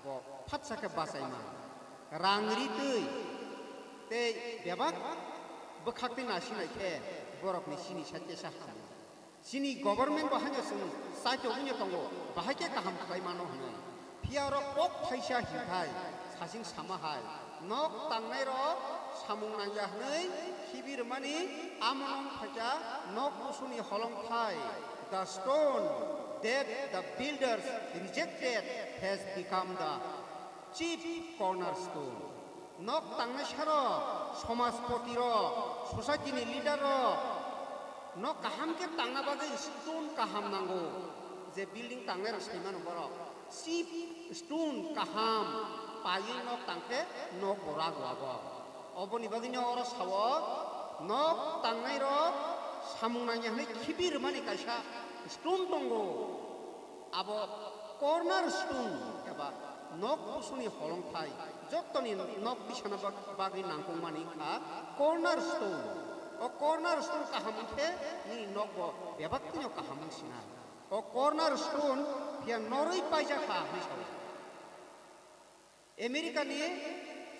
bo phatsa khe bachaima rang ri twi tei bebak bwkhak twi nasinai khe borokni sini sa tesa hamu. Chini government bo haino chwng chaitogwino tongo, bahai khe kaham khlai mano hwnwi. Phiya oro kok thaisa hinkhai sasing sama hai, nok tangnai rok samung nangya hwnwi khibi rwmani, amo wng phaikha nok busuni holongthai. The stone that the builders rejected has become the chief cornerstone. Nok tangnai saro, somajpoti rok, society ni leader rok, nok kaham khe tangna bagwi stone kaham nango. Je building tangnai rok sai mano borok, chief stone kaham paiwi nok tang khe nok bo rago abo. Oboni bagwi no oro sao, nok tangnai rok samung nangya hwnwi khibi rwmani kaisa stone tongo. Abo corner stone eba nok busuni holongthai, jottoni nok bisana bag-, bagwi nangkukmani wngkha corner stone. O corner stone kaham wngkhe nini nokbo bebak twino kaham wngsina. O corner stone phiya norwi paijak kha hwnwi sao. America ni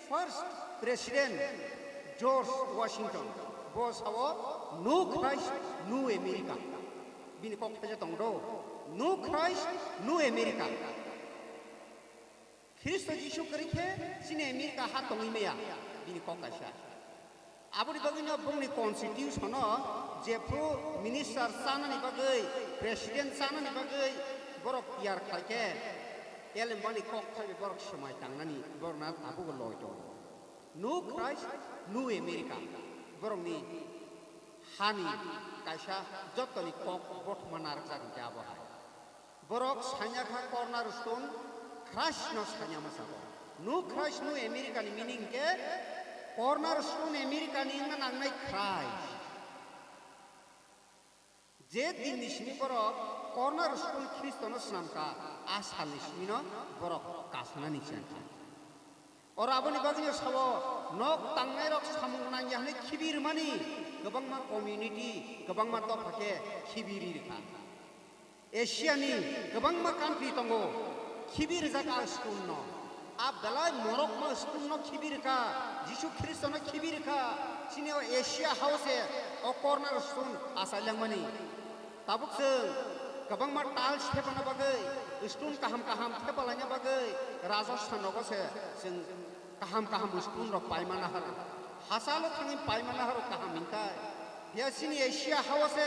first president George Washington bo sao, "No Christ, no America." Bini kok thaisa tong do, "No Christ, no America." Khristo Jisu kwrwi khe chini America ha tongwi maya, bini kok kaisa. Aboni bagwino bongni constitution-o jephru minister chanani bagwi, president chanani bagwi borok tiyar khaikhe, elembani kok thaibai borok swmai tangnani borokno tabukbo loi tongo. No Christ, no America. Borokni hani kaisa jottoni kok bothoma narwkjak hinkhe abo hai. Borok sanya kha corner stone, Christ no sanya ma sabo. No Christ, no America ni meaning khe corner stone America ni wngna nangnai Christ. Je din ni simi borok corner stone Khristo no swnam kha, a sal ni simi no borok kasana ni chang kha. Oro aboni bagwino sao, nok tangnai rok samung nangya hwnwi khibi rwmani kwbangma community, kwbangma dopha khe khibi ri rwkha. Asia ni kwbangma country tongo, Khibi rijak a stone no. A belai morokma stone no khibi rikha, Jisu Khristo no khibi rikha. Chini o Asia hao se o corner stone achai langmani. Tabuk chwng kwbangma tiles thepana bagwi, stone kaham kaham thepalaina bagwi Rajasthan rogo se chwng kaham kaham stone rok paimana haro. Hachalo thangwi paimana haro kaham hinkai. Phiya chini Asia hao se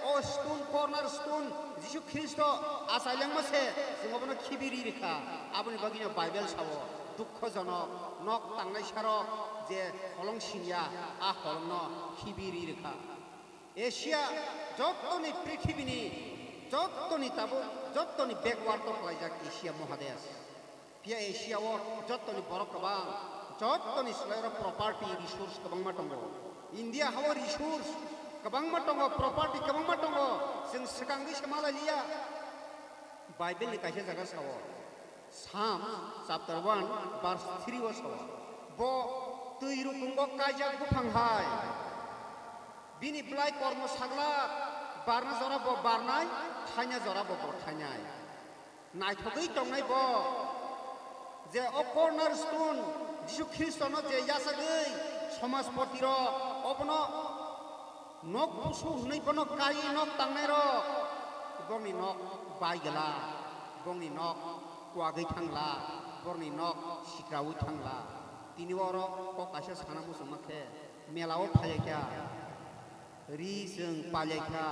o stone, corner stone, Jisu Khristo achai langma se chwng obono khibi ri rikha. Aboni bagwino Bible sao, dukhojonok, nok tangnai sarok je holong singya, a holongno khibi ri rikha. Asia jottoni prithibini, jottoni tabuk, jottoni backward o khlaijak Asia Mohadesh. Phiya Asia o jottoni borok kwbang, jottoni swlairo property, resource kwbangma tongo. India hao resource kwbangma tongo, property kwbangma tongo. Chwng swkangwi se malai liya. Bible ni kaisa jaga sao. Psalm chapter one verse three o sao. Bo twi rukungo kaijak buphang hai. Bini bwlai kormo saglak, barna jora bo barnai, thaina jora bo bo thainai. Naithogwi tongnai bo, je o corner stone Jisu Khristono je yachagwi somajpoti rok obono nok busu hwnwi bono kaiwi nok tangnai rok, bongni nok bai glak, bongni nok kuagwi thangla, borni nok sikraui thangla. Tini oro kok kaisa sana muchungma khe mela o phailaikha, ri chwng pailaikha,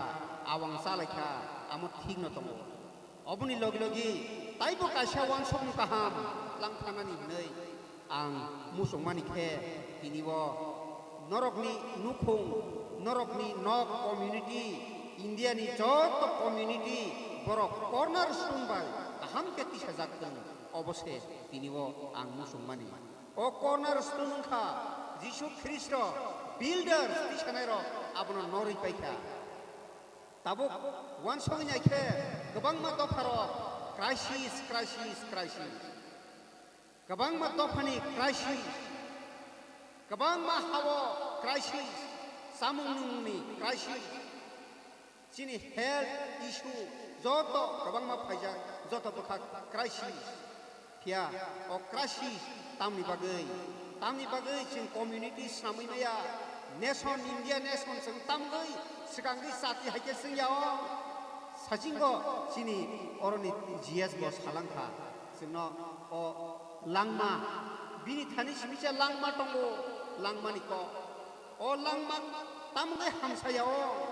awang chalaikha, amo thikno tongo. Oboni logi logi taibo kaisa uansukmung kaham lang thanani hwnwi ang muchungmani khe tini o norokni nukhung, norokni nok community, India ni joto community borok corner stone bai kaham khe tisajak thung, obo se tini o ang muchungmani. O corner stone wngkha Jisu Khristo builders tisanairok abono norwi paikha. Tabuk uansuknai khe kwbangma dopharok crisis, crisis, crisis. Kwbangma dophani crisis, kwbangma hao crisis, chamung nwngmungni crisis, chini health issue joto kwbangma phaijak, joto bwkha crisis. Phiya o crisis tamni bagwi, tamni bagwi chwng community swnamwi maya, nation, India nation chwng tamgwi swkangwi chati hai khe chwng ya o. Sachingo chini oroni G S bo salangkha, chwngno o langma, bini thani simi se langma tongo, langmani kok. O langma tamgwi hamsaya o.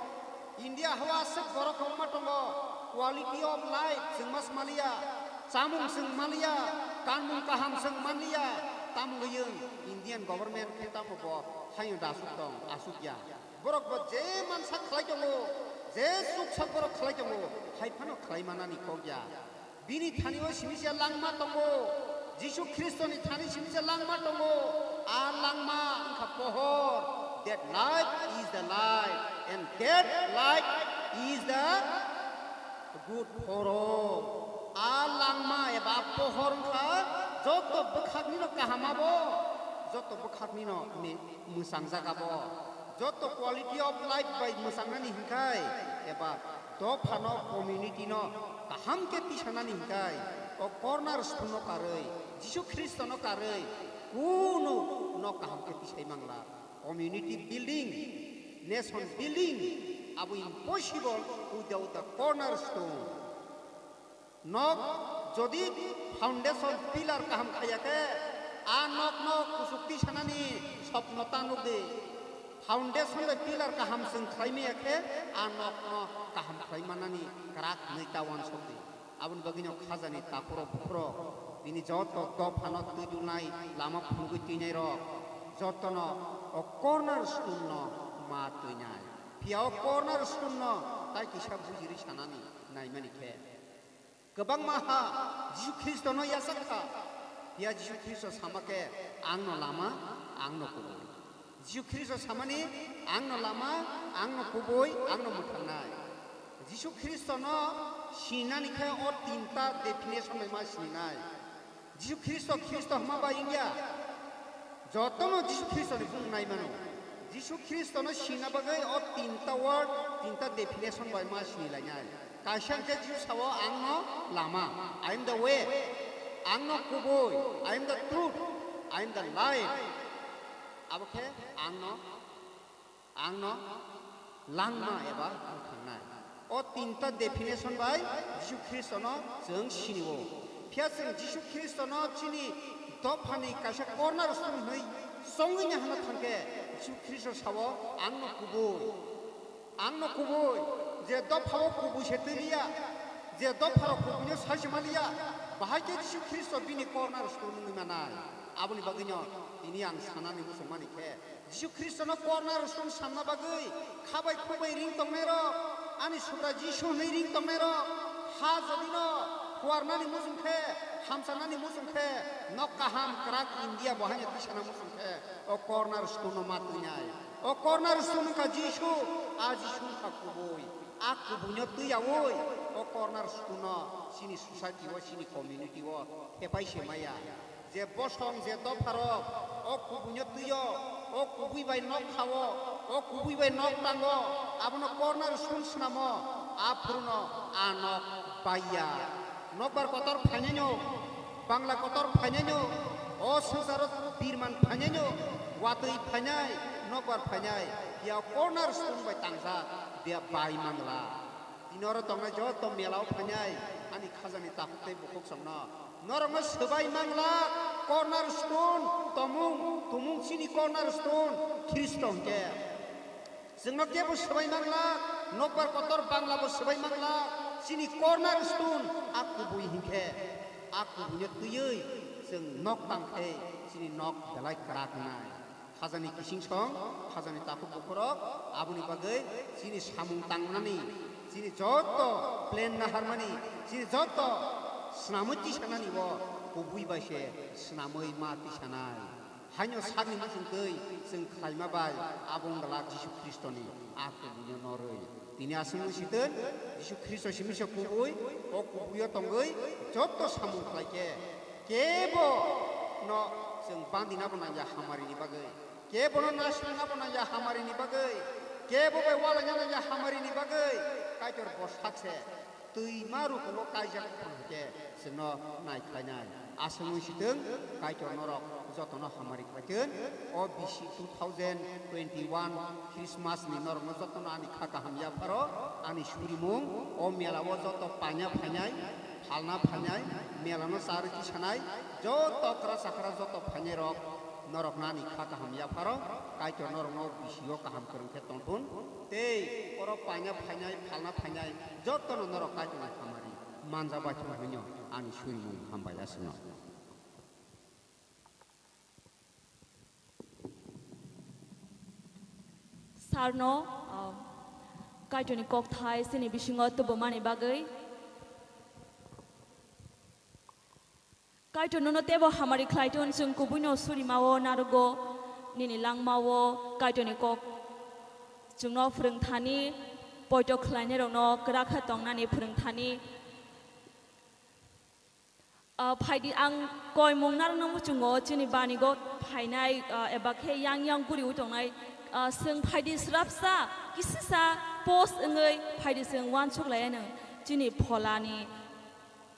India hao aswk borok kwbangma tongo, quality of life chwng ma swmaliya, chamung chwng maliya, kanmung kaham chwng manliya, tamgwi wng Indian government khe tamo bo haino da aswk tong, aswk ya. Borok bo je mansa khlai tongo, je chuksa borok khlai tongo, hai phano khlai manani kok ya. Bini thani o simi se langma tongo, Jisu Khristoni thani simi se langma tongo. A langma wngkha pohor, that light is the light, and that light is the good for all. A langma eba pohor wngkha joto bwkhaknino kaham abo, joto bwkhaknino mi-, mwchangjaga bo. Joto quality of life bai mwchangnani hinkhai eba dophano, community no kaham khe tisanani hinkhai o corner stone no karwi, Jisu Khristo no karwi, kunu no kaham khe tisai mangla. Community building, nation building, abo impossible without the corner stone. Nok jodi foundation pillar kaham khaiya khe, a nokno kuchuk tisanani sopno ta nukdi. Foundation bai pillar kaham chwng khlai maya khe, a nokno kaham khlai manani kwrak hwnwi ta uansukdi. Aboni bagwino khajani takhurok bukhurok, bini joto dophano twi dunai, lama phunugwi twinairok, jotono o corner stone no ma twinai. Phiya o corner stone no tai kisa bujirwi sanani naimani khe. Kwbangma ha Jisu Khristono yachak kha. Phiya Jisu Khristo sama khe, "Ang no lama, ang no kubui." Jisu Khristo samani, "Ang no lama, ang no kubui, ang no mwthangnai." Jisu Khristono sinani khe o tinta definition bai ma sininai. Jisu Khristo, Khristo hwnma bai wngya. Jotono Jisu Khristoni bumung nai mano. Jisu Khristono sina bagwi o tinta word, tinta definition bai ma sini lainai. Kaisa hwnkhe Jisu sao, "Ang no lama, I am the way." Ang no kubui, I am the truth, I am the life. Abo khe ang no, ang no langma eba bwkhangnai. O tinta definition bai Jisu Khristo no chwng sini o. Phiya chwng Jisu Khristo no chini dophani kaisa corner stone hwnwi chongwi nahana thangkhe Jisu Khristo sao, "Ang no kubui." Ang no kubui, je dophao kubui se twi liya, je dopharo kubui no sai se ma liya, bahai khe Jisu Khristo bini corner stone wngwi manai. Aboni bagwi no tini ang sanani muchung mani khe, Jisu Khristo no corner stone sanna bagwi khabai khukbai ring tongnai rok, ani Subra Jisu hwnwi ring tongnai rok, ha jodi no phuarnani muchung khe, hamchanani muchung khe, nok kaham kwrak India bo haino tisana muchung khe, o corner stone no ma twinai. O corner stone wngkha Jisu, a Jisu wngkha kubui. A kubui no twiyaui o corner stone no chini society o, chini community o thepai se maya. Je bosong, je dopharok o kubui no twio, o kubui bai nok khao, o kubui bai nok tango, abono corner stone swnamo, a phuru no a nok baiya. Nokbar kotor phainai no, Bangla kotor phainai no, o swngcharo birman phainai no, watwi phainai, nokbar phainai, phiya corner stone bai tangjak, phiya bai mangla. Tini oro tongnai joto melao phainai, ani khajani takhuk tei bukhuk songno. Norokno swbai mangla, corner stone, tomung, tumung chini corner stone, Khristo hwnkhe. Chwngno kebo swbai mangla, nokbar kotor Bangla bo swbai mangla, chini corner stone a kubui hinkhe, a kubuino twiwi chwng nok tangkhe chini nok belai kwrak wngnai. Khajani kising song, khajani takhuk bukhurok, aboni bagwi chini samung tangnani, chini joto plan naharmani, chini joto swnamwi tisanani bo kubui bai se swnamwi ma tisanai. Haino sakni muchungtwi chwng khlaima bai abo wng glak Jisu Khristoni a kubuino norwi. Tini aswk wng sitwng, Jisu Khristo simi se kubui, o kubuio tongwi joto samung khlai khe kebo no chwng bandina bo nangya hamarini bagwi, kebo no nasrina bo nangya hamarini bagwi, kebo bai walaina nangya hamarini bagwi Kaitor bo sak se. Twima rukungo kaijak buphang hwnkhe chwngno nai khlainai. Aswk wng sitwng, Kaitor norok jotono hamari khlaithwng. O bisi two thousand twenty-one Christmas ni norokno jotono ani kha kaham yapharo, ani surimung, o mela o joto paina phainai, phalna phainai, mela no charwi tisanai, joto kwra chakra joto phainai rok norokno ani kha kaham yapharo, Kaitor norokno bisi o kaham kwrwng khe tongthun. Tei oro paina phainai, phalna phainai, jotono norok Kaitorni hamari manja baithang hwnwi ani surimung hambai aswkno. Sarno, ah, Kaitorni kokthai chini bisingo tubumani bagwi. Kaitor nono teibo hamari khlai thun, chwng kubuino surimao narogo, nini langmao Kaitorni kok chwngno phwrwng thani, poito khlainairokno kwrak khe tongnani phwrwng thani. Ah, phaidi ang koimung narwkno muchungo, chini banigo phainai, ah, eba khe yang yang guriwi tongnai, ah, chwng phaidi swrapsa kisisa post wngwi phaidi chwng uansuk lai anw chini pholani.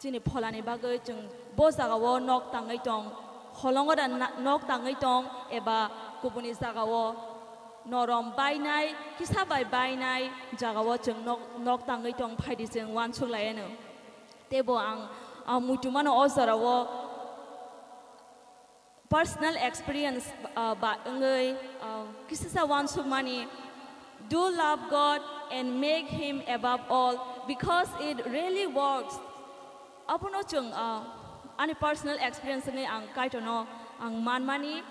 Chini pholani bagwi chwng bo jagao nok tangwi tong, holongo da na-, nok tangwi tong eba kubuni jagao norom bainai, kisa bai bainai jagao chwng nok, nok tangwi tong phaidi chwng uansuk lai anw. Teibo ang, ah, muitu mano o jorao personal experience, ah, ba wngwi, ah, kisisa uansukmani, "Do love God and make Him above all, because it really works." Abono chwng, ah, ani personal experience wngwi ang Kaitorno ang manmani,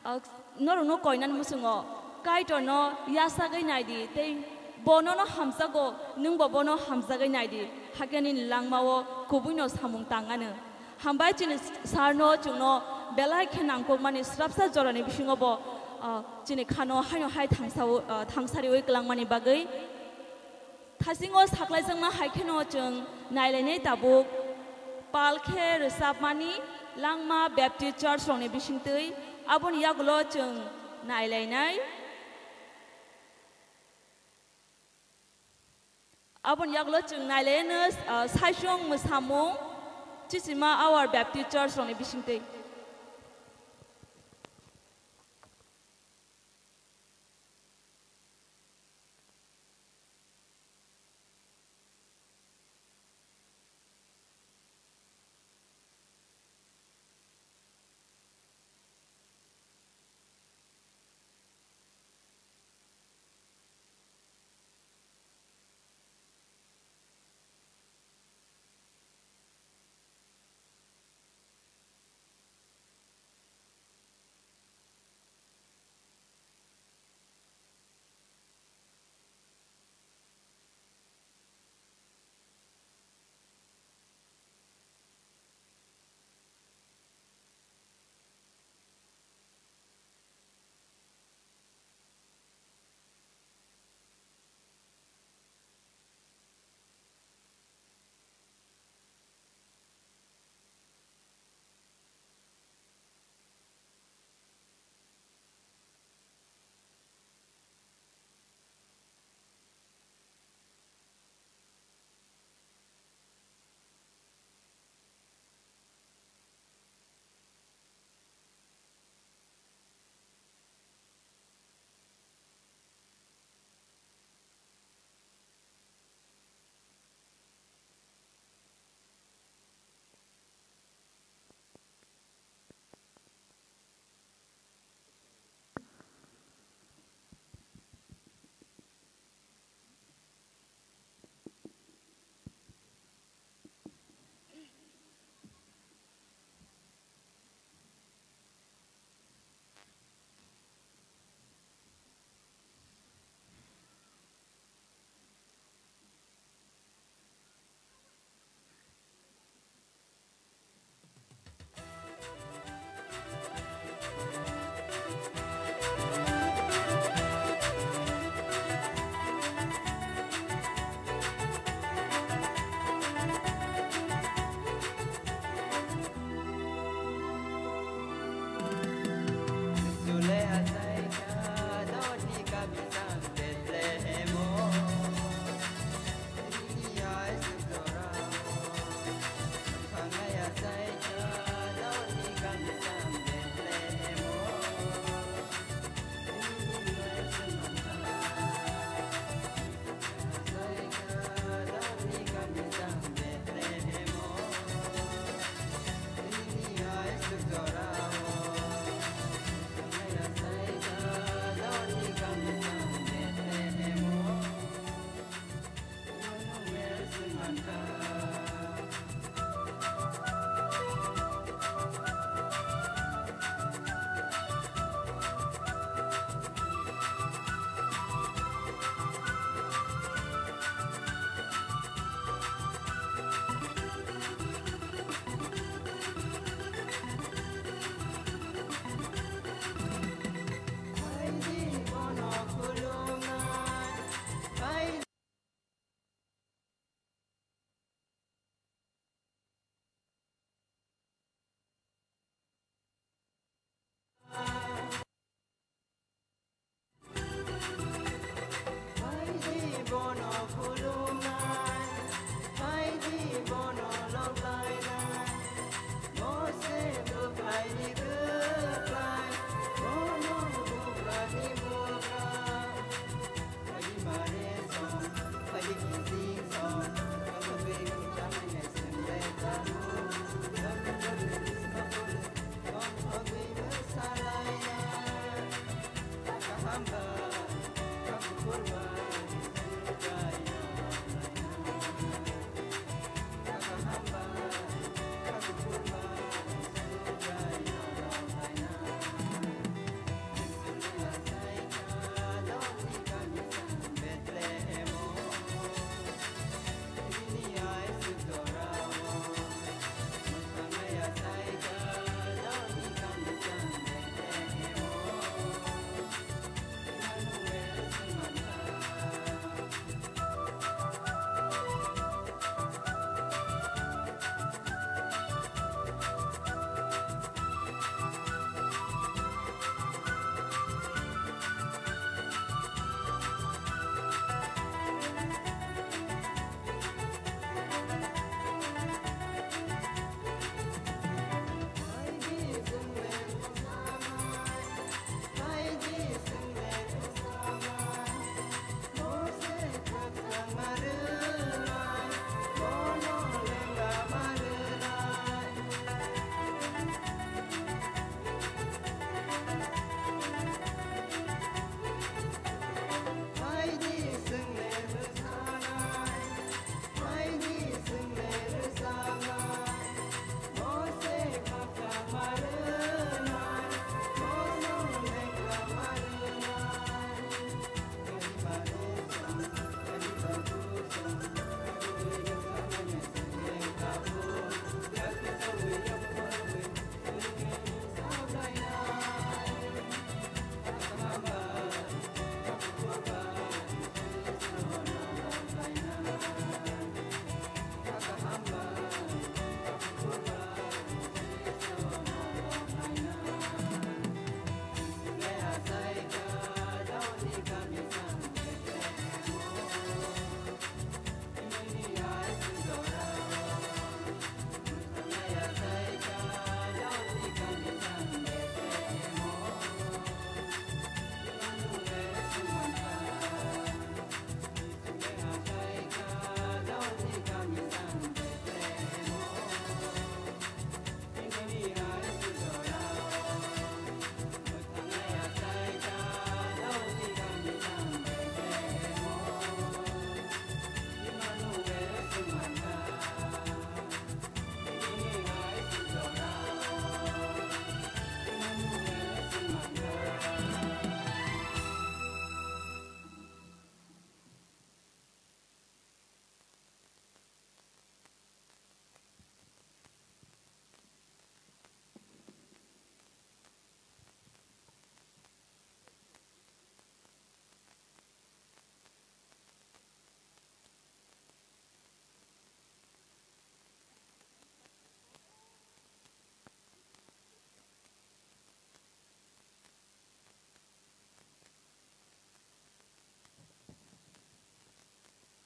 ah, norokno koinani muchungo Kaitorno yachagwi naidi tei bo nono hamjago, nwngbo bono hamjagwi naidi, hakhe nini langmao kubuino samung tang anw. Hambai chini Sarno chwngno belai khe nangkukmani swrapsa jorani bisingo bo, ah, chini khano haino hai thangsa-, ah, thangsariwi kwlangmani bagwi. Thasingo saklaijakma hai kheno chwng nailainai tabuk pal khe rwchapmani Langma Baptist Church rokni bisingtwi, aboni yagulo chwng nailainai. Aboni yagulo chwng nailaino, ah, saichung mwsamung. Chisima our Baptist Church rokni bisingtwi.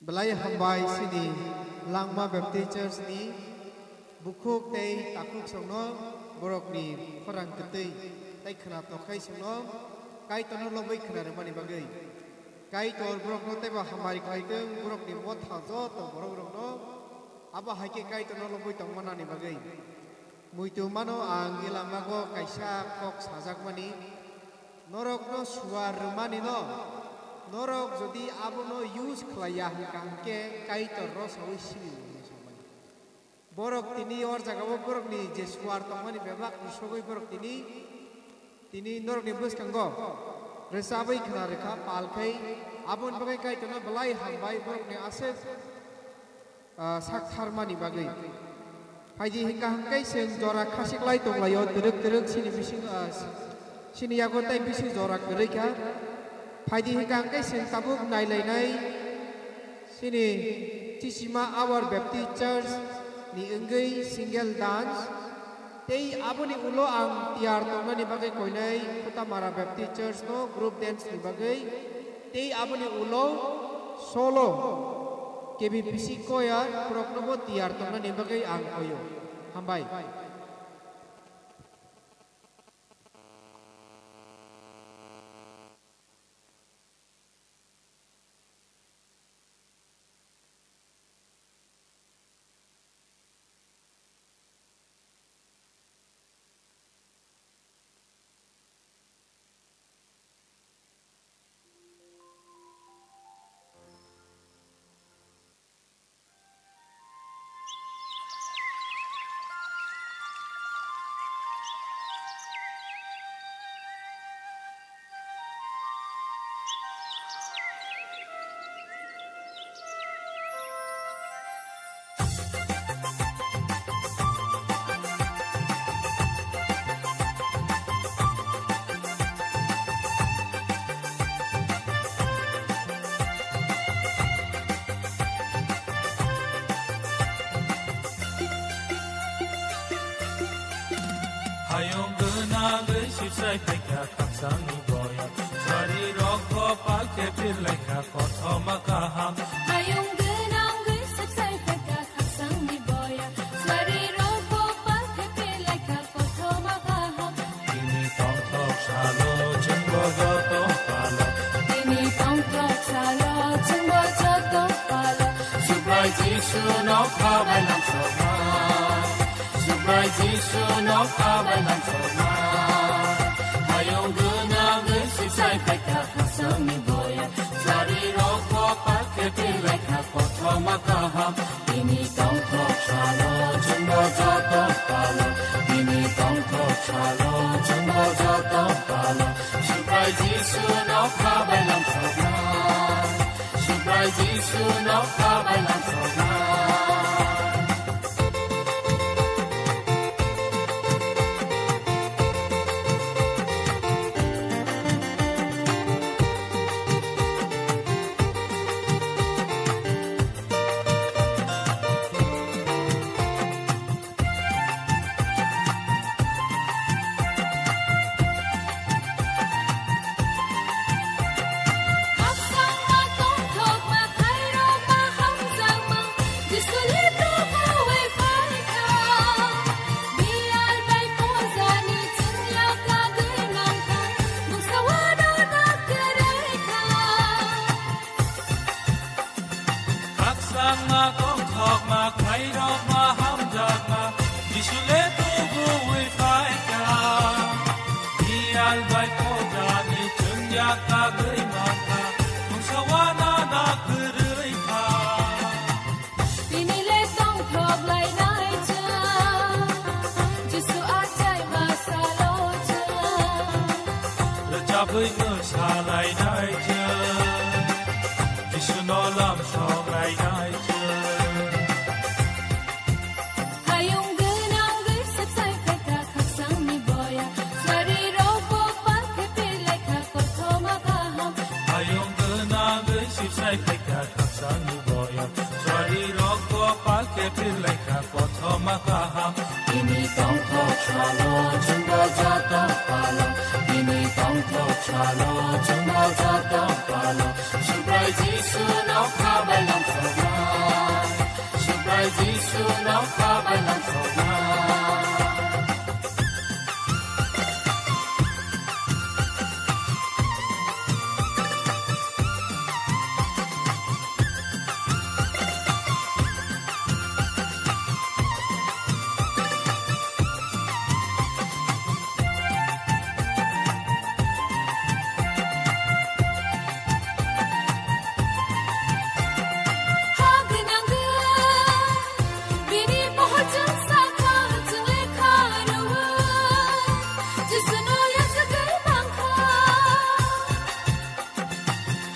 Belai hambai chini Langma Baptist Church ni bukhuk tei takhuk songno borokni khorang kwtwi tei khwna tokhai songno Kaitorno lobwi khwna rwmani bagwi. Kaitor borokno teibo hambai khlaitwng, borokni motha joto borok rokno abo hai khe Kaitorno lobwi tongmanani bagwi. Muitu mano ang elamago kaisa kok sajakmani, norokno suar rwmani no, norok jodi abono use khlaiya hwnkha hwnkhe Kaitor ro saui sini rwmani samani. Borok tini or jagao borokni je suar tongmani bebak rwsogwi borok tini, tini norokni bwskango rwchabwi khwna rwkha pal khai, aboni bagwi Kaitorno belai hambai borokni aswk ah, sak tharmani bagwi. Phaidi hwnkha hwnkhe chwng jora khasiklai tonglaio, twrwk twrwk chini bising, ah, chini yago tei bising jora kwrwi kha. Phaidi hwnkha hwnkhe chwng tabuk nailainai chini Chichima Our Baptist Church ni wngwi single dance. Tei aboni ulo ang tiyar tongnani bagwi koinai Khutamara Baptist Church no group dance ni bagwi. Tei aboni ulo solo K B P C choir boroknobo tiyar tongnani bagwi ang koio. Hambai. Hayung gwnangwi sipsai phaikha khakchangni boya. Sari rok kopak khe phirlaikha kothoma kaham. Hayung gwnangwi sipsai phaikha khakchangni boya. Sari rok kopak khe phirlaikha kothoma kaham. Bini tongthok salo chwngbo joto palo. Bini tongthok salo chwngbo joto palo. Subrai Jisu no khabai lamsokma. Subrai Jisu no khabai lamsokma. Hayung gwnangwi sipsai phaikha khakchangni boya. Sari rok kopak khe phirlaikha kothoma kaham. Bini tongthok salo chwngbo joto palo. Bini tongthok salo chwngbo joto palo. Subrai Jisu no khabai lamsokma. Subrai Jisu no khabai lamsokma. Khakchangma, tongthokma, khairokma, hamjakma, Jisu le tubuwi phaikha. Biyal bai khojani chwngya kagwi mankha, mungsa uanana kwrwi kha. Tini le tongthok lainai chwng, Jisu achai ma salo chwng. Rwchabwi mwsa lainai chwng, Jisu no lamsok lainai chwng. Hayung gwnangwi sipsai phaikha khakchangni boya. Sari rok bo palkhe phirlaikha kothoma kaham. Hayung gwnangwi sipsai phaikha khakchangni boya. Sari rok bo palkhe phirlaikha kothoma kaham. Bini tongthok salo chwngbo joto palo. Bini Ni tongthok salo chwngno joto palo, Subrai Jisu no khabai langthokna. Subrai Jisu no khabai langthokna.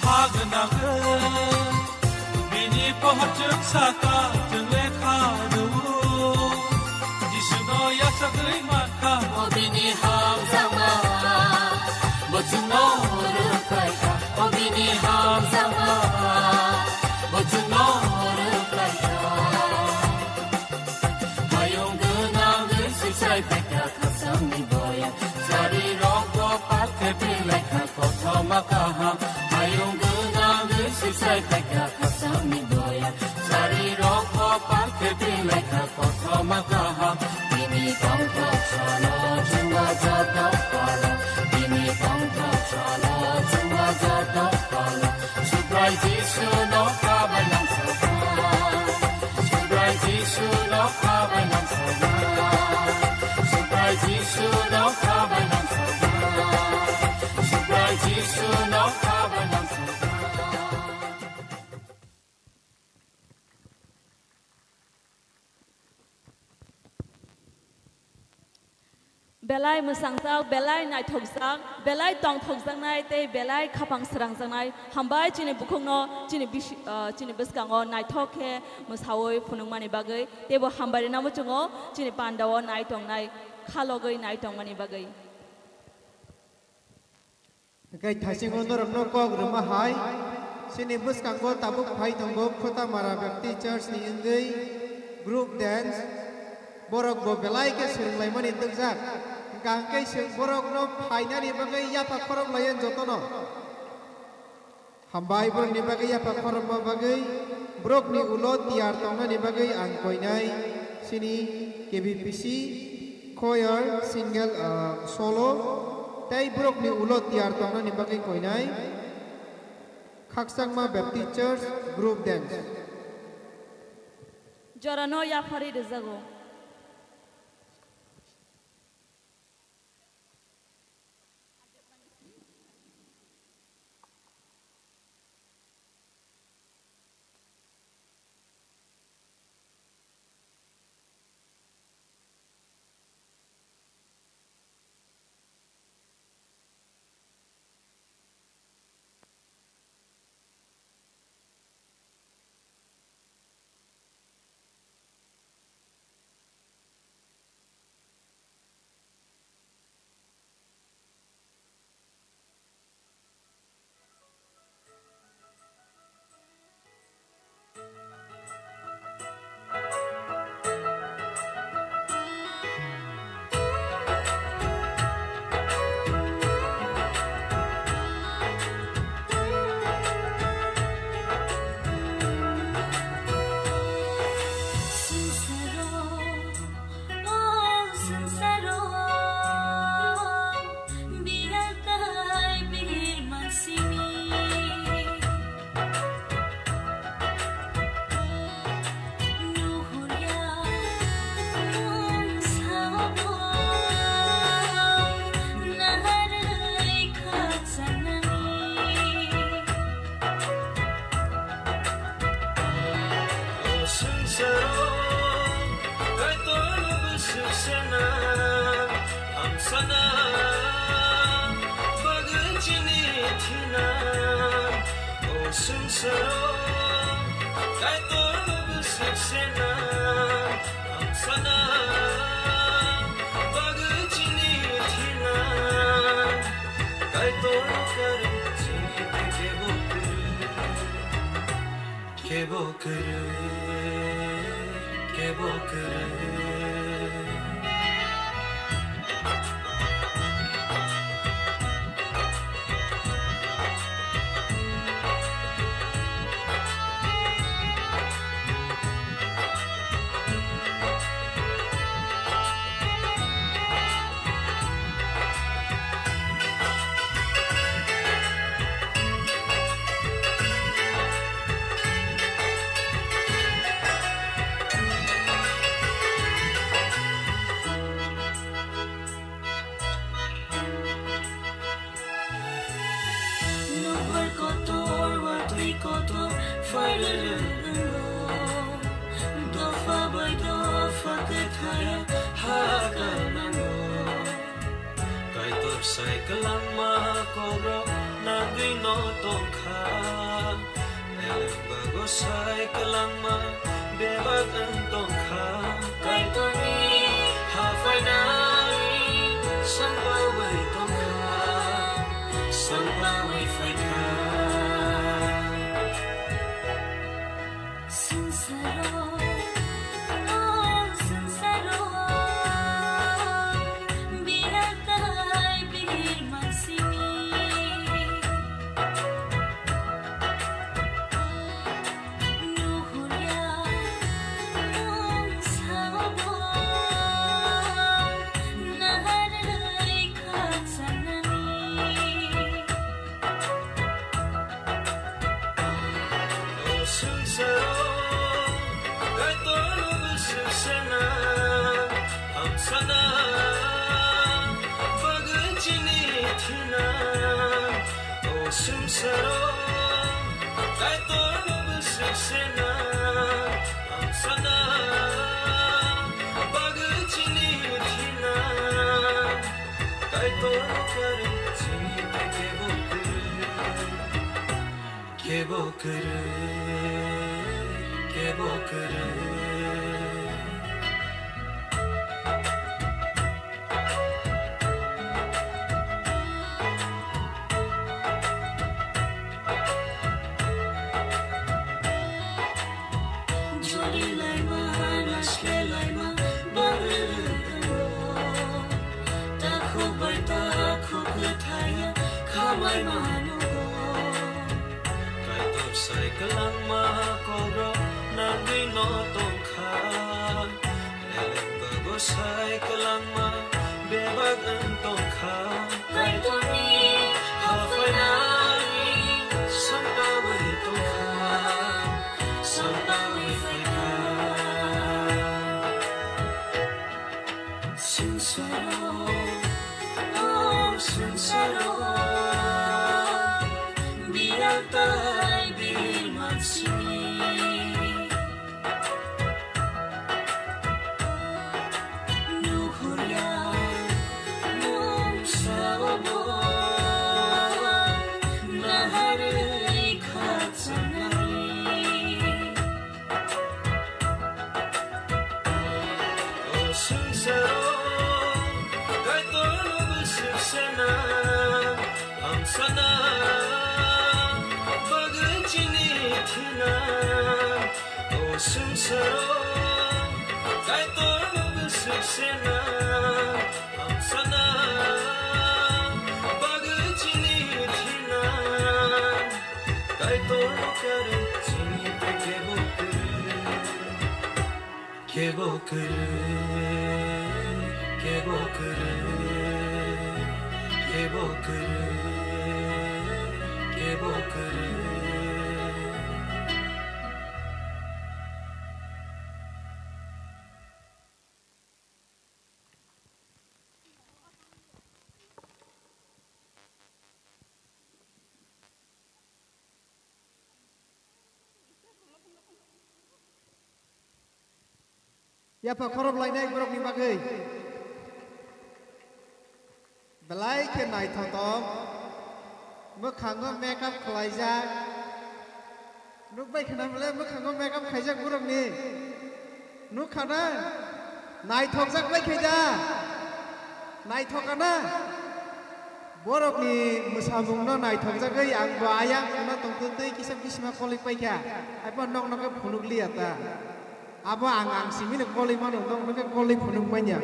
Ha gwnang bini pohor chwng saka chwng lekha rwo. Jisuno yachagwi mankha o bini hamjakma. Bo chwngno rwkhlaikha o bini hamjakma. Bo chwngno rwkhlaikha. Hayung gwnang gwi swisai phaikha khasangni boya. Chari rokbo pakhe twi laikha kothoma kaham. Hayung gwnang gwi swisai phaikha khasangni boya. Chari rokbo pakhe twi laikha kothoma kaham. Bini tongthok salo chwngno joto palo. Bini tongthok salo chwngno joto palo. Subrai Jisu no khabai langthokna. Subrai Jisu no khabai langthokna. Subrai Jisu no khabai langthokna. Subrai Jisu no khabai langthokna. Belai mwsangjak, belai naithokjak, belai tongthokjaknai tei belai khapang srangjaknai. Hambai chini bukhukno chini bisi-, ah, chini bwskango naithok khe mwsaui phunukmani bagwi. Teibo hambai rwna muchungo chini pandao nai tongnai, khalogwi nai tongmani bagwi. Hwnkhe thaisingo norokno kok rwma hai, chini bwskango tabuk phai tongo Khotamara Baptist Church ni wngwi group dance, borok bo belai khe swrwnglaimani tukjak. Hwnkha hwnkhe chwng borokno phainani bagwi yapha khorok laiya jotono. Hambai borokni bagwi yapha khorokma bagwi, borokni ulo tiyar tongnani bagwi ang koinai chini K B P C. Choir single, ah, solo, tei borokni ulo tiyar tongnani bagwi koinai Khakchangma Baptist Church group dance. Jorano yapharwi rwjago. Swngcharo Kaitorno bwswk sena, hamsana bagwi chini thina. O swngcharo Kaitorno bwswk sena, hamsana bagwi chini thina. Kaitorno karwi chini kebo kwrwi. Kebo kwrwi, kebo kwrwi. Phairwrwng wngo, dopha bai dopha kwthai ha karnango. Kaitor sai kwlangma kokrok nagwi no tongkha. Eleng bago sai kwlangma bebak wng tongkha. Kaitorni haphainai sampawi tongkha, sampawi phaikha. Swngcharo, o swngcharo, bihatai bihirma simi. Nuhurya, nwng sabo, naharwi khakchanani. O swngcharo, Kaitorno bwswk sena, hamsana bagwi chini thina. O swngcharo, Kaitorno bwswk sena, hamsana bagwi chini thina. Kaitorno karwi chini tei kebo kwrwi. Kebo kwrwi, kebo kwrwi. Joli laima, naisle laima, bagwi rwngthangno. Takhuk bai takhuk kwthaiya khamai manugo. Kaitor sai kwlangma kokrok nagwi no tongkha. Eleng bago sai kwlangma bebak wng tongkha. Kaitorni haphainai sampawi tongkha, sampawi phaikha. Swngcharo, o swngcharo, bihatai bihirma simi. Nuhurya, nwng sabo, naharwi khakchanani. O swngcharo, Kaitorno bwswk sena, hamsana bagwi chini thina. O swngcharo, Kaitorno bwswk sena, hamsana bagwi chini thina. Kaitorno karwi chini tei kebo kwrwi. Kebo kwrwi, kebo kwrwi, kebo kwrwi, kebo kwrwi. Yapha khorok lainai borokni bagwi. Belai khe naithotok. Mwkhango makeup khlaijak. Nukbai khna belai mwkhango makeup khaijak borokni. Nukha na? Naithokjak bai khe da? Naithok na? Borokni mwsamungno naithokjagwi ang bo ayang wngna tongtwtwi kisa bisima kolik paikha. Haiphano nok nok khe phunuk liya ta. Abo ang, ang simino kolik mano, nok nok khe kolik phunuk manya.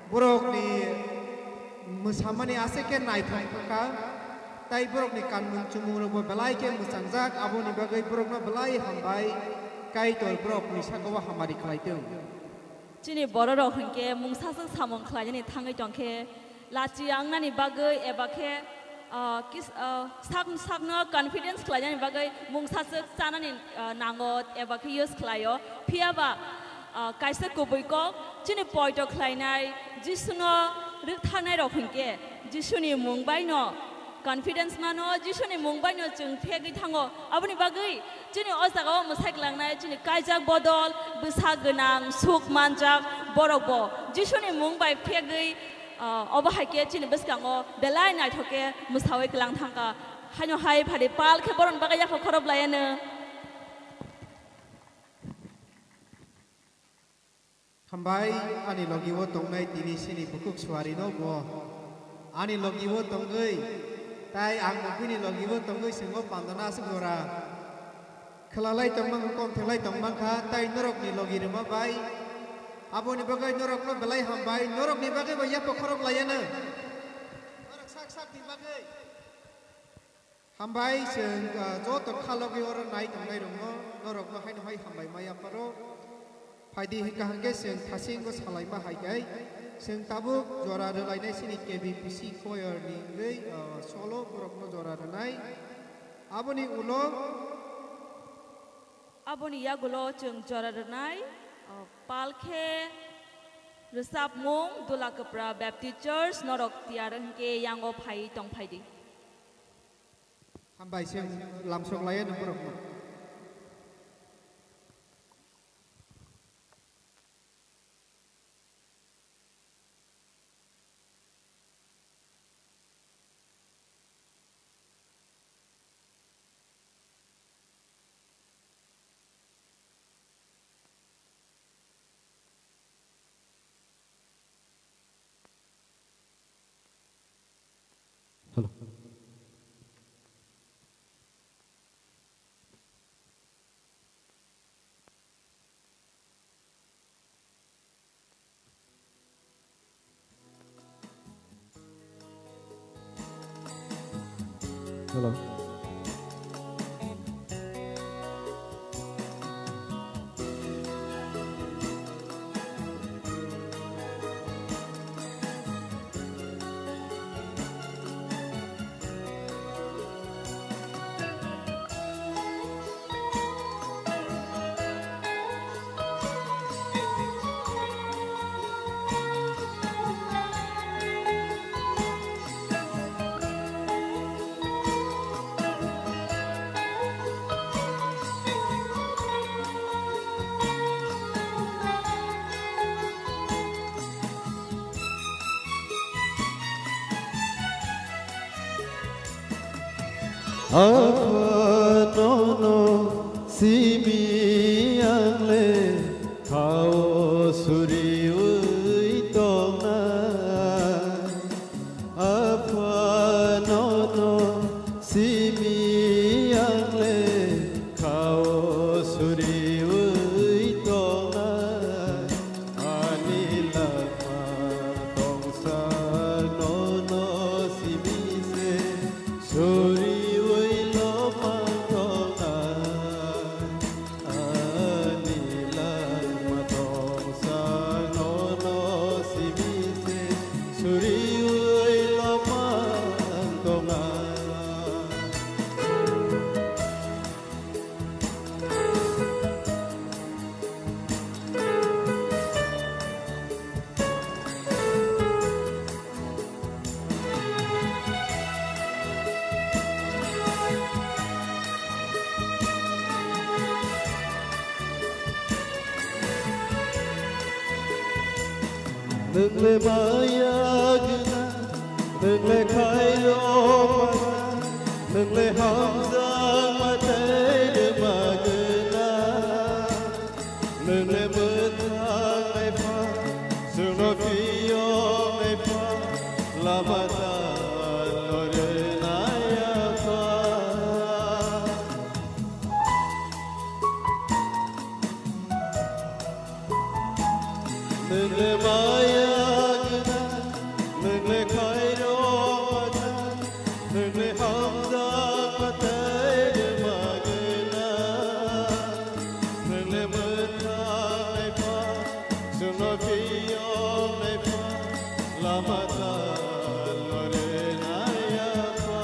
Borokni mwsamani aswk khe naithok kha, tai borokni kanmung chumung rokbo belai khe mwchangjak, aboni bagwi borokno belai hambai, Kaitor borokni sakao hamari khlai tong. Chini bororok hinkhe mungsaswk samung khlainani thangwi tongkhe, lachi yangnani bagwi eba khe, ah, kis-, ah, sak-, sakno confidence khlainani bagwi mungsaswk chanani, ah, nango eba khe use khlaio. Phiyaba, ah, kaisa kubui kok chini poito khlainai Jisuno rwktharnairok hinkhe Jisuni mung baino Confidence mano, Jisuni mung baino chwng phegwi thango. Aboni bagwi chini o jagao mwsai kwlangnai chini kaijak bodol, bwsa gwnang, suk manjak borokbo Jisuni mung bai phegwi, ah, obo hai khe chini bwskango belai naithok khe mwsaui kwlang thangkha. Haino hai phadi pal khe borokni bagwi yapha khorop laiano. Hambai, ani logi o tongnai tini sini bukhuk suari no bo. Ani logi o tongwi, tai ang bo bini logi o tongwi swngo pandana aswk jora. Khwlalai tongmang, kom thenglai tongmang kha, tai norokni logi rwma bai. Aboni bagwi norokno belai hambai, norokni bagwi bo yapha khorok laiano. Norok sak sakni bagwi. Hambai chwng, ah, joto khalogwi oro nai tongnai rokno, norokno haino hai hambai ma yapharo. Phaidi hwnkha hwnkhe chwng thasingo salaima hai khe, chwng tabuk jora rwlainai chini K B P C choir ni wngwi, ah, solo borokno jora rwnai. Aboni ulo, aboni yagulo chwng jora rwnai, ah, pal khe rwchapmung Dula Kwpra Baptist Church norok tiyar hwnkhe yango phai tong phaidi. Hambai se lamsok laiya nung borok no. Hello. Hello. Apha nono simi ang le khao suriui tongnai. Apha nono simi ang le khao suriui tongnai. Ani langma tongsa nono simi se suriui lomang tongnai. Ani langma tongsa nono simi se suriui lomang tongnai. Nwng le maya gwnang, nwng le khairok gwnang, nwng le hamjakma tei rwma gwnang. Nwng le mwthang naipha, chwngno phiyok naipha, lama tano rwnai apha. Nwng le maya gwnang, nwng le khairok gwnang, nwng le hamjakma tei rwma gwnang. Nwng le mwthang naipha, chwngno phiyok naipha, lama tano rwnai apha.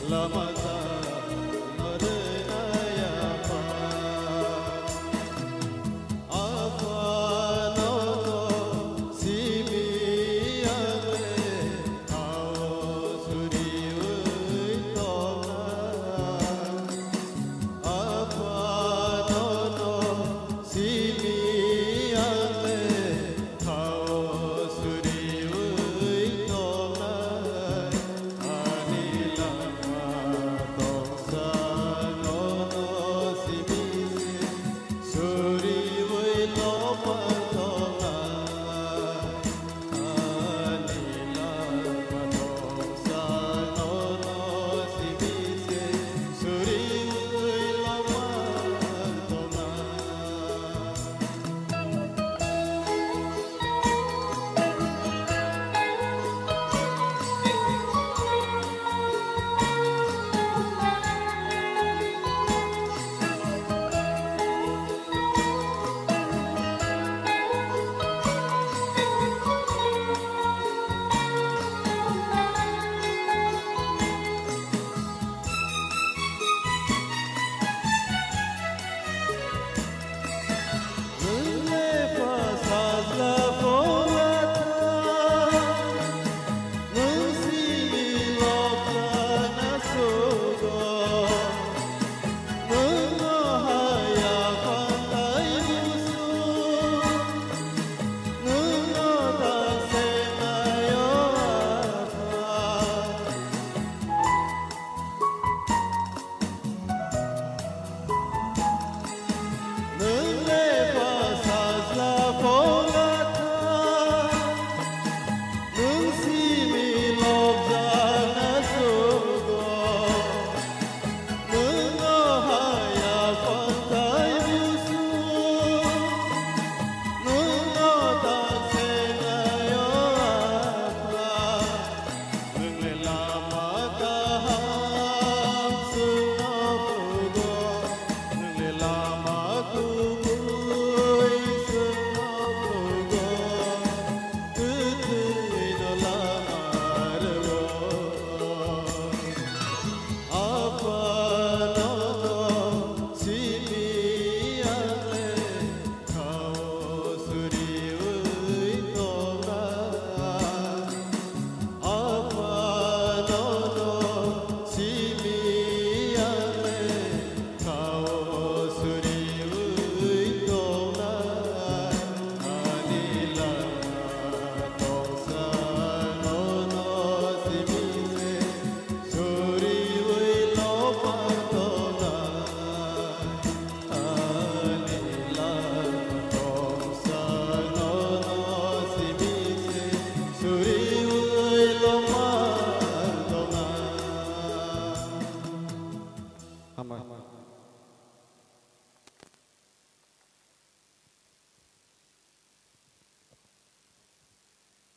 Lama tano rwnai apha. Apha no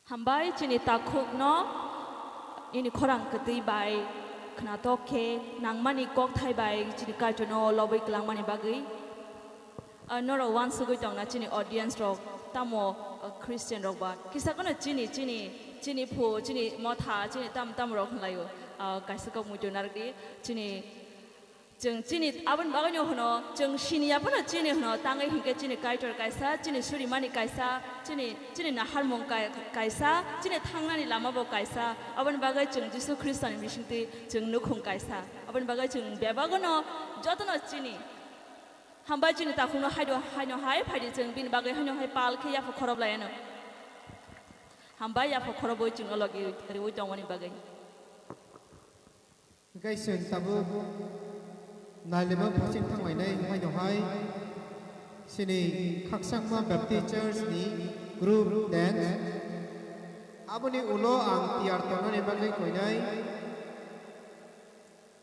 Hambai chini takhukno nini khorang kwtwi bai khwnathok khe nangmani kokthai bai chini Kaitorno lobwi kwlangmani bagwi. Ah, norok uansugwi tongna chini audience rok tamo, ah, Christian rok ba kisa kheno chini, chini, chini phu, chini motha, chini tam tam rok hwnlaio. Ah, kaisa kok muitu narwkdi chini Chwng chini aboni bagwino hwno, chwng siniya phano chini hwno, tangwi hinkhe chini Kaitor kaisa, chini surimani kaisa, chini, chini naharmung kai-, kaisa, chini thangnani lama bo kaisa. Aboni bagwi chwng Jisu Khristoni bisingtwi chwng nukhung kaisa. Aboni bagwi chwng bebagwino jotono chini. Hambai chini takhukno haino, haino hai phaidi chwng bini bagwi haino hai pal khe yapha khorob laiano. Hambai yapha khorobwi chwngno logi riwi tongmani bagwi. Hingke chwng tabuk nailema phasing thanglainai haino hai chini Khakchangma Baptist Church ni group dance. Aboni ulo ang tiyar tongnani bagwi koinai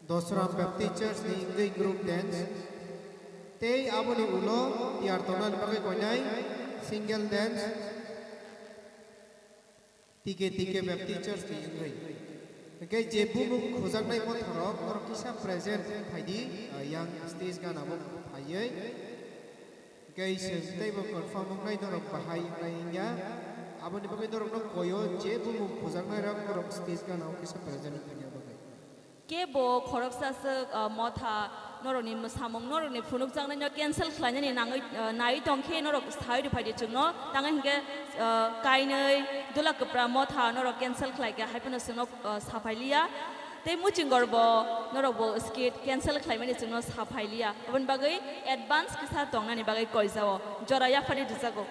Dosram Baptist Church ni wngwi group dance. Tei aboni ulo tiyar tongnani bagwi koinai single dance. T K T K Baptist Church ni wngwi. Hingke je bumung khujaknai motharok norok kisa present phaidi, ah, yang stage gana bo phaiwi. Hingke chwng teibo confirm wngnai norok bahai wngnai wngya. Aboni bagwi norokno koyo je bumung khujaknai rok norok stage gana o kisa present wngya bagwi. Kebo khoroksa swk, ah, motha norokni mwsamung, norokni phunukjaknaino cancel khlainani nangwi, ah, naiwi tongkhe norok sai rwphaidi chwngno. Tangwi hinkhe, ah, kainwi dula kwpra motha norok cancel khlaikha, haiphano chwngno, ah, saphailiya. Tei muchingorbo norokbo skit cancel khlaimani chwngno saphailiya. Aboni bagwi advance kisa tongnani bagwi koijao. Jora yaphari rwjago.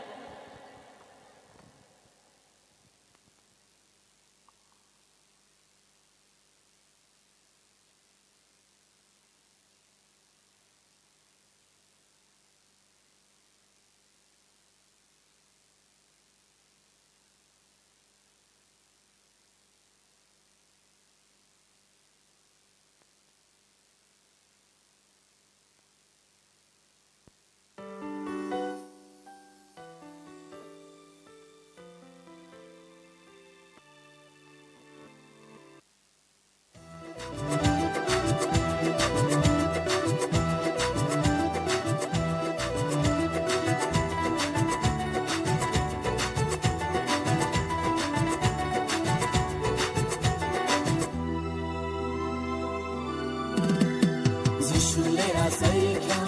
Jisu le asai kha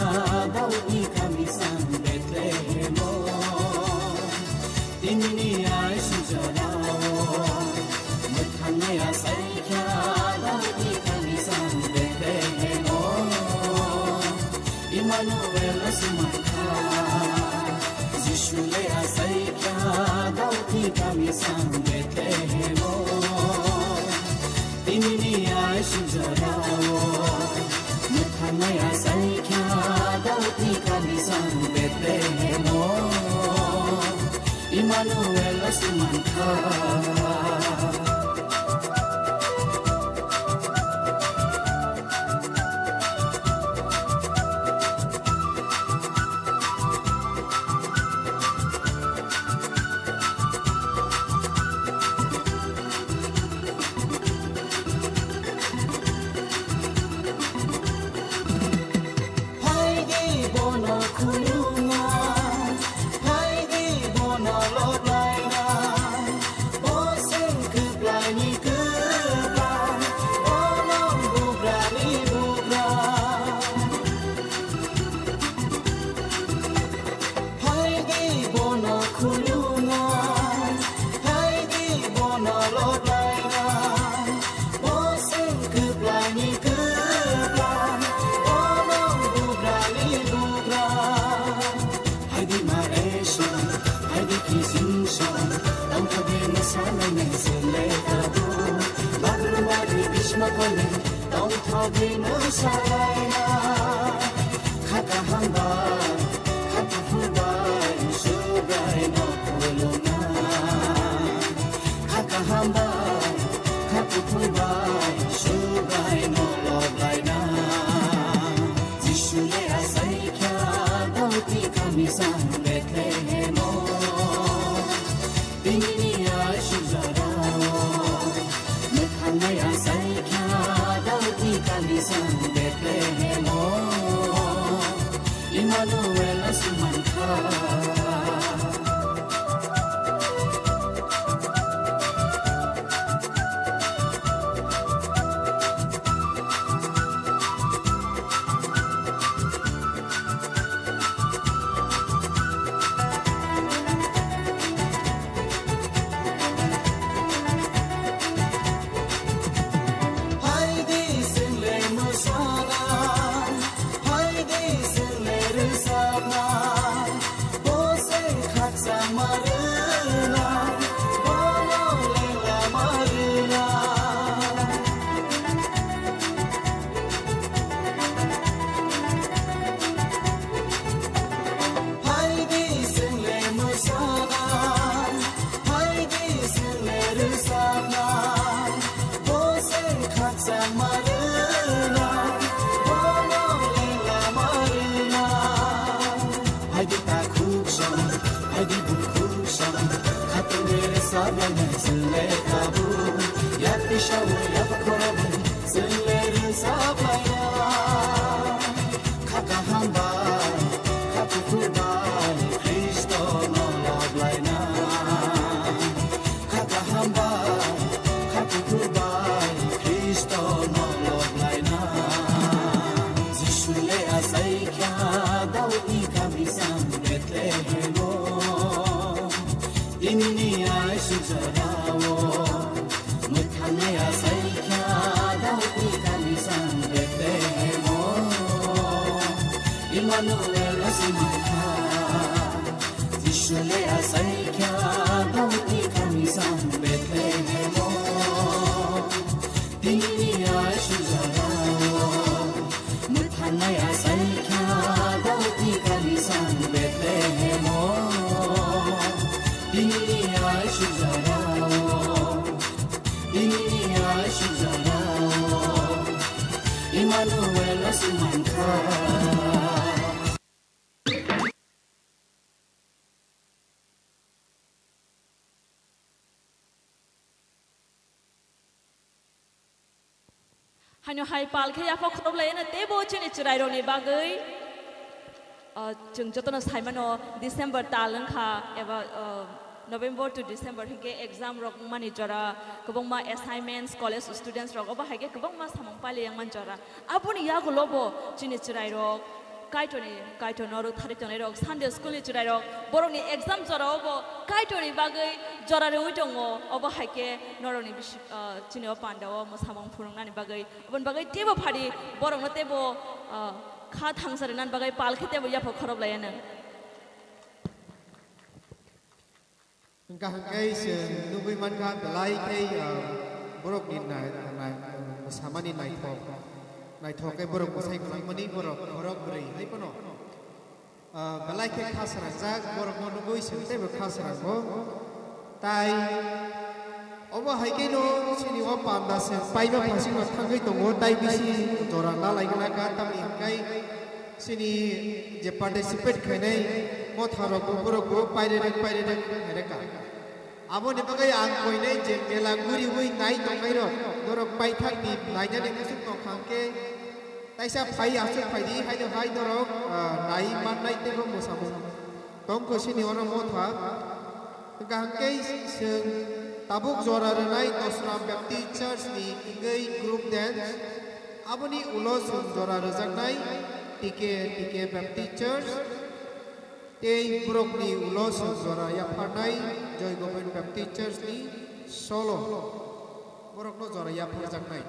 Daudni kami sang Bethlehemo. Tinini ai sujorao mwthangnai asai kha Daudni kami sang Bethlehemo. Immanuel asumang kha Jisu le asai kha Daudni kami sang Bethlehemo. Tinini ai sujorao mwthangnai asai kha Daudni kami sang Bethlehemo. Immanuel asumang kha. Phaidi bono khulumna, phaidi bono loblaina, bo chwng kwplaini kwpla, bono bugrani bugra. Phaidi bono khulumna, phaidi bono loblaina, bo chwng kwplaini kwpla, bono bugrani bugra. Phaidi ma reso, phaidi kisingso, tongthokdi mwsalainai chwng le tabuk. Bagrumani bisma kole, tongthokdi mwsalaina. Kha kaham bai, kha kuphur bai, Subraino khulumna. Kha kaham bai, kha kuphur bai, Subraino loblaina. Kha kaham bai, kha kuthuk bai, Khristo no loblaina. Kha kaham bai, kha kuthuk bai, Khristo no loblaina. Jisu le asai kha Daudni kamisam Bethlehemo. Tinini aisuk jorao, mwthangnai asai kha Daudni kamisam Bethlehemo. Immanuel asai mankha. Jisu le asai kha Daudni kamisam Bethlehemo. Tinini aisuk jorao, mwthangnai asai kha Daudni kamisam Bethlehemo. Tinini aisuk jorao, tinini aisuk jorao, Immanuel asai mankha. Haino hai pal khe yaphak khoroplaiano teibo chini chwrairokni bagwi, ah, chwng jotono saimano December tal wngkha eba, ah, November to December hinkhe exam rok wngmani jora, kwbangma assignments, college students rok obo hai khe kwbangma samung pailai wngmani jora. Aboni yagulo bo chini chwrairok Kaitorni, Kaitor norok thari tongnai rok, Sunday school ni chwrai rok, borokni exam jora o bo Kaitorni bagwi jora rwngwi tongo, obo hai khe norokni bisi-, ah, chini o panda o mwsamung phunuknani bagwi, oboni bagwi teibo phari borokno teibo, ah, kha thangsa rwnani bagwi pal khe teibo yaphak khoroplaiano. Hwnkha hwnkhe chwng nugwi mankha belai khe, ah, borokni nai-, nai-, mwsamani naithok, naithok khe borok bwsai kwlangmani borok khorok bwrwi hai phano, ah, belai khe kha srangjak, borokno nugwi chwng teibo kha srango. Tai obo hai kheno chini o panda se paima phasingno thangwi tongo, tai bisi jora na lai gwnang kha, tamni hwnkhe chini je participate khainai motha rok bo borok bo pairerek pairerek khaireka. Aboni bagwi ang koinai je mela guriwi nai tongnai rok, norok paithak di nainani muchung tong kha hwnkhe taisa phai aswk phai di, haino hai norok, ah, nai mannai teibo mwsamung tong kho chini oro motha. Hwnkha hwnkhe chwng tabuk jora rwnai Dosram Baptist Church ni wngwi group dance. Aboni ulo chwng jora rwjaknai T K, T K Baptist Church. Tei borokni ulo chwng jora yapharnai Joy Govind Baptist Church ni solo. Borokno jora yapharjaknai.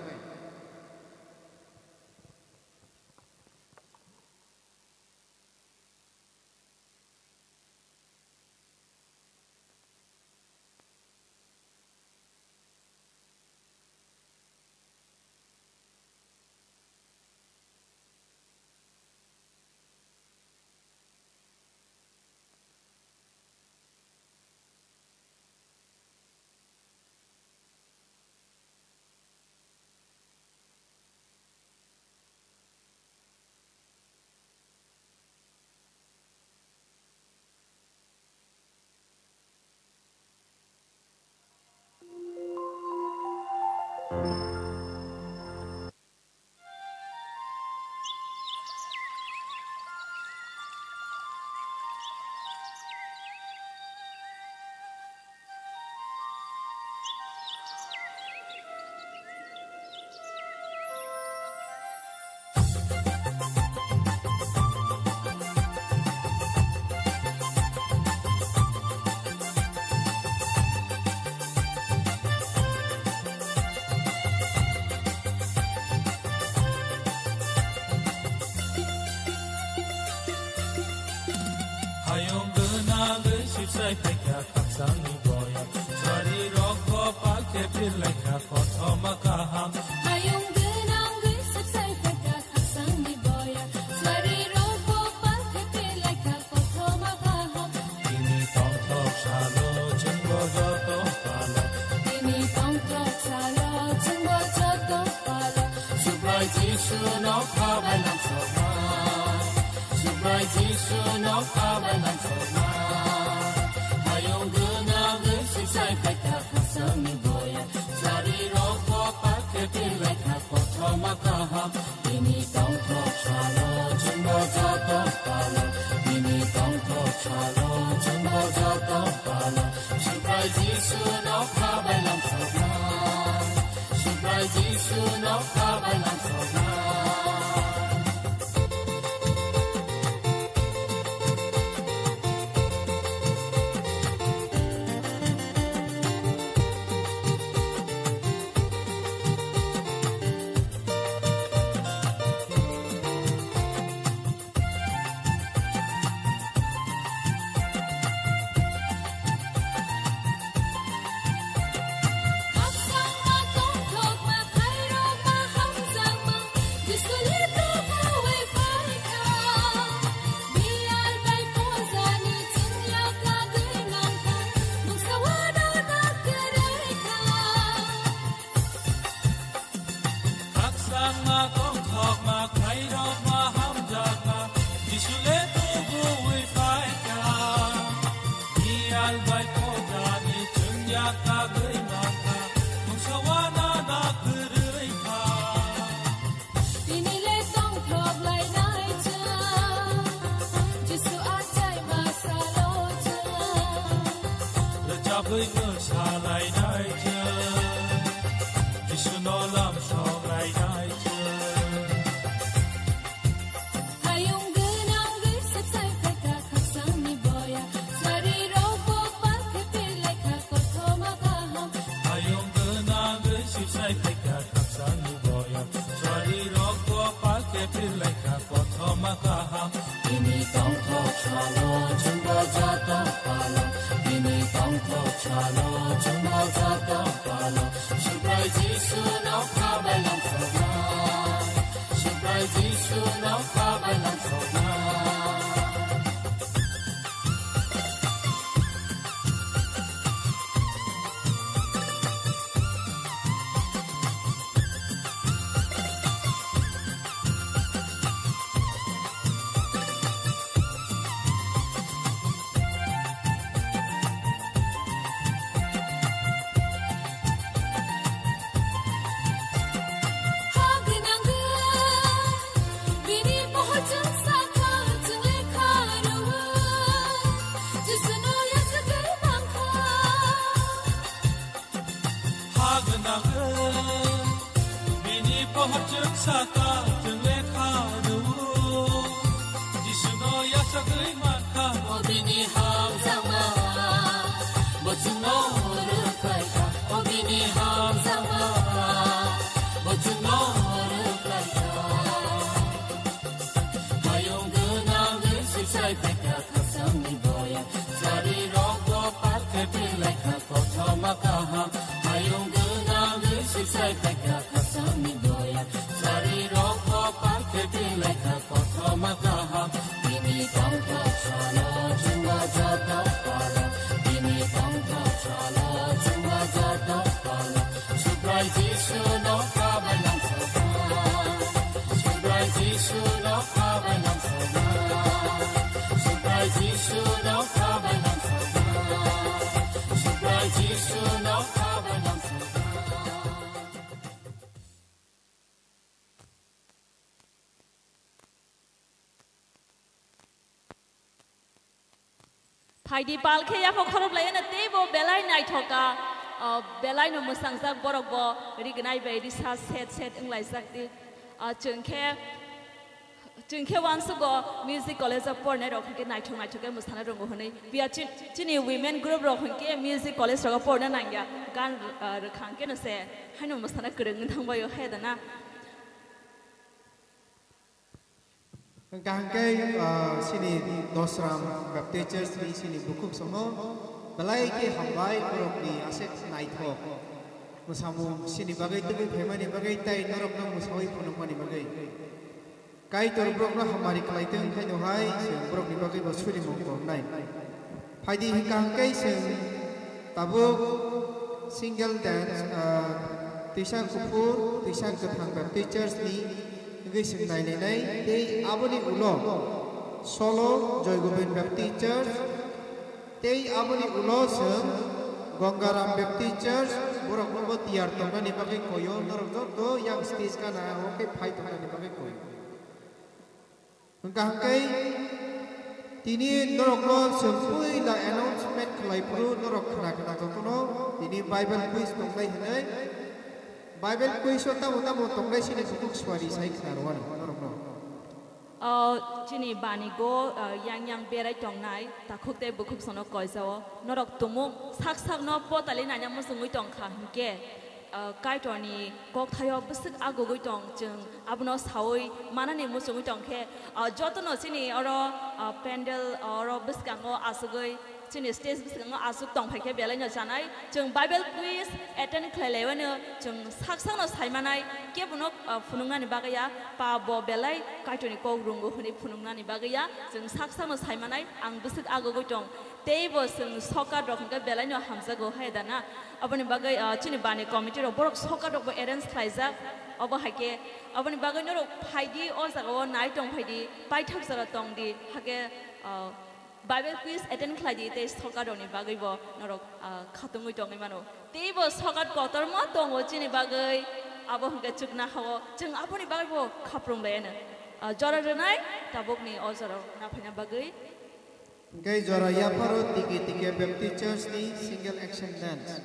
Hayung gwnangwi sipsai phaikha khakchangni boya. Sari rok kopak khe phirlaikha kothoma kaham. Hayung gwnangwi sipsai phaikha khakchangni boya. Sari rok kopak khe phirlaikha kothoma kaham. Tini tongthok salo chwngbo joto palo. Tini tongthok salo chwngbo joto palo. Subrai Jisu no khabai langsokma. Subrai Jisu no khabai langsokma. Hayung gwnangwi sipsai phaikha khakchangni boya. Sari rok Tongthok kaham, bini tongthok salo, chwngbo joto palo, bini tongthok salo, chwngbo joto palo. Subrai Jisu nokha bai lamsokna, Subrai Jisu nokha bai lamsokna. Khakchangma, tongthokma, khairokma, hamjakma, Jisu le tubuwi phaikha. Biyal bai khojani chwngya kagwi mankha, mungsa uanana kwrwi kha. Tini le tongthok lainai chwng, Jisu achai ma salo chwng. Rwchapwi mwsa lainai chwng, Jisuno lamsok lainai chwng. Hayung gwnang gwi sipsai phaikha khakchangni boya. Chari rok bo palkhe pirlaikha kothoma kaham. Hayung gwnang gwi sipsai phaikha khakchangni boya. Chari rok bo palkhe pirlaikha kothoma kaham. Bini tongthok salo chwngbo joto palo. Bini tongthok salo chwngbo joto palo. Subrai Jisu nokha bai lamsokna. Subrai Jisu nokha bai lamsokna. Ha gwnang bini pohor chwng saka chwng lekha rwo. Jisuno yachagwi mankha, o bini hamjakma. Bo chwngno rwkhlaikha, o bini hamjakma. Bo chwngno rwkhlaikha. Hayung gwnang gwi sipsai phaikha khakchangni boya. Chari rok bo palkhe pirlaikha kothoma kaham. Hayung gwnang gwi sipsai phaikha khakchangni boya. Chari rok bo palkhe pirlaikha kothoma kaham. Bini tongthok salo chwngbo joto palo. Bini tongthok salo chwngbo joto palo. Subrai Jisu nokha bai lamsokna. Subrai Jisu nokha bai lamsokna. Subrai Jisu nokha bai lamsokna. Subrai Jisu nokha bai lamsokna. Phaidi pal khe yaphok khorok lai eno teibo belai naithoka, ah, belai no mwsangjak borok bo rignai bai risa set set wnglaijak di. Ah, chwng khe, chwng khe uansugo music college o pornai rok hinkhe naithok naithok khe mwsana rongo hwnwi. Biya chi-, chini women group rok hinkhe music college rogo porna nangya. Gan, ah, rwkha hinkhe no se haino mwsana kwrwng wng thangbaio he da na. Hwnkha hwnkhe, ah, chini Dosram Baptist Church ni chini bukhuk somo belai khe hambai borokni aswk naithok mwsamung chini bagwi tubui phaimani bagwi tei norokno mwsawi phunukmani bagwi. Kaitor borokno hamari khlai tong khaino hai chwng borokni bagwi bo surimung tongnai. Phaidi hwnkha hwnkhe chwng tabuk single dance, ah, twisa kuphur, twisa kwthang Baptist Church ni wngwi chwng nailainai tei aboni ulo solo Joy Govind Baptist Church tei aboni ulo chwng Gangaram Baptist Church, Borok no bo tiyar tongnani bagwi koyo, norok joto yang stage gana o khe phai tongnani bagwi koyo. Hwnkha hwnkhe tini norokno chwng puila announcement khlai phuru norok khna khna jotono tini Bible quiz tongnai hwnwi. Bible quiz o tamo tamo tongnai sini bukhuk suari sai khna rwani norokno. O, chini bani go, o, yang yang berai tongnai, takhuk tei bukhuk sono koisa o. Norok tumung sak sak no potali nanya muchungwi tongkha hwnkhe, o, Kaitorni kokthaio bwswk agugwi tong, chwng abono saui manani muchungwi tongkhe, o, jotono chini oro, o, pandal, oro bwskango asugwi, chini stage bwskango aswk tongphai khe belai no chanai. Chwng Bible quiz attend khlai laiwano chwng sak sakno sai manai, kebono, ah, phunuknani bagwi ya, pa bo belai Kaitorni kok rungo hwnwi phunuknani bagwi ya, chwng sak sakno sai manai, ang bwswk agugwi tong. Tei bo chwng sokar rok hwnkhe belai no hamjago hai da na. Aboni bagwi, ah, chini bani committee rok borok sokar rok bo arrange khlaijak. Obo hai khe aboni bagwi norok phai di, o jaga o nai tong phai di, paithak jora tong di, hakhe, ah, Bible quiz attend khlai di tei sokar rokni bagwi bo norok, ah, khatungwi tongwi mano. Tei bo sokar kotorma tongo chini bagwi, abo hwnkhe chukna hao chwng aboni bagwi bo khaprung lai ano. Ah, jora rwnai tabukni o jora naphaina bagwi. Hwnkhe jora yapharo tiki tiki Baptist Church ni single action dance.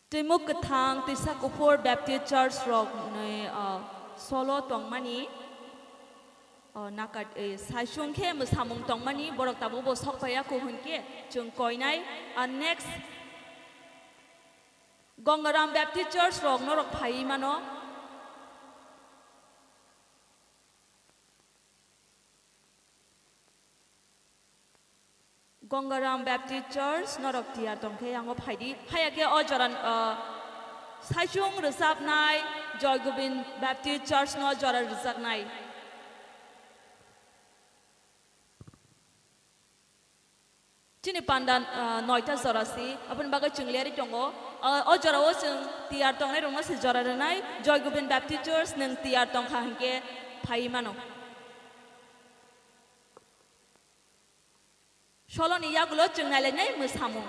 Twimuk kwthang twisa kuphur Baptist Church rokni, ah, solo tongmani, ah, nakat, eh, saichung khe mwsamung tongmani borok tabukbo sokphaiya kuhun khe chwng koinai, ah, next Gongaram Baptist Church rok norok phaiwi mano. Gongaram Baptist Church norok tiyar tongkhe yango phaidi. Haya khe o jora, ah, saichung rwchapnai Joy Gobind Baptist Church no jora rwchapnai. Chini panda, ah, noita jora si, aboni bagwi chwng leri tongo. Ah, o jora o chwng tiyar tongnai rokno se jora rwnai, Joy Gobind Baptist Church nwng tiyar tongkha hinkhe phaiwi mano. Soloni yagulo chwng nailainai mwsamung.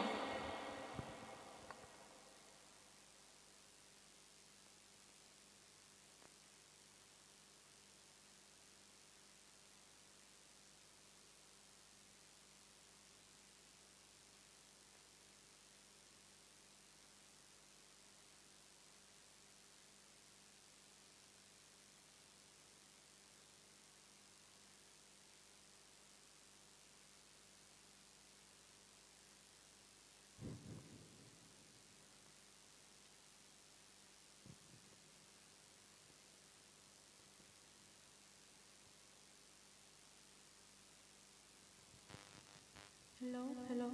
Hello, hello.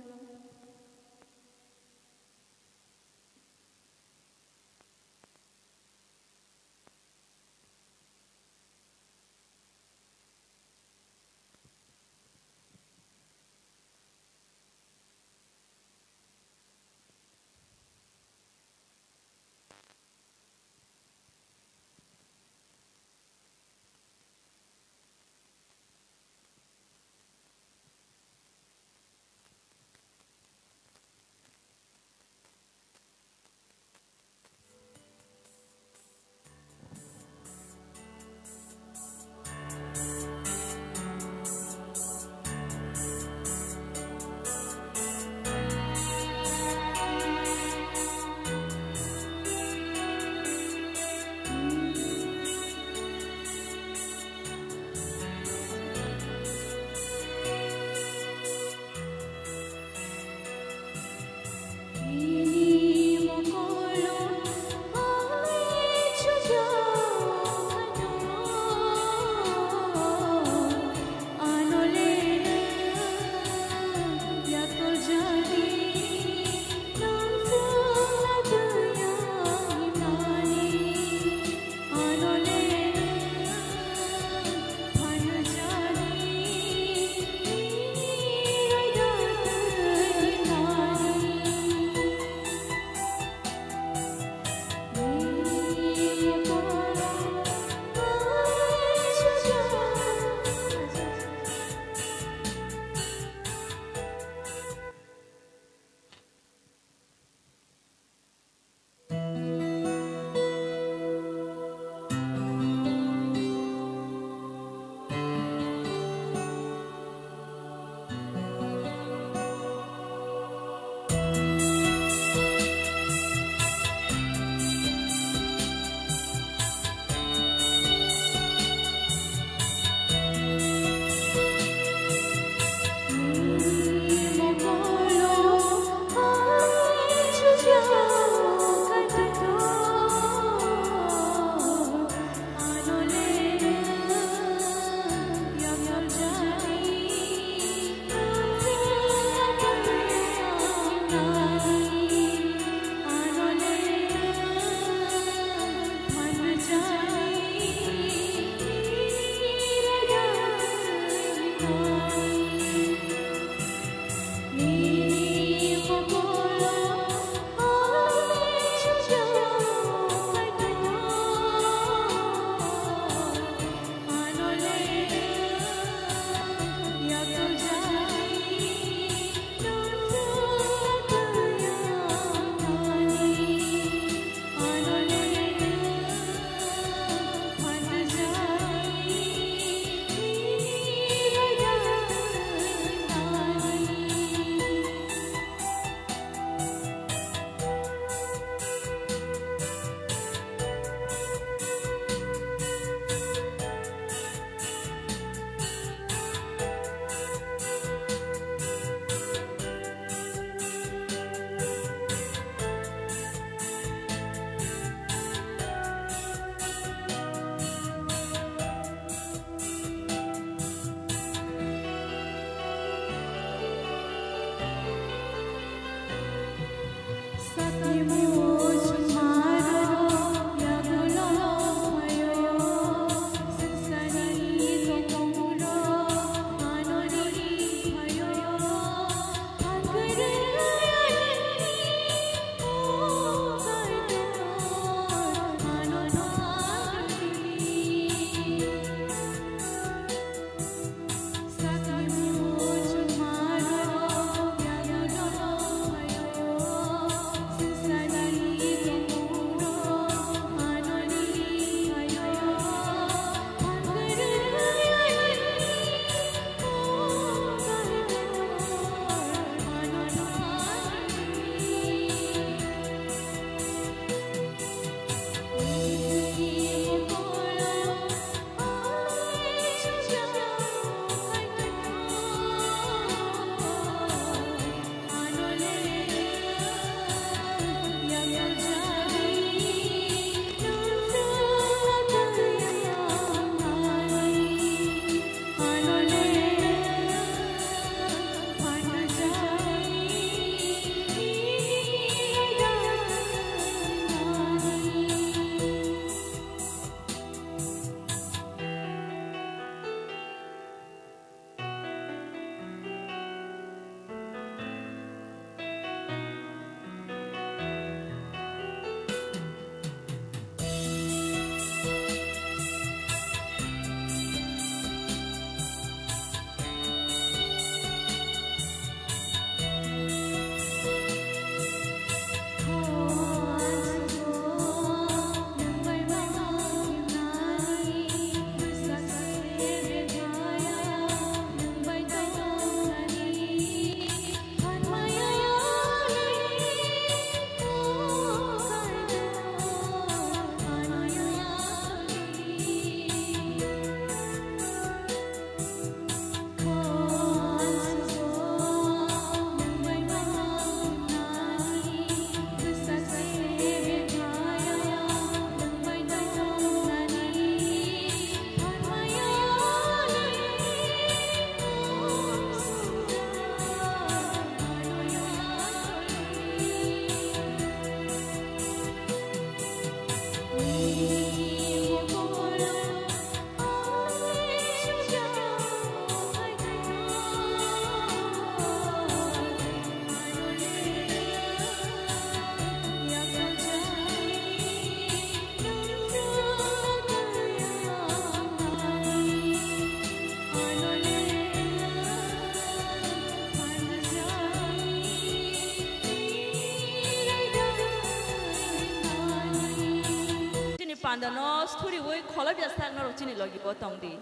Chini panda no suriwi kholobya sak norok chini logi bo tong di.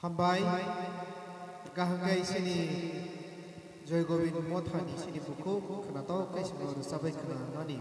Hambai, kaham khe chini Joy Govind Mothani chini bukhuk khwnatok khe chwngno rwchabwi khwnamani.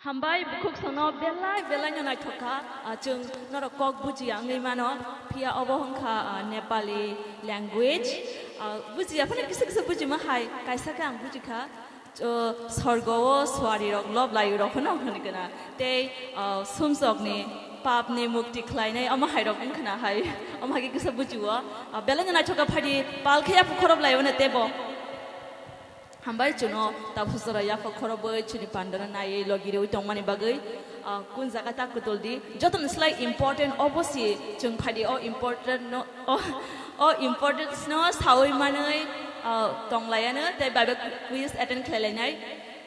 Hambai bukhuk songno belai belai no naithok kha. Ah, chwng norok kok bujiya wngwi mano, phiya obo wngkha, ah, Nepali language. Ah, bujiya phano kisa kisa bujima hai, kaisa khe ang bujikha. O, sorgo o suari rok lob layu rok phano wngkha kana. Tei, ah, sumsok ni pap ni mukti khlainai omo hai rok wngkha na hai. Omo hai khe kisa bujiwo. Ah, belai no naithok kha, phaidi pal khe yaphu khorob layo na tebo. Hambai chwngno tabuk jora yapha khorobwi chwngni pandano naiwi logi rwi tongmani bagwi, ah, kun jaga ta kwtwldi. Jotoni slai important obo si chwng phaidi o important no, o, o importance no sawi manwi, ah, tonglayano tei Bible quiz attend khlailainai.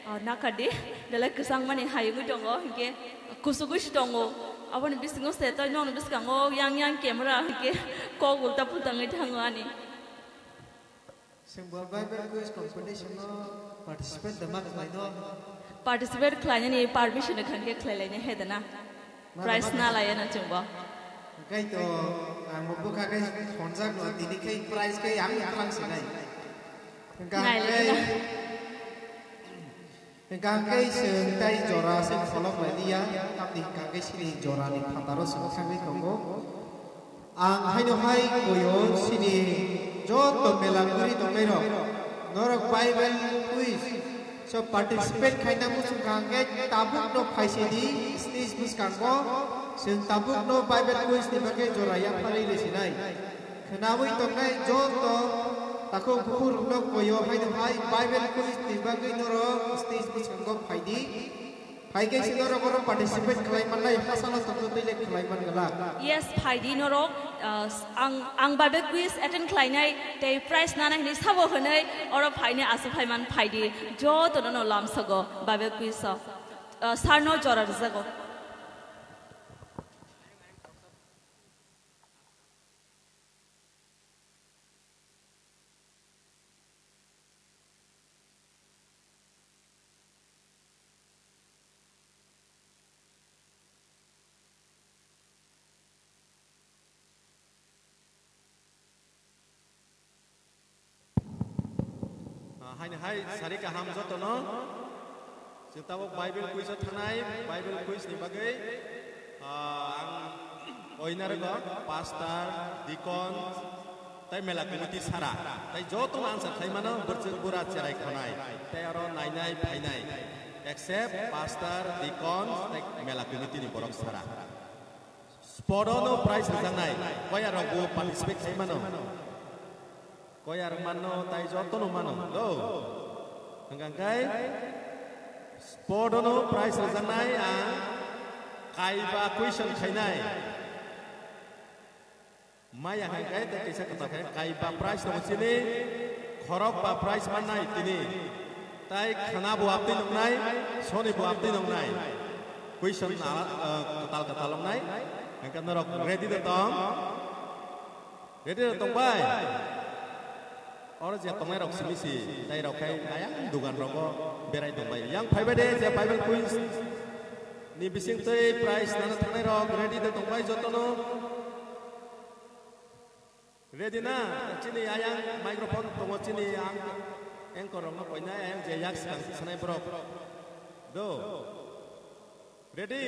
Ah, nakardi, belai kwchangmani hayungwi tongo, hinkhe kusugwi si tongo. Aboni bisingo se tei nono bwskango yang yang camera hinkhe kok ulta pulta wngwi thango ani. Chwngbo Bible quiz competition-o participate da ma khlaino? Participate khlainani permission rwkha khe khlailaina he da na. Ma da prize ma na khlai- laiya na chwngbo. Hwnkhe to ang bo bwkha khe thonjak no, tini khe prize khe ang tlang sinai. Hwnkhe ang Nai khe laiya. Hingkha hingkhe chwng tei jora se pholok lai liya, tamni hingkha hingkhe chini jorani phataro chwng thangwi tongo. Ang haino hai koyo chini joto mela guri tongnairok, norok Bible quiz so participate khaina muchung kha hingkhe tabukno phaisidi stage bwskango chwng tabukno Bible quiz ni bagwi jora yapharwi rwsinai. Khwnawi tongnai joto takhuk bukhurokno koyo haino hai Bible quiz ni bagwi norok stage bwskango phaidi. Phaikhe se norok oro participate khlai mannai, hasano tongtwtwi le khlai man glak. Yes, phaidi norok, uh, ang, ang Bible quiz attend khlainai tei prize nana hinwi sabo hwnwi oro phainai aswk phaiman phaidi. Jotono no lamsogo Bible quiz o. Uh, sir no jora rwjago. Ah, haini hai sari kaham jotono. Chwng tabuk Bible quiz o thanai, Bible quiz ni bagwi, ah, ang oinargo, pastor, deacon, tei mela committee sara, tei jotono answer khlai mano, bwrchwk bura cherai khonai, tei oro nainai phainai, except pastor, deacon, tei mela committee ni borok sara. Sport o no prize rwjaknai, koya rok bo participate khai mano. Koya rok mano, tai joto no mano. Do. Hwnkha khe sport o no prize rwjaknai ang kaiba question khainai. Maya hwnkha khe tei kisa kwtal khe kaiba prize tongo chini, khorok ba prize mannai tini. Tai khwna bo abtwi nongnai, soni bo abtwi nongnai. Question ala, eh, kwtal kwtal wngnai. Hwnkhe norok ready da tong? Ready da tong bai? Oro je tongnai rok simi si, tai rok khai ayang dugan rogo berai tong bai. Yang phai bai de je Bible quiz ni bising twi prize nana thangnai rok ready da tong bai jotono? Ready na? Chini ayang microphone tongo, chini ang anchor rokno koinai, ayang je yak swkang sanai borok. Do. Ready?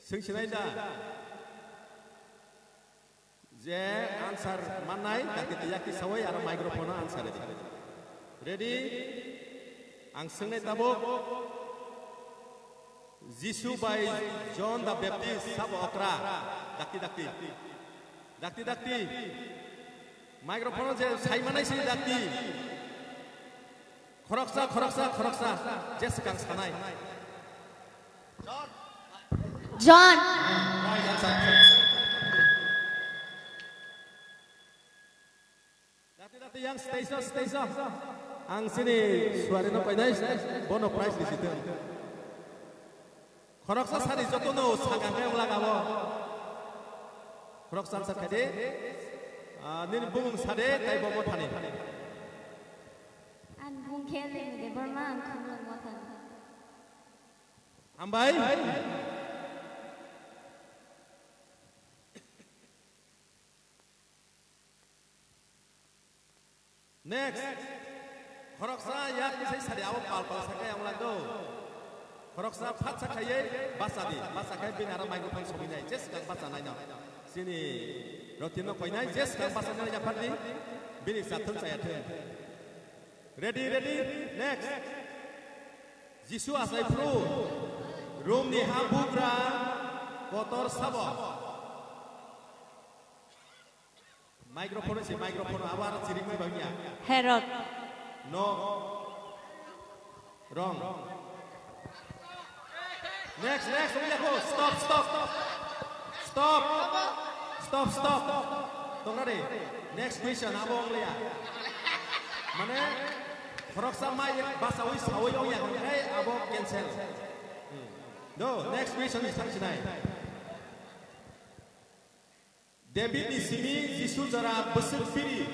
Swng sinai da? Je answer mannai, dakti twi yakti sawai aro microphone o answer ready. Ready? Ang swngnai tabuk. Jisu bai John the Baptist sabo okra? Dakti, dakti. Dakti, dakti. Microphone je sai manai si dakti. Khoroksa, khoroksa, khoroksa. Je swkang sanai. John. Right answer. Dakti, dakti, yang stage o, stage o. Ang chini suari no painai, bono prize risi thung. Khoroksa sari joto no sakang khe wng laga bo. Khoroksa sa khade, ah, nini bumung sade, tai bo mothani. Ang bung khe Lemi Debbarma, ang Khumlwng mothani. Hambai. Next. Khoroksa yak kisai sari abo pal pal sakai ang lagdo. Khoroksa phatsa khaiwi bacha di. Bacha khai bini aro microphone sogwi nai. Je swkang bacha nai no. Chini Rotin no koi nai. Je swkang bacha nai yaphardi. Bini chathung chaya thung. Ready, ready. Next. Jisu achai phru. Rom ni ha bugra kotor sabo. Microphone se microphone abo aro chiring mai bangya. Herod. No. Wrong. Next, next, ongya ko. Stop, stop. Stop. Stop, stop. Tongra de. Next question, abo ongya. Mane, khoroksa mai basawi sawi ongya, hingkai abo cancel. Hmm. No, next question is thank you. David ni simi Jisu jora bwswk piri.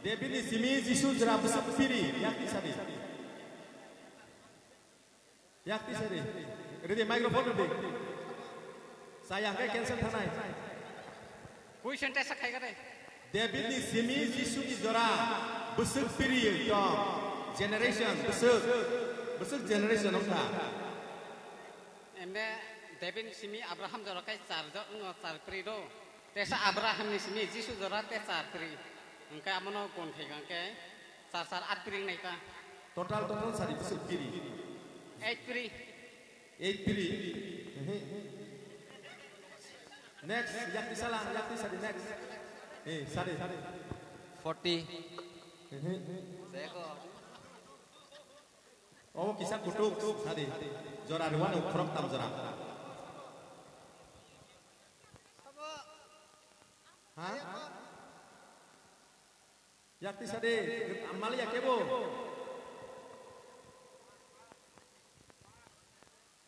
David ni simi Jisu jora bwswk piri. Yakni sadi. Yakni sadi. Ready, microphone ready. Saya ke cancel thanai. Question tesa khai gare. David ni simi Jisu ni jora bwswk piri to. Generation bwswk. Bwswk generation ongkha. Ende David ni simi Abraham jora kai char jo, no, char pri do. Tesa Abraham ni simi Jisu jora te char pri. Hingke amono kon thai hingke char char at pri nai ta. Total, total sari bwswk piri. Eight pri. Eight pri. Ehe. Next, yakni sala, yakni sari next. Eh, sari. Forty. Ehe. Seko. Omo kisa kutuk sadi. Jora rwani ukhorok tam jora. Ha? Yakti sadi, mali ya kebo?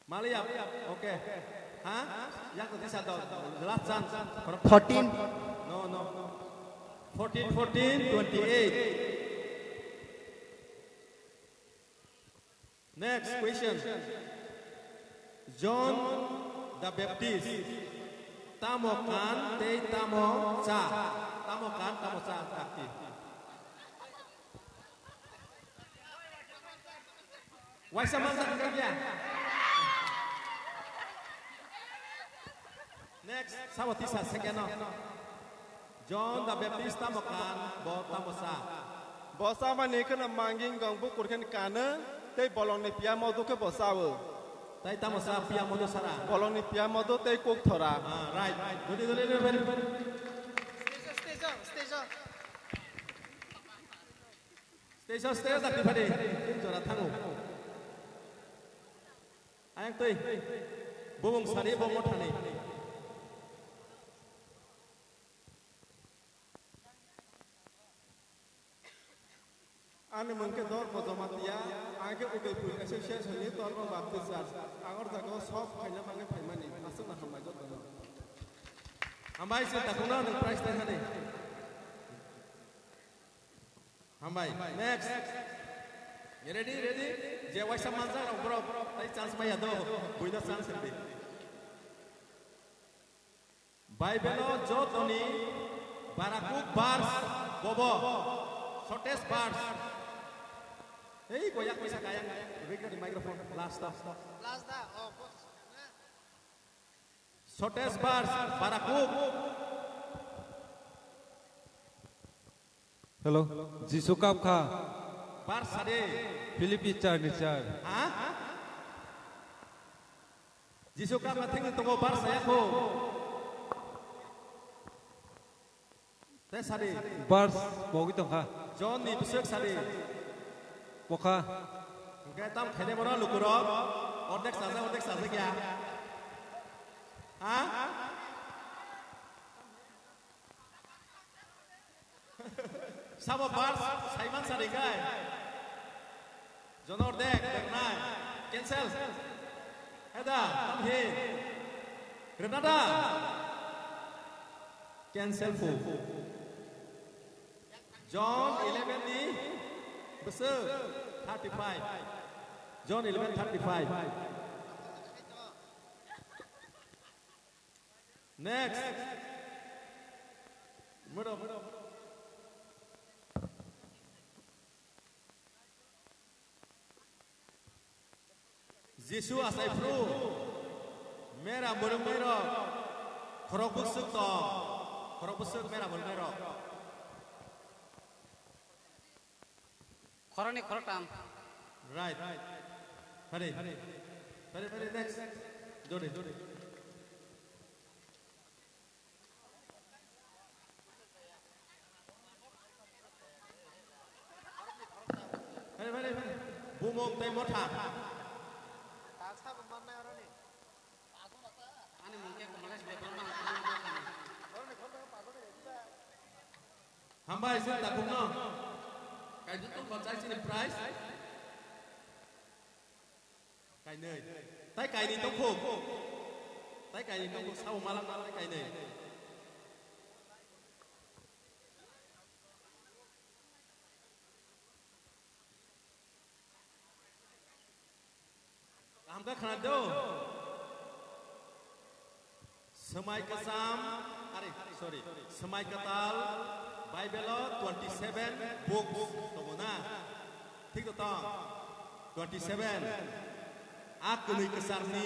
Mali ya, okay. Ha? Yakti sadi, last chance. Fourteen. No, no. Fourteen, fourteen, twenty-eight. Next question. John the Baptist tamo kan tei tamo cha? Tamo kan, tamo cha, yakti. Waisa manjak wngkha kya? Next, sabo tisa second o. John the Baptist tamo kan, bo tamo sa? Bo samani kheno manging gong bukur khen kano, tei bolongni piya modu khe bo sao. Tai tamo sa piya modu sara? Bolongni piya modu tei kuk thora. Ah, right, right. Dodi, dodi, dodi, very, very. Stage o, stage o, stage o. Stage o, stage o, dakti phadi. Tin jora thango. Ayang twi. Bubung sari bo mothani. Ani mung khe Dormo Jamatia, ang khe Udaipur Association ni Dormo Baptist Church. Ang or jaga o sob khaina bagwi phaimani. Aswkno hambai jotono. Hambai se takhukno nwng prize tei thani. Hambai. Next. Ready, ready? Je waisa manjak rok borok tai chance maya do. Buino chance rwdi. Bible o jotoni barakuk verse bobo. Shortest verse. Ei, boyak misa kayang. Ready, microphone. Last, last. Last da. Oh, boss. Shortest verse, barakuk. Hello, Jisu kap kha. Verse sade. Philippi char ni char. Ha? Jisu kap kha thengwi tongo verse saya kho. Te sadi. Verse bogwi tongkha. John ni bwswk sadi. Bokha. Hwnkhe tam khaide bono lukurok. Ordek sajak, ordek sajak ya. Ha? Sabo verse saiman sadi kai. Jonor dek, dek nai. Cancel. Heda, tamhi. Renata. Cancel fu. John eleven ni bwswk thirty-five. John eleven thirty-five. Next. Madam. Jisu achai phuru mera mwrwknairok khorok bwswk tong, khorok bwswk mera mwrwknairok. Khoroknwi khoroktham. Right. Pare. Pare, pare, next. Jodi. Pare, pare, pare. Bumung tei motha. Ani mungke Kamlesh Debbarma. Hambai sir, takhukno. Kaijak tong kho chai sini prize. Kainwi. Tai kainwi tongkho. Tai kainwi tongkho, sao malak malak tai kainwi. Kaham khe khna do. Swmai kwcham, are, sorry, swmai kwtal, Bible o twenty seven books tongo na? Thik to tong? Twenty seven. A kwnwi kwcharni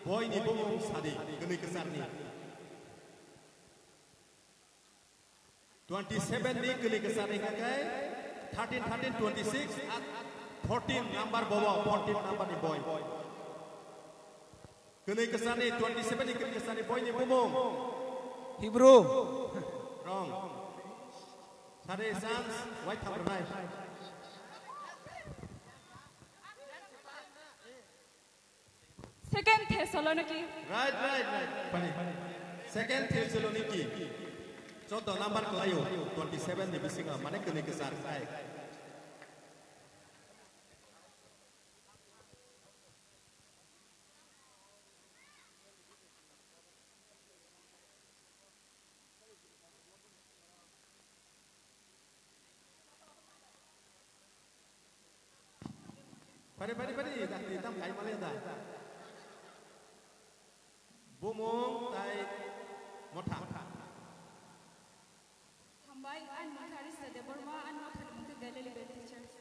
boini bumung sadi, kwnwi kwcharni. Twenty seven ni kwnwi kwcharni hwnkhe thirteen, thirteen, twenty six, at fourteen number bobo, fourteen number ni boi. Kwnwi kwcharni, twenty seven ni kwnwi kwcharni boini bumung. Hebrew. Wrong. Sade chance, wai thang rwnai. Second Thessaloniki. Right, right, right. Pani. Second Thessaloniki. Choudo number kwlaio, twenty seven ni bisingo, mane kwnwi kwchar khai. Pari, pari, pari, dakti tam kai male da. Bumung tai motha. Hambai, ani motha Arisa Debbarma, ani motha ni motha Galili Baptist Church.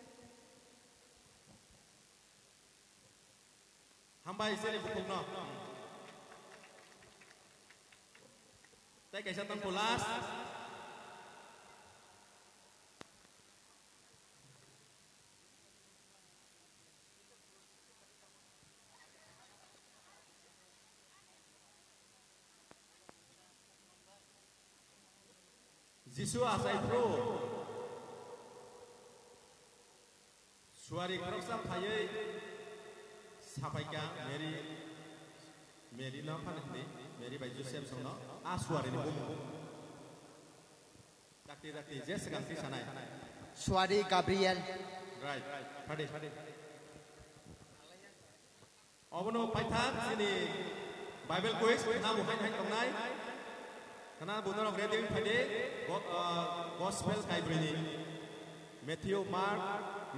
Hambai sini bukungno. Tai kaisa tongkho last. Jisu achai phuru suari khoroksa phaiwi sapaikha Mary, Mary no phano hwnwi, Mary bai Joseph songno a suarini bumung. Dakti dakti je swkang twi sanai. Suari Gabriel. Right, phadi. Obono paithak chini Bible quiz khna bo hain hain tongnai. Khna bo norok ready wng phaidi. Go-, ah, Gospel kaibrini. Matthew, Mark,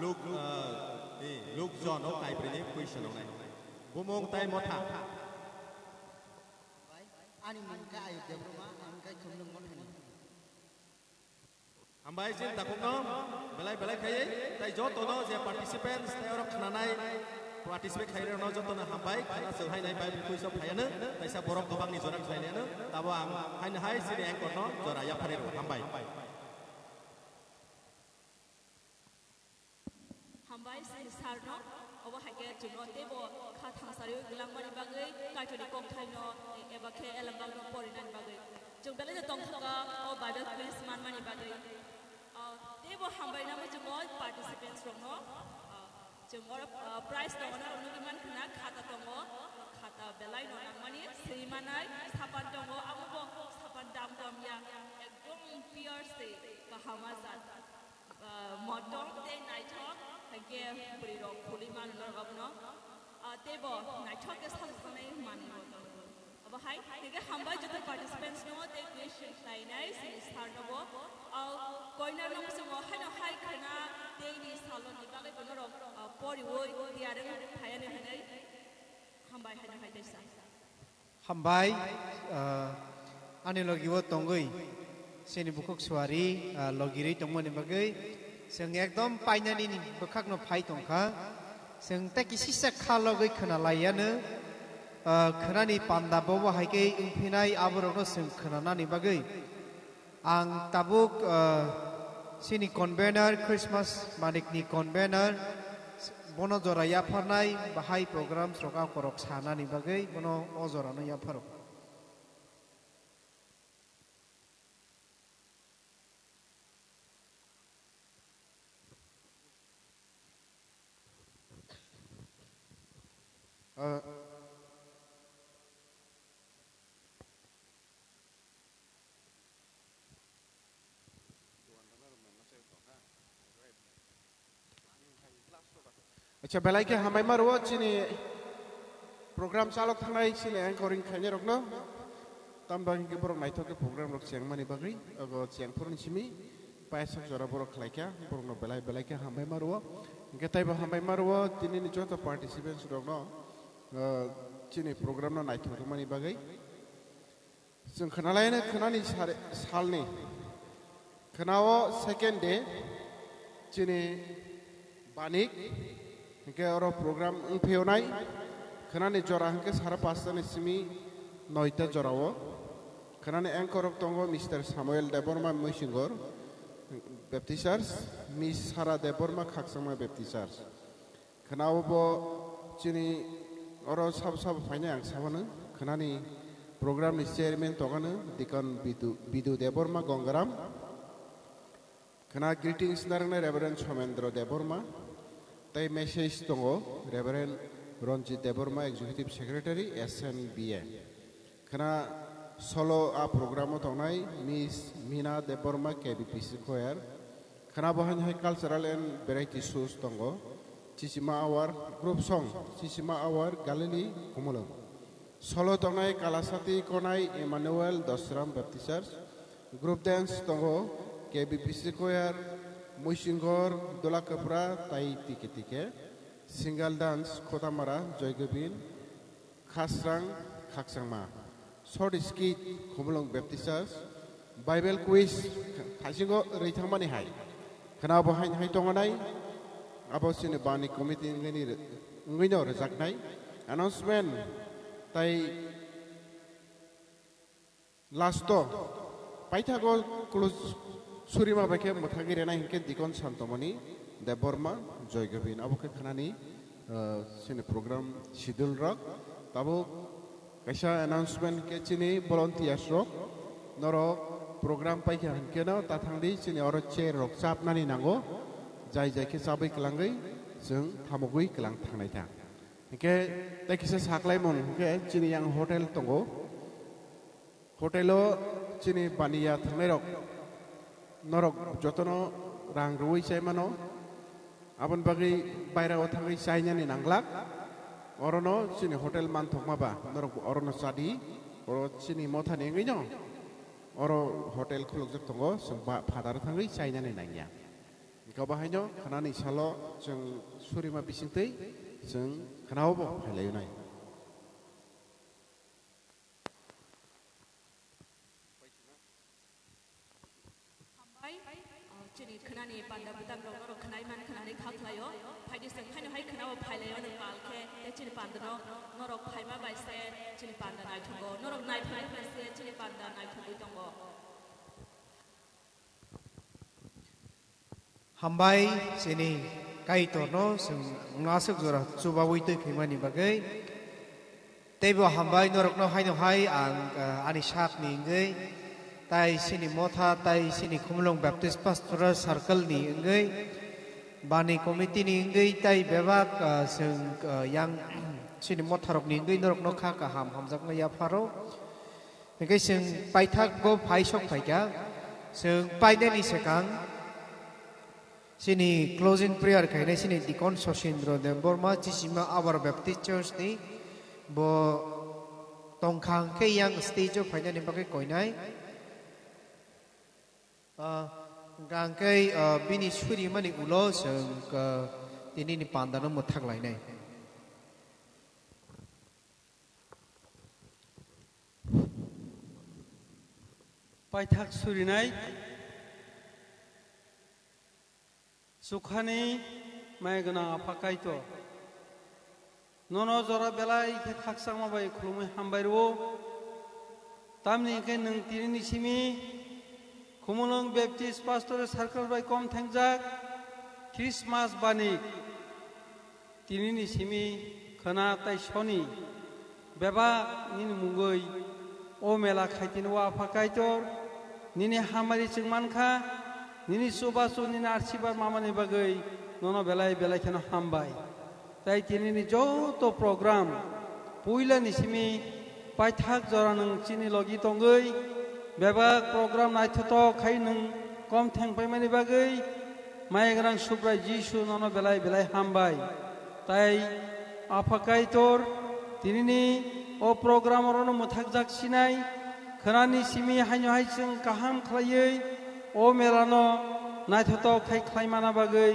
Luke, ah, ni Luke, John o kaibrini quiz tongnai. Bumung tai motha. Ani mung khe Ayub Debbarma, ang khe Khumlwng Mothani. Hambai chini takhukno belai belai khaiwi tai jotono je participants tai oro khnanai participate khairokno jotono hambai khana chwng hainai bai bukui sok phaiano taisa borok kwbangni jora khlainaiano tabo ang haino hai chini anchorno jora yapharwi rw hambai. Hambai sir no, obo hai khe chwngno teibo kha thangsariui glangmani bagwi, Kaitorni kokthaino eba khe elembakno porinani bagwi. Chwng belai no tongthokgo o Bible quiz manmani bagwi. O, teibo hambai nangwi chwng o participants rokno, o, chwng oro, o, prize tongo norok nugwi mankha na khata tongo, o, khata belai no nangmani swi manai sapan tongo, amo bo sapan dam dam ya, ekdom pure se kaham a jat. Ah, motom tei naithok, hwnkhe bwrwirok khulwi mano norok abono. Ah, teibo naithok khe sajwkjaknai manwi bo tongo. Obo hai, hwnkhe hambai joto participants no tei question khlainai chini sir no bo. Ah, koinarno muchungo haino hai khwna teini saloni bagwi bo norok, ah, poriwi tiyar wng phaiani hwnwi hambai haino hai teisa. Hambai, ah, ani logi o tongwi, chini bukhuk suari, ah, logirwi tongmani bagwi, chwng ekdom painani ni bwkhakno phai tongkha. Chwng tei kisisa kha logwi khwnalaiyano, ah, khwnani panda bobo hai khe wngphinai aborokno chwng khwnanani bagwi. Ang tabuk, ah, chini convener, Christmas Manikni convener, bono jora yapharnai bahai programs rok akorok sanani bagwi bono o jorano yapharo. Ah. Acha, belai khe hambai ma rwo chini program chalok thangnai chini anchoring khainai rokno. Tamni bagwi khe borok naithok khe program rok chengmani bagwi ogo chengphuruni simi paisa jora borok khlaikha, borokno belai belai khe hambai ma rwo. Hwnkhe taibo hambai ma rwo tinini joto participants rokno, ah, chini program no naithok rwmani bagwi. Chwng khwnalaino khwnani sare-, salni khwnao second day chini Banik, hwnkhe oro program wngphiyonai khwnani jora hwnkhe sara pastani simi noita jorao. Khwnani anchor rok tongo Mister Samuel Debbarma Muisingor Baptist Church, Miss Sara Debbarma Khakchangma Baptist Church. Khwnao bo chini oro sabo sabo phainai ang sabano. Khwnani program ni chairman tongano Deacon Bidu, Bidu Debbarma Gongaram. Khwna greetings narwknai Reverend Somendra Debbarma. Tei message tongo Reverend Ranjit Debbarma, Executive Secretary, S N B A. Khwna solo a program o tongnai Miss Mina Debbarma, K B P C Choir. Khwna bo haino hai cultural and variety shows tongo. Chichima Awar, group song, Chichima Awar, Galilee, Khumulwng. Solo tongnai Kalasati Konai Emmanuel Dosram Baptist Church. Group dance tongo K B P C Choir, Muisingor, Dolakapra, tai tike tike. Single dance Khotamara, Joygobin, Khasrang, Khakchangma. Short skit, Khumulwng Baptist Church. Bible quiz, thaisingo rwi thangmani hai. Khwna bo hai, hai tongonai. Abo chini bani committee wngwi ni re-, wngwi no rwjaknai. Announcement, tai last o, paithago close surima bai khe mwthagwi renai hinkhe Deacon Santomoni Debbarma, Joygobin. Abo khe khwnani, ah, chini program schedule rok. Tabuk kaisa announcement khe chini volunteers rok. Norok program paikha hinkhe no ta thangdi chini oro chair rok chapnani nango. Jai jai khe chabwi kwlangwi chwng thamugwi kwlang thangnai ta. Hinkhe tei kisa saklaimung hinkhe chini yang hotel tongo. Hotel o chini baniya thangnairok, norok jotono rang rwui chai mano. Aboni bagwi bairao thangwi chainani nanglak. Orono chini hotel manthokma ba, norok orono chadi. Oro chini mothani wngwino oro hotel khulukjak tongo, chwng ba phadar thangwi chainani nangya. Hwnkhe bo haino khwnani salo chwng surima bisingtwi chwng khwnao bo phailainai. Hambai, ah, chini khwnani panda bwtang rok norok khwnai man khwnani kha khlaio. Phaidi se phaino hai khwnao phailaio nwng pal khe, tei chini panda no norok phaima bai se chini panda naithogo. Norok naithok bai se chini panda naithogwi tongo. Hambai chini Kaitorno chwng aswk jora chubaui twi phaimani bagwi. Teibo hambai norokno haino hai ang, ah, ani sakni wngwi, tai chini motha, tai chini Khumulwng Baptist Pastoral Circle ni wngwi, bani committee ni wngwi, tai bebak, ah, chwng, ah, yang chini motharokni wngwi norokno kha kaham hamjakma yapharo. Hingke chwng paithakgo phai sok phaikha, chwng painani swkang chini closing prayer khainai chini Deacon Sosindro Debbarma, Chisima Our Baptist Church ni bo tongkha hingke yang stage o phainani bagwi koinai. Ah, hingke, ah, bini surimani ulo chwng, ah, tinini pandano mwthak lainai. Paithak surinai, chukhani mai gwnang Apha Kaitor, Nono jora belai khe khakchangma bai khulumwi hambai rwo. Tamni hwnkhe nwng tinini simi Khumulwng Baptist Pastoral Circle bai kom thengjak Christmas bani tinini simi khwna tai soni bebak nini mungwi o mela khaitini o Apha Kaitor nini hamari chwng mankha, nini chubachu nini arsibar mamani bagwi nono belai belai kheno hambai. Tai tinini joto program puilani simi paithak jora nwng chini logi tongwi bebak program naithotok khai nwng kom thengpaimani bagwi Maya gwnang Subrai Jisu nono belai belai hambai. Tai Apha Kaitor tinini o program orono mwthakjak sinai khwnani simi haino hai chwng kaham khlaiwi o melano naithotok khai khlaimana bagwi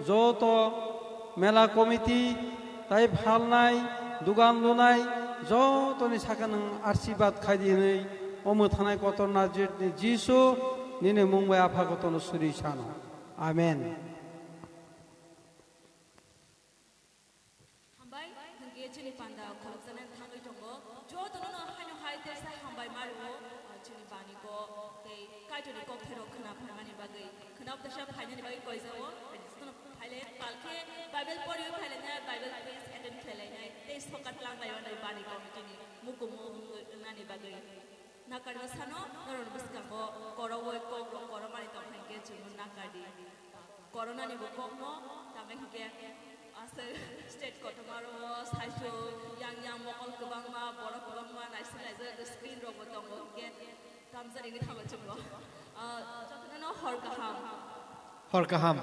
joto mela committee tai phalnai, dugan lunai jotoni saka nwng arsibat khai di hwnwi o mwthanai kotor Nazarethni Jisu nini mung bai Apha kotorno suri sano. Amen. Hambai, hwnkhe chini panda khoroksa nang thangwi tongo. Jotono no haino hai tesa hambai mario, ah, chini bani ko tei Kaitorni kokthairok khna phaimani bagwi. Khna tesa phainani bagwi koijao. Jotono phaile, palkhe Bible poriwi phailainai, Bible quiz attend khlailainai, tei sokat langbai mano bani committee ni mukumu wngnani bagwi. Nakarma sano norokni bwskango korogwi kokrok korokmani tongkha hinkhe chwngno nakardi. Coronani bo kokno tamo hinkhe aswk state kotorma ro saichung yang yang mokol kwbangma borok kwbangma naising laijak screen rokbo tongo hinkhe tamjani wngwi thango chwngno. Ah, jotono hor kaham. Hor kaham.